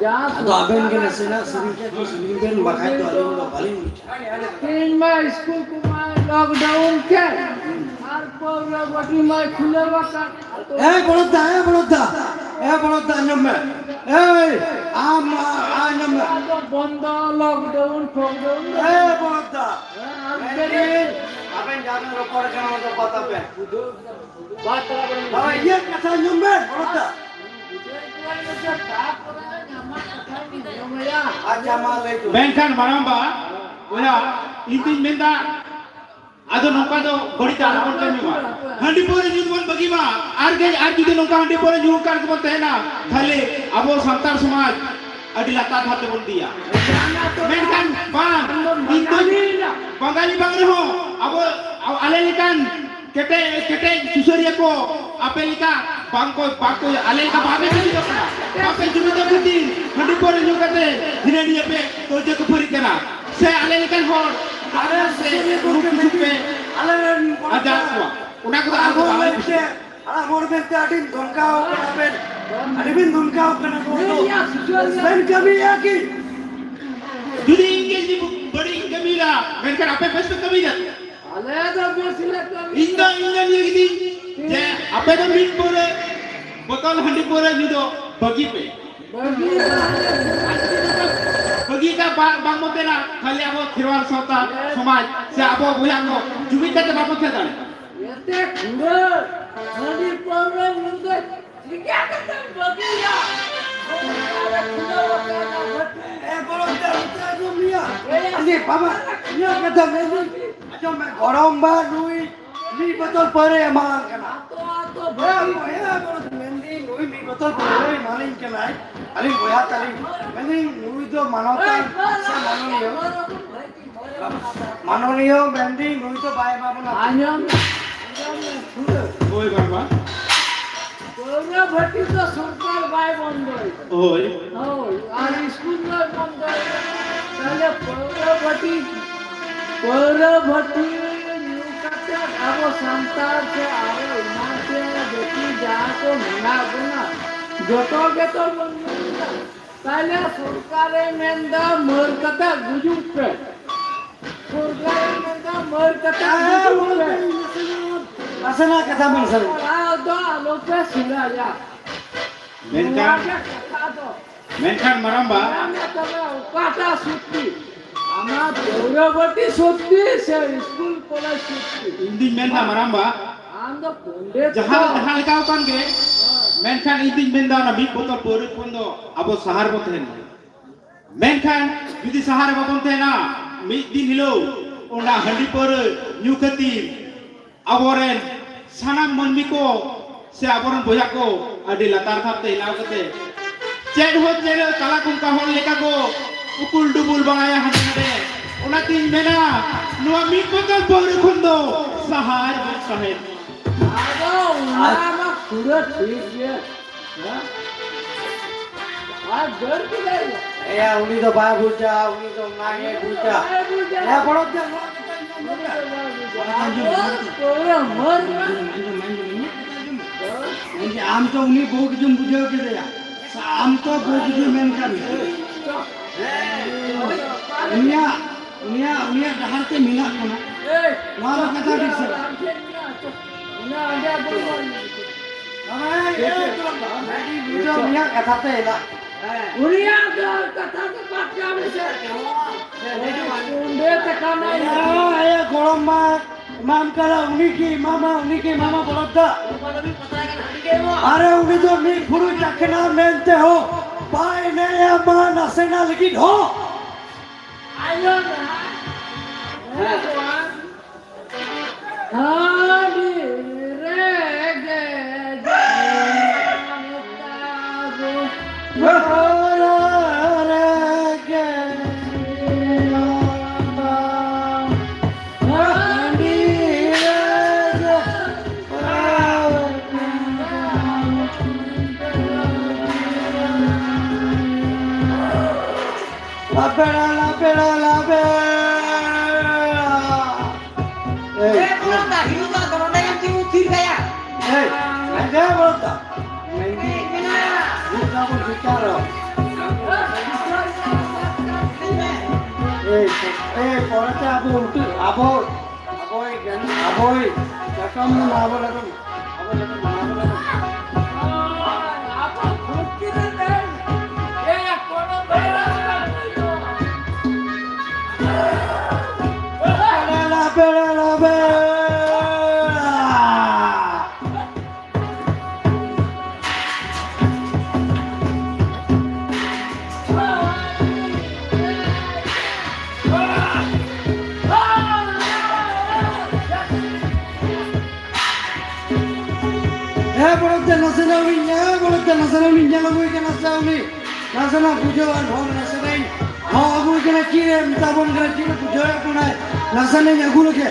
ᱡᱟᱦᱟᱸ ᱟᱫᱚ ᱟᱵᱮᱱ ᱜᱮ ᱱᱟᱥᱮᱱᱟᱜ ᱥᱮᱨᱮᱧ ᱠᱷᱟᱱ ᱫᱚ ᱥᱮᱨᱮᱧ ᱵᱮᱱ, ᱵᱟᱠᱷᱟᱡ ᱫᱚ ᱟᱹᱞᱤᱧ ᱫᱚ ᱵᱟᱹᱞᱤᱧ ᱵᱩᱡᱷᱟᱹᱣᱟ᱾ ᱛᱮᱦᱮᱧ ᱢᱟ ᱥᱠᱩᱞ ᱠᱚᱢᱟ ᱞᱚᱠᱰᱟᱣᱩᱱ ᱠᱮᱫ, ᱟᱨ ᱯᱟᱹᱣᱨᱟᱹ ᱵᱟᱹᱴᱤ ᱢᱟᱭ ᱠᱷᱩᱞᱟᱹᱣ ᱟᱠᱟᱫ᱾ ᱮ ᱵᱚᱲᱚᱫᱟ, ᱮ ᱵᱚᱲᱚᱫᱟ, ᱮ ᱵᱚᱲᱚᱫᱟ, ᱟᱸᱡᱚᱢ ᱢᱮ᱾ ᱮᱭ, ᱟᱢ, ᱟ-, ᱟᱸᱡᱚᱢ ᱢᱮ᱾ ᱟᱫᱚ ᱵᱚᱱᱫᱚ, ᱞᱚᱠᱰᱟᱣᱩᱱ, ᱯᱷᱚᱠᱰᱟᱣᱩᱱ᱾ ᱮ ᱵᱚᱲᱚᱫᱟ, ᱦᱮᱸ, ᱟᱨ ᱢᱮᱱᱫᱟᱹᱧ, ᱟᱵᱮᱱ ᱡᱟ ᱵᱮᱱ ᱨᱚᱯᱚᱲ ᱠᱟᱱᱟ, ᱚᱱᱟ ᱫᱚ ᱵᱟᱫ ᱟᱯᱮ᱾ ᱵᱟᱫ ᱟᱯᱮ᱾ ᱦᱳᱭ, ᱤᱧᱟᱹᱜ ᱠᱟᱛᱷᱟ ᱟᱸᱡᱚᱢ ᱵᱮᱱ, ᱵᱚᱲᱚᱫᱟ᱾ ᱟᱪᱪᱷᱟ, ᱢᱟ ᱞᱟᱹᱭ ᱛᱟᱵᱚᱱ᱾ ᱢᱮᱱᱠᱷᱟᱱ ᱢᱟᱨᱟᱝᱵᱟ, ᱚᱱᱟ ᱤᱧ ᱫᱩᱧ ᱢᱮᱱᱫᱟ, ᱟᱫᱚ ᱱᱚᱝᱠᱟ ᱫᱚ ᱵᱟᱹᱲᱤᱡ ᱫᱚ ᱟᱞᱚᱵᱚᱱ ᱠᱟᱹᱢᱤ ᱢᱟ᱾ ᱦᱟᱺᱰᱤ ᱯᱟᱹᱣᱨᱟᱹ ᱧᱩ ᱫᱚᱵᱚᱱ ᱵᱟᱹᱜᱤ ᱢᱟ᱾ ᱟᱨ ᱜᱮ, ᱟᱨ ᱡᱩᱫᱤ ᱱᱚᱝᱠᱟ ᱦᱟᱺᱰᱤ ᱯᱟᱹᱣᱨᱟᱹ ᱧᱩ ᱠᱟᱱ ᱜᱮᱵᱚᱱ ᱛᱟᱦᱮᱱᱟ, ᱛᱟᱦᱞᱮ ᱟᱵᱚ ᱥᱟᱱᱛᱟᱲ ᱥᱚᱢᱟᱡᱽ ᱟᱹᱰᱤ ᱞᱟᱛᱟᱨ ᱫᱷᱟᱯ ᱛᱮᱵᱚᱱ ᱤᱫᱤᱭᱟ᱾ ᱢᱮᱱᱠᱷᱟᱱ ᱵᱟᱝ, ᱤᱧ ᱫᱚ ᱵᱟᱝᱜᱟᱞᱤ ᱵᱟᱝ ᱨᱮᱦᱚᱸ ᱟᱵᱚ, ᱟᱞᱮ ᱞᱮᱠᱟᱱ ᱠᱮᱴᱮᱡ, ᱠᱮᱴᱮᱡ ᱥᱩᱥᱟᱹᱨᱤᱭᱟᱹ ᱠᱚ ᱟᱯᱮ ᱞᱮᱠᱟ ᱵᱟᱝ ᱠᱚ, ᱵᱟᱝ ᱠᱚ, ᱟᱞᱮ ᱞᱮᱠᱟ ᱵᱟᱯᱮ ᱡᱩᱢᱤᱫᱚᱜ ᱠᱟᱱᱟ᱾ ᱵᱟᱯᱮ ᱡᱩᱢᱤᱫᱚᱜ ᱠᱷᱟᱹᱛᱤᱨ ᱦᱟᱺᱰᱤ ᱯᱟᱹᱣᱨᱟᱹ ᱧᱩ ᱠᱟᱛᱮ ᱦᱤᱱᱟᱹ ᱱᱤᱭᱟᱹ ᱯᱮ ᱠᱟᱹᱣᱡᱟᱹ ᱠᱷᱟᱹᱯᱟᱹᱨᱤ ᱠᱟᱱᱟ᱾ ᱥᱮ ᱟᱞᱮ ᱞᱮᱠᱟᱱ ᱦᱚᱲ ᱟᱞᱮ ᱥᱮ ᱥᱩᱥᱟᱹᱨᱤᱭᱟᱹ ᱠᱚ ᱨᱩᱯ ᱠᱚ ᱠᱩᱥᱩᱢ ᱯᱮ ᱢᱮᱱᱫᱟᱹᱧ, ᱟᱞᱮ ᱨᱮᱱ ᱟᱨᱡᱟᱣ ᱠᱚᱣᱟ᱾ ᱚᱱᱟ ᱠᱚᱫᱚ ᱟᱞᱮ ᱫᱚ ᱟᱵᱚ ᱵᱟᱞᱮ ᱢᱮᱱᱛᱮ, ᱠᱩᱥᱤᱭᱟᱜᱼᱟ᱾ ᱟᱨ ᱦᱚᱲ ᱢᱮᱱᱛᱮ ᱟᱹᱰᱤ ᱫᱷᱚᱢᱠᱟᱣ ᱠᱟᱱᱟ ᱵᱮᱱ, ᱟᱹᱰᱤ ᱵᱮᱱ ᱫᱷᱚᱢᱠᱟᱣ ᱠᱟᱱᱟ ᱠᱚ᱾ ᱵᱮᱱ ᱠᱟᱹᱢᱤᱭᱮᱫᱼᱟ ᱠᱤ? ᱡᱩᱫᱤ ᱤᱧ ᱜᱮ ᱡᱩᱫᱤ ᱵᱟᱹᱲᱤᱡ ᱤᱧ ᱠᱟᱹᱢᱤᱭᱮᱫᱟ, ᱢᱮᱱᱠᱷᱟᱱ ᱟᱯᱮ ᱵᱮᱥ ᱯᱮ ᱠᱟᱹᱢᱤᱭᱮᱫᱟ᱾ ᱟᱞᱮ ᱫᱚ ᱵᱮᱥ ᱞᱮ ᱠᱟᱹᱢᱤ᱾ ᱤᱧ ᱫᱚ, ᱤᱧ ᱫᱚ ᱱᱤᱭᱟᱹ ᱜᱤᱧ, ᱡᱮ ᱟᱯᱮ ᱫᱚ ᱢᱤᱫ ᱯᱟᱹᱣᱨᱟᱹ, ᱵᱳᱛᱚᱞ ᱦᱟᱺᱰᱤ ᱯᱟᱹᱣᱨᱟᱹ ᱧᱩ ᱫᱚ ᱵᱟᱹᱜᱤ ᱯᱮ᱾ ᱵᱟᱹᱜᱤ ᱫᱚ ᱵᱟᱹᱜᱤ ᱠᱟᱜ ᱵᱟ-, ᱵᱟᱝ ᱵᱚᱱ ᱛᱟᱦᱮᱱᱟ, ᱠᱷᱟᱹᱞᱤ ᱟᱵᱚ ᱠᱷᱮᱨᱣᱟᱲ ᱥᱟᱶᱛᱟ ᱥᱚᱢᱟᱡᱽ ᱥᱮ ᱟᱵᱚ ᱵᱚᱭᱦᱟ ᱠᱚ ᱡᱩᱢᱤᱫ ᱠᱟᱛᱮ ᱵᱟᱵᱚᱱ ᱛᱟᱦᱮᱸ ᱫᱟᱲᱮᱭᱟᱜᱼᱟ᱾ ᱮᱛᱮ ᱠᱷᱩᱲᱟᱹ ᱦᱟᱺᱰᱤ ᱯᱟᱹᱣᱨᱟᱹ ᱧᱩ ᱫᱚ ᱪᱤᱠᱟᱹ ᱠᱟᱛᱮᱢ ᱵᱟᱹᱜᱤᱭᱟ? ᱥᱚᱝᱥᱟᱨ ᱨᱮ ᱠᱷᱩᱞᱟᱹᱣ ᱟᱠᱟᱱᱟ ᱵᱷᱟᱹᱴᱤ᱾ ᱮ ᱜᱚᱲᱚᱢ ᱛᱮ ᱟᱞᱚᱯᱮ ᱟᱸᱡᱚᱢ ᱢᱮᱭᱟ᱾ ᱮᱭᱟ᱾ ᱟᱨᱮ ᱵᱟᱵᱟ, ᱤᱧᱟᱹᱜ ᱠᱟᱛᱷᱟ ᱢᱮᱱᱫᱟᱹᱧ᱾ ᱟᱸᱡᱚᱢ ᱢᱮ, ᱜᱚᱲᱚᱢ ᱵᱟ ᱱᱩᱭ ᱢᱤᱫ ᱵᱳᱛᱚᱞ ᱯᱟᱹᱣᱨᱟᱹᱭ ᱮᱢᱟᱣᱟᱞᱟᱝ ᱠᱟᱱᱟ᱾ ᱟᱛᱚ, ᱟᱛᱚ, ᱦᱮᱸ, ᱵᱷᱟᱹᱴᱤ᱾ ᱵᱚᱭᱦᱟ, ᱜᱚᱲᱚᱢ ᱢᱮᱱᱫᱟᱹᱧ, ᱱᱩᱭ ᱢᱤᱫ ᱵᱳᱛᱚᱞ ᱯᱟᱹᱣᱨᱟᱹᱭ ᱮᱢᱟᱞᱤᱧ ᱠᱟᱱᱟᱭ᱾ ᱟᱹᱞᱤᱧ ᱵᱚᱭᱦᱟ ᱛᱟᱹᱞᱤᱧ᱾ ᱢᱮᱱᱫᱟᱹᱧ, ᱱᱩᱭ ᱫᱚ ᱢᱟᱱᱚᱛᱟᱱ ᱥᱮ ᱢᱟᱱᱚᱱᱤᱭᱟᱹ? ᱢᱟᱱᱚᱱᱤᱭᱟᱹ ᱢᱮᱱᱫᱟᱹᱧ, ᱱᱩᱭ ᱫᱚ ᱵᱟᱭ ᱮᱢᱟ ᱵᱚᱱᱟ᱾ ᱟᱸᱡᱚᱢ, ᱟᱸᱡᱚᱢ ᱢᱮ, ᱯᱩᱨᱟᱹ᱾ ᱦᱳᱭ, ᱵᱟᱵᱟ᱾ ᱯᱟᱹᱣᱨᱟᱹ ᱵᱷᱟᱹᱴᱤ ᱫᱚ ᱥᱚᱨᱠᱟᱨ ᱵᱟᱭ ᱵᱚᱱᱫᱚᱭ᱾ ᱦᱳᱭ᱾ ᱦᱳᱭ, ᱟᱨ ᱥᱠᱩᱞ ᱫᱚᱭ ᱵᱚᱱᱫᱚᱭ᱾ ᱛᱟᱦᱞᱮ ᱯᱟᱹᱣᱨᱟᱹ ᱵᱷᱟᱹᱴᱤ, ᱯᱟᱹᱣᱨᱟᱹ ᱵᱷᱟᱹᱴᱤ ᱧᱩ ᱠᱟᱛᱮ ᱟᱵᱚ ᱥᱟᱱᱛᱟᱲ ᱥᱮ ᱟᱵᱚ ᱮᱢᱟᱱ ᱛᱮ ᱡᱟᱹᱛᱤ ᱡᱟᱦᱟᱸ ᱠᱚ ᱢᱮᱱᱟᱜ ᱵᱚᱱᱟ, ᱡᱚᱛᱚ ᱜᱮᱛᱚ ᱵᱚᱱ ᱢᱮᱱᱫᱟ᱾ ᱛᱟᱦᱞᱮ ᱥᱚᱨᱠᱟᱨᱮ ᱢᱮᱱᱫᱟ ᱢᱟᱹᱨ ᱠᱟᱛᱮ ᱜᱩᱡᱩᱜ ᱯᱮ᱾ ᱥᱚᱨᱠᱟᱨᱮ ᱢᱮᱱᱫᱟ ᱢᱟᱹᱨ ᱠᱟᱛᱮ ᱜᱩᱡᱩᱜ ᱯᱮ᱾ ᱱᱟᱥᱮᱱᱟᱜ ᱠᱟᱛᱷᱟ ᱵᱮᱱ ᱥᱟᱹᱨᱤ᱾ ᱯᱟᱲᱦᱟᱣ ᱫᱚ ᱟᱞᱚ ᱯᱮ ᱥᱮᱬᱟᱭᱟ᱾ ᱢᱮᱱᱠᱷᱟᱱ ᱱᱚᱣᱟ ᱜᱮ ᱠᱟᱛᱷᱟ ᱫᱚ᱾ ᱢᱮᱱᱠᱷᱟᱱ ᱢᱟᱨᱟᱝᱵᱟ, ᱧᱟᱢ ᱮ ᱛᱚᱵᱮ ᱚᱠᱟᱴᱟᱜ ᱥᱚᱛᱛᱤ? ᱟᱢᱟᱜ ᱜᱚᱣᱨᱚᱵᱚᱛᱤ ᱥᱚᱛᱛᱤ ᱥᱮ ᱥᱠᱩᱞ ᱠᱚᱞᱮᱡᱽ ᱥᱚᱛᱛᱤ? ᱤᱧ ᱫᱩᱧ ᱢᱮᱱᱫᱟ ᱢᱟᱨᱟᱝᱵᱟ, ᱟᱢ ᱫᱚ ᱯᱚᱱᱰᱤᱛ ᱡᱟᱦᱟᱸ ᱫᱚ ᱫᱚ᱾ ᱡᱟᱦᱟᱸ ᱞᱮᱠᱟ ᱟᱠᱟᱱ ᱜᱮ, ᱢᱮᱱᱠᱷᱟᱱ ᱤᱧ ᱫᱩᱧ ᱢᱮᱱᱫᱟ ᱚᱱᱟ ᱢᱤᱫ ᱵᱳᱛᱚᱞ ᱯᱟᱹᱣᱨᱟᱹ ᱠᱷᱚᱱ ᱫᱚ ᱟᱵᱚ ᱥᱟᱦᱟᱨ ᱵᱚ ᱛᱟᱦᱮᱱ ᱢᱟ᱾ ᱢᱮᱱᱠᱷᱟᱱ ᱡᱩᱫᱤ ᱥᱟᱦᱟᱨ ᱨᱮ ᱵᱟᱵᱚᱱ ᱛᱟᱦᱮᱱᱟ, ᱢᱤᱫ ᱫᱤᱱ ᱦᱤᱞᱳᱜ ᱚᱱᱟ ᱦᱟᱺᱰᱤ ᱯᱟᱹᱣᱨᱟᱹ ᱧᱩ ᱠᱷᱟᱹᱛᱤᱨ ᱟᱵᱚᱨᱮᱱ ᱥᱟᱱᱟᱢ ᱢᱟᱹᱱᱢᱤ ᱠᱚ ᱥᱮ ᱟᱵᱚᱨᱮᱱ ᱵᱚᱭᱦᱟ ᱠᱚ ᱟᱹᱰᱤ ᱞᱟᱛᱟᱨ ᱫᱷᱟᱯ ᱛᱮ ᱦᱮᱱᱟᱣ ᱠᱟᱛᱮ ᱪᱮᱫ ᱦᱚᱸ ᱪᱮᱫ ᱠᱟᱞᱟ ᱠᱚᱝᱠᱟ ᱦᱚᱲ ᱞᱮᱠᱟ ᱠᱚ ᱩᱠᱩᱞ ᱰᱩᱵᱩᱞ ᱵᱟᱲᱟᱭᱟ ᱦᱟᱸᱰᱮ ᱱᱟᱰᱮ᱾ ᱚᱱᱟᱛᱤᱧ ᱢᱮᱱᱟ, ᱱᱚᱣᱟ ᱢᱤᱫ ᱵᱳᱛᱚᱞ ᱯᱟᱹᱣᱨᱟᱹ ᱠᱷᱚᱱ ᱫᱚ ᱥᱟᱦᱟ ᱨᱮᱵᱚᱱ ᱛᱟᱦᱮᱱ᱾ ᱟᱫᱚ ᱚᱱᱟ ᱢᱟ ᱯᱩᱨᱟᱹ ᱴᱷᱤᱠ ᱜᱮ᱾ ᱦᱮᱸ? ᱟᱨ ᱫᱟᱹᱲ ᱠᱮᱫᱟᱭ᱾ ᱮᱭᱟ, ᱩᱱᱤ ᱫᱚ ᱵᱟᱭ ᱵᱩᱡᱟ, ᱩᱱᱤ ᱫᱚ ᱚᱱᱟ ᱜᱮ ᱵᱩᱡᱟ᱾ ᱵᱟᱭ ᱵᱩᱡᱟ᱾ ᱮᱭᱟ, ᱵᱚᱲᱚ ᱛᱮ ᱨᱚᱲ ᱠᱟᱛᱮ ᱟᱸᱡᱚᱢ ᱠᱟᱜ᱾ ᱩᱱᱤ ᱫᱚ ᱵᱟᱭ ᱵᱩᱡᱟ᱾ ᱟᱸᱡᱚᱢ, ᱟᱸᱡᱚᱢ, ᱟᱸᱡᱚᱢ, ᱟᱸᱡᱚᱢ, ᱟᱸᱡᱚᱢ, ᱟᱸᱡᱚᱢ᱾ ᱢᱮᱱᱫᱤᱧ, ᱟᱢ ᱛᱚ ᱩᱱᱤ ᱵᱚᱦᱩ ᱠᱤᱪᱷᱩᱢ ᱵᱩᱡᱷᱟᱹᱣ ᱠᱮᱫᱮᱭᱟ᱾ ᱟᱢ ᱛᱚ ᱵᱚᱦᱩ ᱠᱤᱪᱷᱩ ᱢᱮᱱ ᱠᱟᱜ ᱢᱮᱭᱟ᱾ ᱩᱱᱤᱭᱟᱜ, ᱩᱱᱤᱭᱟᱜ, ᱩᱱᱤᱭᱟᱜ ᱰᱟᱦᱟᱨ ᱛᱮ ᱢᱮᱱᱟᱜ ᱵᱚᱱᱟ᱾ ᱱᱚᱣᱟ ᱫᱚ ᱠᱟᱛᱷᱟ ᱴᱷᱤᱠ ᱥᱮ ᱵᱟᱝ? ᱩᱱᱤᱭᱟᱜ ᱠᱟᱛᱷᱟ ᱛᱮ ᱦᱮᱱᱟᱜ᱾ ᱩᱱᱤᱭᱟᱜ ᱫᱚ ᱠᱟᱛᱷᱟ ᱫᱚ ᱵᱟᱫ ᱠᱟᱜ ᱢᱮᱥᱮ᱾ ᱚᱸᱰᱮ ᱛᱟᱠᱟ ᱱᱟᱭ᱾ ᱮᱭᱟ, ᱮᱭᱟ, ᱜᱚᱲᱚᱢ ᱢᱟ ᱮᱢᱟᱢ ᱠᱟᱱᱟ, ᱩᱱᱤ ᱜᱮ ᱮᱢᱟᱢᱟ, ᱩᱱᱤ ᱜᱮ ᱮᱢᱟᱢᱟ ᱵᱚᱞᱚᱫ ᱫᱟ᱾ ᱟᱨᱮ, ᱩᱱᱤ ᱫᱚ ᱢᱤᱫ ᱯᱷᱩᱲᱩᱜ ᱪᱟᱠᱷᱱᱟ ᱢᱮᱱᱛᱮ ᱦᱚᱸ ᱵᱟᱭ ᱮᱱᱮᱡ ᱮᱢᱟ ᱱᱟᱥᱮᱱᱟᱜ ᱞᱟᱹᱜᱤᱫ ᱦᱚᱸ᱾ ᱟᱭᱳ ᱱᱟ᱾ ᱦᱟᱺᱰᱤ ᱨᱮᱜᱮ ᱡᱟᱱᱟᱢ ᱛᱟᱵᱚ᱾ ᱦᱟᱺᱰᱤ ᱨᱮᱜᱮ ᱡᱟᱱᱟᱢ ᱛᱟᱵᱚ᱾ ᱦᱟᱺᱰᱤ ᱨᱮᱜᱮ ᱞᱟᱵᱮᱲᱟ, ᱞᱟᱵᱮᱲᱟ, ᱞᱟᱵᱮᱲᱟ᱾ ᱮᱭ, ᱮ ᱠᱚᱲᱟ, ᱦᱤᱲᱤᱧ ᱫᱚ ᱟᱫᱚ ᱱᱚᱰᱮ ᱜᱮᱢ ᱛᱤᱸᱜᱩ ᱛᱷᱤᱨ ᱠᱟᱭᱟ᱾ ᱮᱭ, ᱟᱸᱡᱚᱢ ᱵᱚᱞᱚᱱ ᱫᱚ᱾ ᱢᱮᱱᱫᱤᱧ, ᱢᱮᱱᱟᱜᱼᱟ᱾ ᱱᱤᱛ ᱫᱚ ᱵᱚᱱ ᱵᱤᱪᱟᱨᱚᱜ᱾ ᱮᱭ, ᱮᱭ, ᱯᱚᱨᱮᱛᱮ ᱟᱵᱚ ᱩᱱᱠᱩ, ᱟᱵᱚ, ᱟᱵᱚᱭ ᱜᱟᱱ-, ᱟᱵᱚᱭ ᱡᱟᱠᱟᱢ ᱵᱚᱱ ᱟᱵᱚ ᱞᱟᱹᱜᱤᱫ, ᱟᱵᱚ ᱡᱟᱠᱟᱢ ᱵᱚᱱ ᱟᱵᱚ ᱞᱟᱹᱜᱤᱫ᱾ ᱟᱵᱚ ᱫᱷᱟᱹᱨᱛᱤ ᱨᱮ ᱛᱮᱦᱮᱧ ᱮ ᱠᱚᱨᱚᱱᱟ ᱵᱷᱟᱭᱨᱟᱥ ᱵᱟᱝ ᱦᱩᱭᱩᱜᱼᱟ᱾ ᱵᱮᱲᱟ ᱞᱟ, ᱵᱮᱲᱟ ᱞᱟ, ᱵᱮᱲᱟ᱾ ᱦᱮᱸ, ᱵᱚᱞᱚᱱ ᱛᱮ ᱱᱟᱥᱮᱱᱟᱜ ᱩᱱᱤ, ᱦᱮᱸ, ᱵᱚᱞᱚᱱ ᱛᱮ ᱱᱟᱥᱮᱱᱟᱜ ᱩᱱᱤ ᱧᱮᱞ ᱟᱹᱜᱩᱭ ᱠᱟᱱᱟ ᱥᱮ ᱩᱱᱤ ᱱᱟᱥᱮᱱᱟᱜ ᱵᱩᱡᱷᱟᱹᱣ ᱟᱨ ᱦᱚᱲ ᱱᱟᱥᱮᱱᱟᱜ ᱤᱧ ᱦᱚᱦᱚ ᱟᱹᱜᱩᱭ ᱠᱟᱱᱟ, ᱪᱮᱫ ᱮ ᱢᱮᱛᱟ ᱵᱚᱱ ᱠᱟᱱᱟ, ᱪᱮᱫ ᱮ ᱵᱩᱡᱷᱟᱹᱣᱮᱫ ᱵᱚᱱᱟᱭ, ᱱᱟᱥᱮᱱᱟᱜ ᱤᱧ ᱟᱹᱜᱩ ᱞᱮᱜᱮ᱾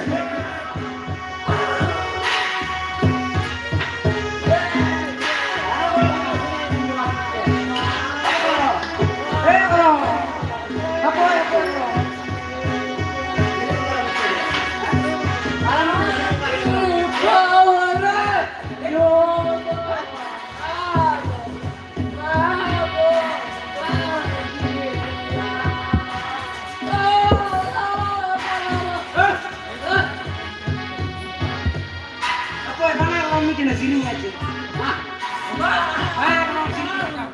ᱚᱠᱚᱭ ᱵᱟᱱᱟᱨ ᱨᱚᱲ ᱢᱤᱫ ᱴᱷᱮᱱ ᱥᱮᱨᱮᱧ ᱟᱭ ᱪᱮ? ᱦᱮᱸ? ᱵᱟᱱᱟᱨ ᱨᱚᱲ ᱥᱮᱨᱮᱧ ᱨᱟᱠᱟᱵ᱾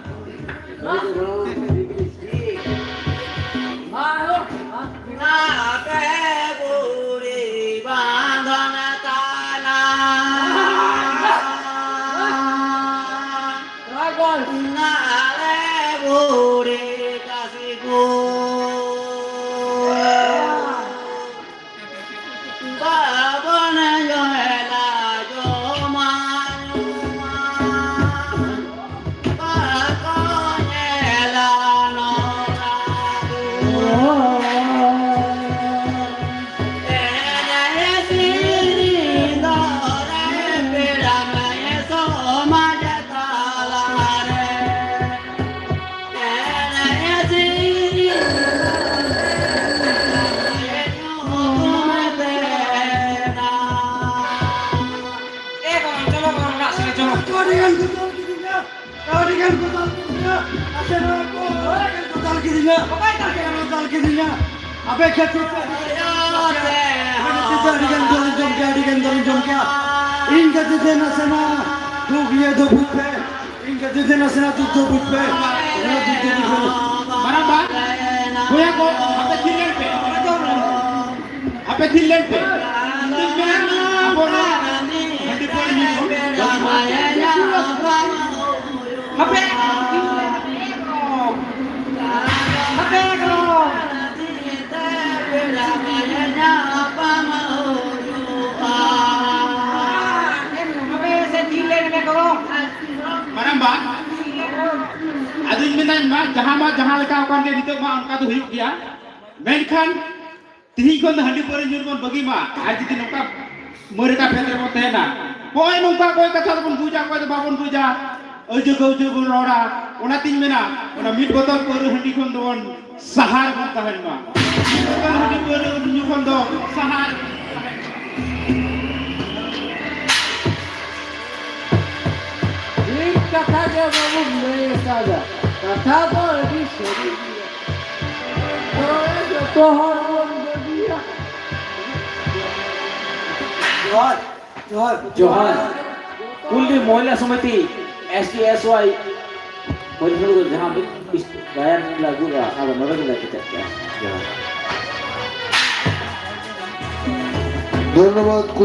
ᱱᱟᱛᱮ ᱵᱩᱲᱤ ᱵᱟᱸᱫᱷᱚᱱ ᱛᱟᱱᱟ᱾ ᱱᱟᱞᱮ ᱵᱩᱲᱤ ᱠᱟᱥᱤ ᱠᱚ᱾ ᱵᱟᱵᱚᱱ ᱧᱮᱞᱟ ᱡᱚᱢᱟ ᱧᱩᱢᱟ, ᱵᱟᱠᱚ ᱧᱮᱞᱟ ᱱᱚᱨᱟ ᱫᱩᱣᱟᱹᱨ᱾ ᱮᱱᱮᱡ ᱥᱮᱨᱮᱧ ᱫᱚᱨᱮ ᱯᱮᱲᱟ ᱢᱮ ᱥᱚᱢᱟᱡᱽ ᱛᱟᱞᱟᱨᱮ᱾ ᱮᱱᱮᱡ ᱟᱯᱮ ᱱᱚᱣᱟ ᱠᱚ ᱫᱟᱞ ᱠᱤᱫᱤᱧᱟ, ᱫᱟᱞ ᱠᱤᱫᱤᱧᱟ᱾ ᱟᱯᱮ ᱠᱷᱮᱛ ᱨᱮ ᱟᱹᱰᱤ ᱜᱟᱱ ᱫᱚᱞᱤᱧ ᱡᱚᱢ ᱠᱮᱭᱟ, ᱟᱹᱰᱤ ᱜᱟᱱ ᱫᱚᱞᱤᱧ ᱡᱚᱢ ᱠᱮᱭᱟ᱾ ᱤᱧ ᱠᱷᱟᱹᱛᱤᱨ ᱛᱮ ᱱᱟᱥᱮᱱᱟᱜ ᱫᱩᱠ ᱤᱭᱟᱹ ᱫᱚ ᱵᱩᱡᱽ ᱯᱮ, ᱤᱧ ᱠᱷᱟᱹᱛᱤᱨ ᱛᱮ ᱱᱟᱥᱮᱱᱟᱜ ᱫᱩᱠ ᱫᱚ ᱵᱩᱡᱽ ᱯᱮ, ᱱᱚᱣᱟ ᱫᱩᱠ ᱫᱚ ᱵᱩᱡᱽ ᱯᱮ᱾ ᱢᱟᱨᱟᱝᱵᱟ, ᱵᱚᱭᱦᱟ ᱠᱚ, ᱟᱯᱮ ᱛᱷᱤᱨ ᱞᱮᱱ ᱯᱮ᱾ ᱟᱯᱮ ᱛᱷᱤᱨ ᱞᱮᱱ ᱯᱮ᱾ ᱤᱧ ᱫᱩᱧ ᱢᱮᱱᱟ, ᱟᱵᱚ ᱱᱚᱣᱟ ᱦᱟᱺᱰᱤ ᱯᱟᱹᱣᱨᱟᱹ ᱧᱩ ᱠᱷᱚᱱ ᱦᱟᱯᱮ, ᱦᱟᱯᱮ ᱜᱚ᱾ ᱦᱟᱯᱮ ᱥᱮ ᱛᱷᱤᱨ ᱞᱮᱱ ᱢᱮ ᱜᱚ᱾ ᱢᱟᱨᱟᱝᱵᱟ, ᱟᱫᱚᱧ ᱢᱮᱱᱟ, ᱢᱟ, ᱡᱟᱦᱟᱸ ᱢᱟ ᱡᱟᱦᱟᱸ ᱞᱮᱠᱟ ᱟᱠᱟᱱ ᱜᱮ, ᱱᱤᱛᱚᱜ ᱢᱟ ᱚᱱᱠᱟ ᱫᱚ ᱦᱩᱭᱩᱜ ᱜᱮᱭᱟ, ᱢᱮᱱᱠᱷᱟᱱ ᱛᱤᱦᱤᱧ ᱠᱷᱚᱱ ᱫᱚ ᱦᱟᱺᱰᱤ ᱯᱟᱹᱣᱨᱟᱹ ᱧᱩ ᱵᱚᱱ ᱵᱟᱹᱜᱤ ᱢᱟ᱾ ᱟᱨ ᱡᱩᱫᱤ ᱱᱚᱝᱠᱟ ᱢᱟᱹᱨ ᱟᱠᱟᱫ ᱯᱷᱮᱫ ᱨᱮᱵᱚᱱ ᱛᱟᱦᱮᱱᱟ, ᱱᱚᱜᱼᱚᱭ ᱱᱚᱝᱠᱟ ᱚᱠᱚᱭ ᱠᱟᱛᱷᱟ ᱫᱚᱵᱚᱱ ᱵᱩᱡᱟ, ᱚᱠᱚᱭ ᱫᱚ ᱵᱟᱵᱚᱱ ᱵᱩᱡᱟ, ᱟᱹᱣᱡᱟᱹ ᱜᱟᱹᱣᱡᱟᱹ ᱵᱚᱱ ᱨᱚᱲᱟ᱾ ᱚᱱᱟᱛᱤᱧ ᱢᱮᱱᱟ, ᱚᱱᱟ ᱢᱤᱫ ᱵᱚᱛᱚᱞ ᱯᱟᱹᱣᱨᱟᱹ ᱦᱟᱺᱰᱤ ᱠᱷᱚᱱ ᱫᱚᱵᱚᱱ ᱥᱟᱦᱟ ᱨᱮᱵᱚᱱ ᱛᱟᱦᱮᱱ ᱢᱟ᱾ ᱢᱤᱫ ᱵᱚᱛᱚᱞ ᱦᱟᱺᱰᱤ ᱯᱟᱹᱣᱨᱟᱹ ᱧᱩ ᱠᱷᱚᱱ ᱫᱚ ᱥᱟᱦᱟ ᱨᱮᱵᱚᱱ ᱛᱟᱦᱮᱱ ᱢᱟ᱾ ᱴᱷᱤᱠ ᱠᱟᱛᱷᱟ ᱜᱮ ᱵᱟᱵᱩᱢ ᱞᱟᱹᱭ ᱟᱠᱟᱫᱟ᱾ ᱠᱟᱛᱷᱟ ᱫᱚ ᱟᱹᱰᱤ ᱥᱟᱹᱨᱤ ᱜᱮᱭᱟ᱾ ᱦᱳᱭ, ᱡᱚᱛᱚ ᱦᱚᱲ ᱵᱚᱱ ᱵᱟᱹᱜᱤᱭᱟ᱾ ᱡᱚᱦᱟᱨ, ᱡᱚᱦᱟᱨ᱾ ᱡᱚᱦᱟᱨ᱾ ᱠᱩᱞᱰᱤ ᱢᱚᱦᱤᱞᱟ ᱥᱚᱢᱤᱛᱤ, S T S Y, ᱢᱚᱦᱤᱞᱟ ᱥᱚᱢᱤᱛᱤ ᱡᱟᱦᱟᱸ ᱢᱤᱫ ᱜᱟᱭᱟᱱ ᱞᱮ ᱟᱹᱜᱩ ᱞᱮᱫᱟ, ᱟᱫᱚ ᱱᱚᱰᱮ ᱜᱮᱞᱮ ᱠᱮᱪᱮᱫ ᱠᱮᱫᱟ᱾ ᱡᱚᱦᱟᱨ᱾ ᱫᱷᱚᱱᱱᱚᱵᱟᱫ᱾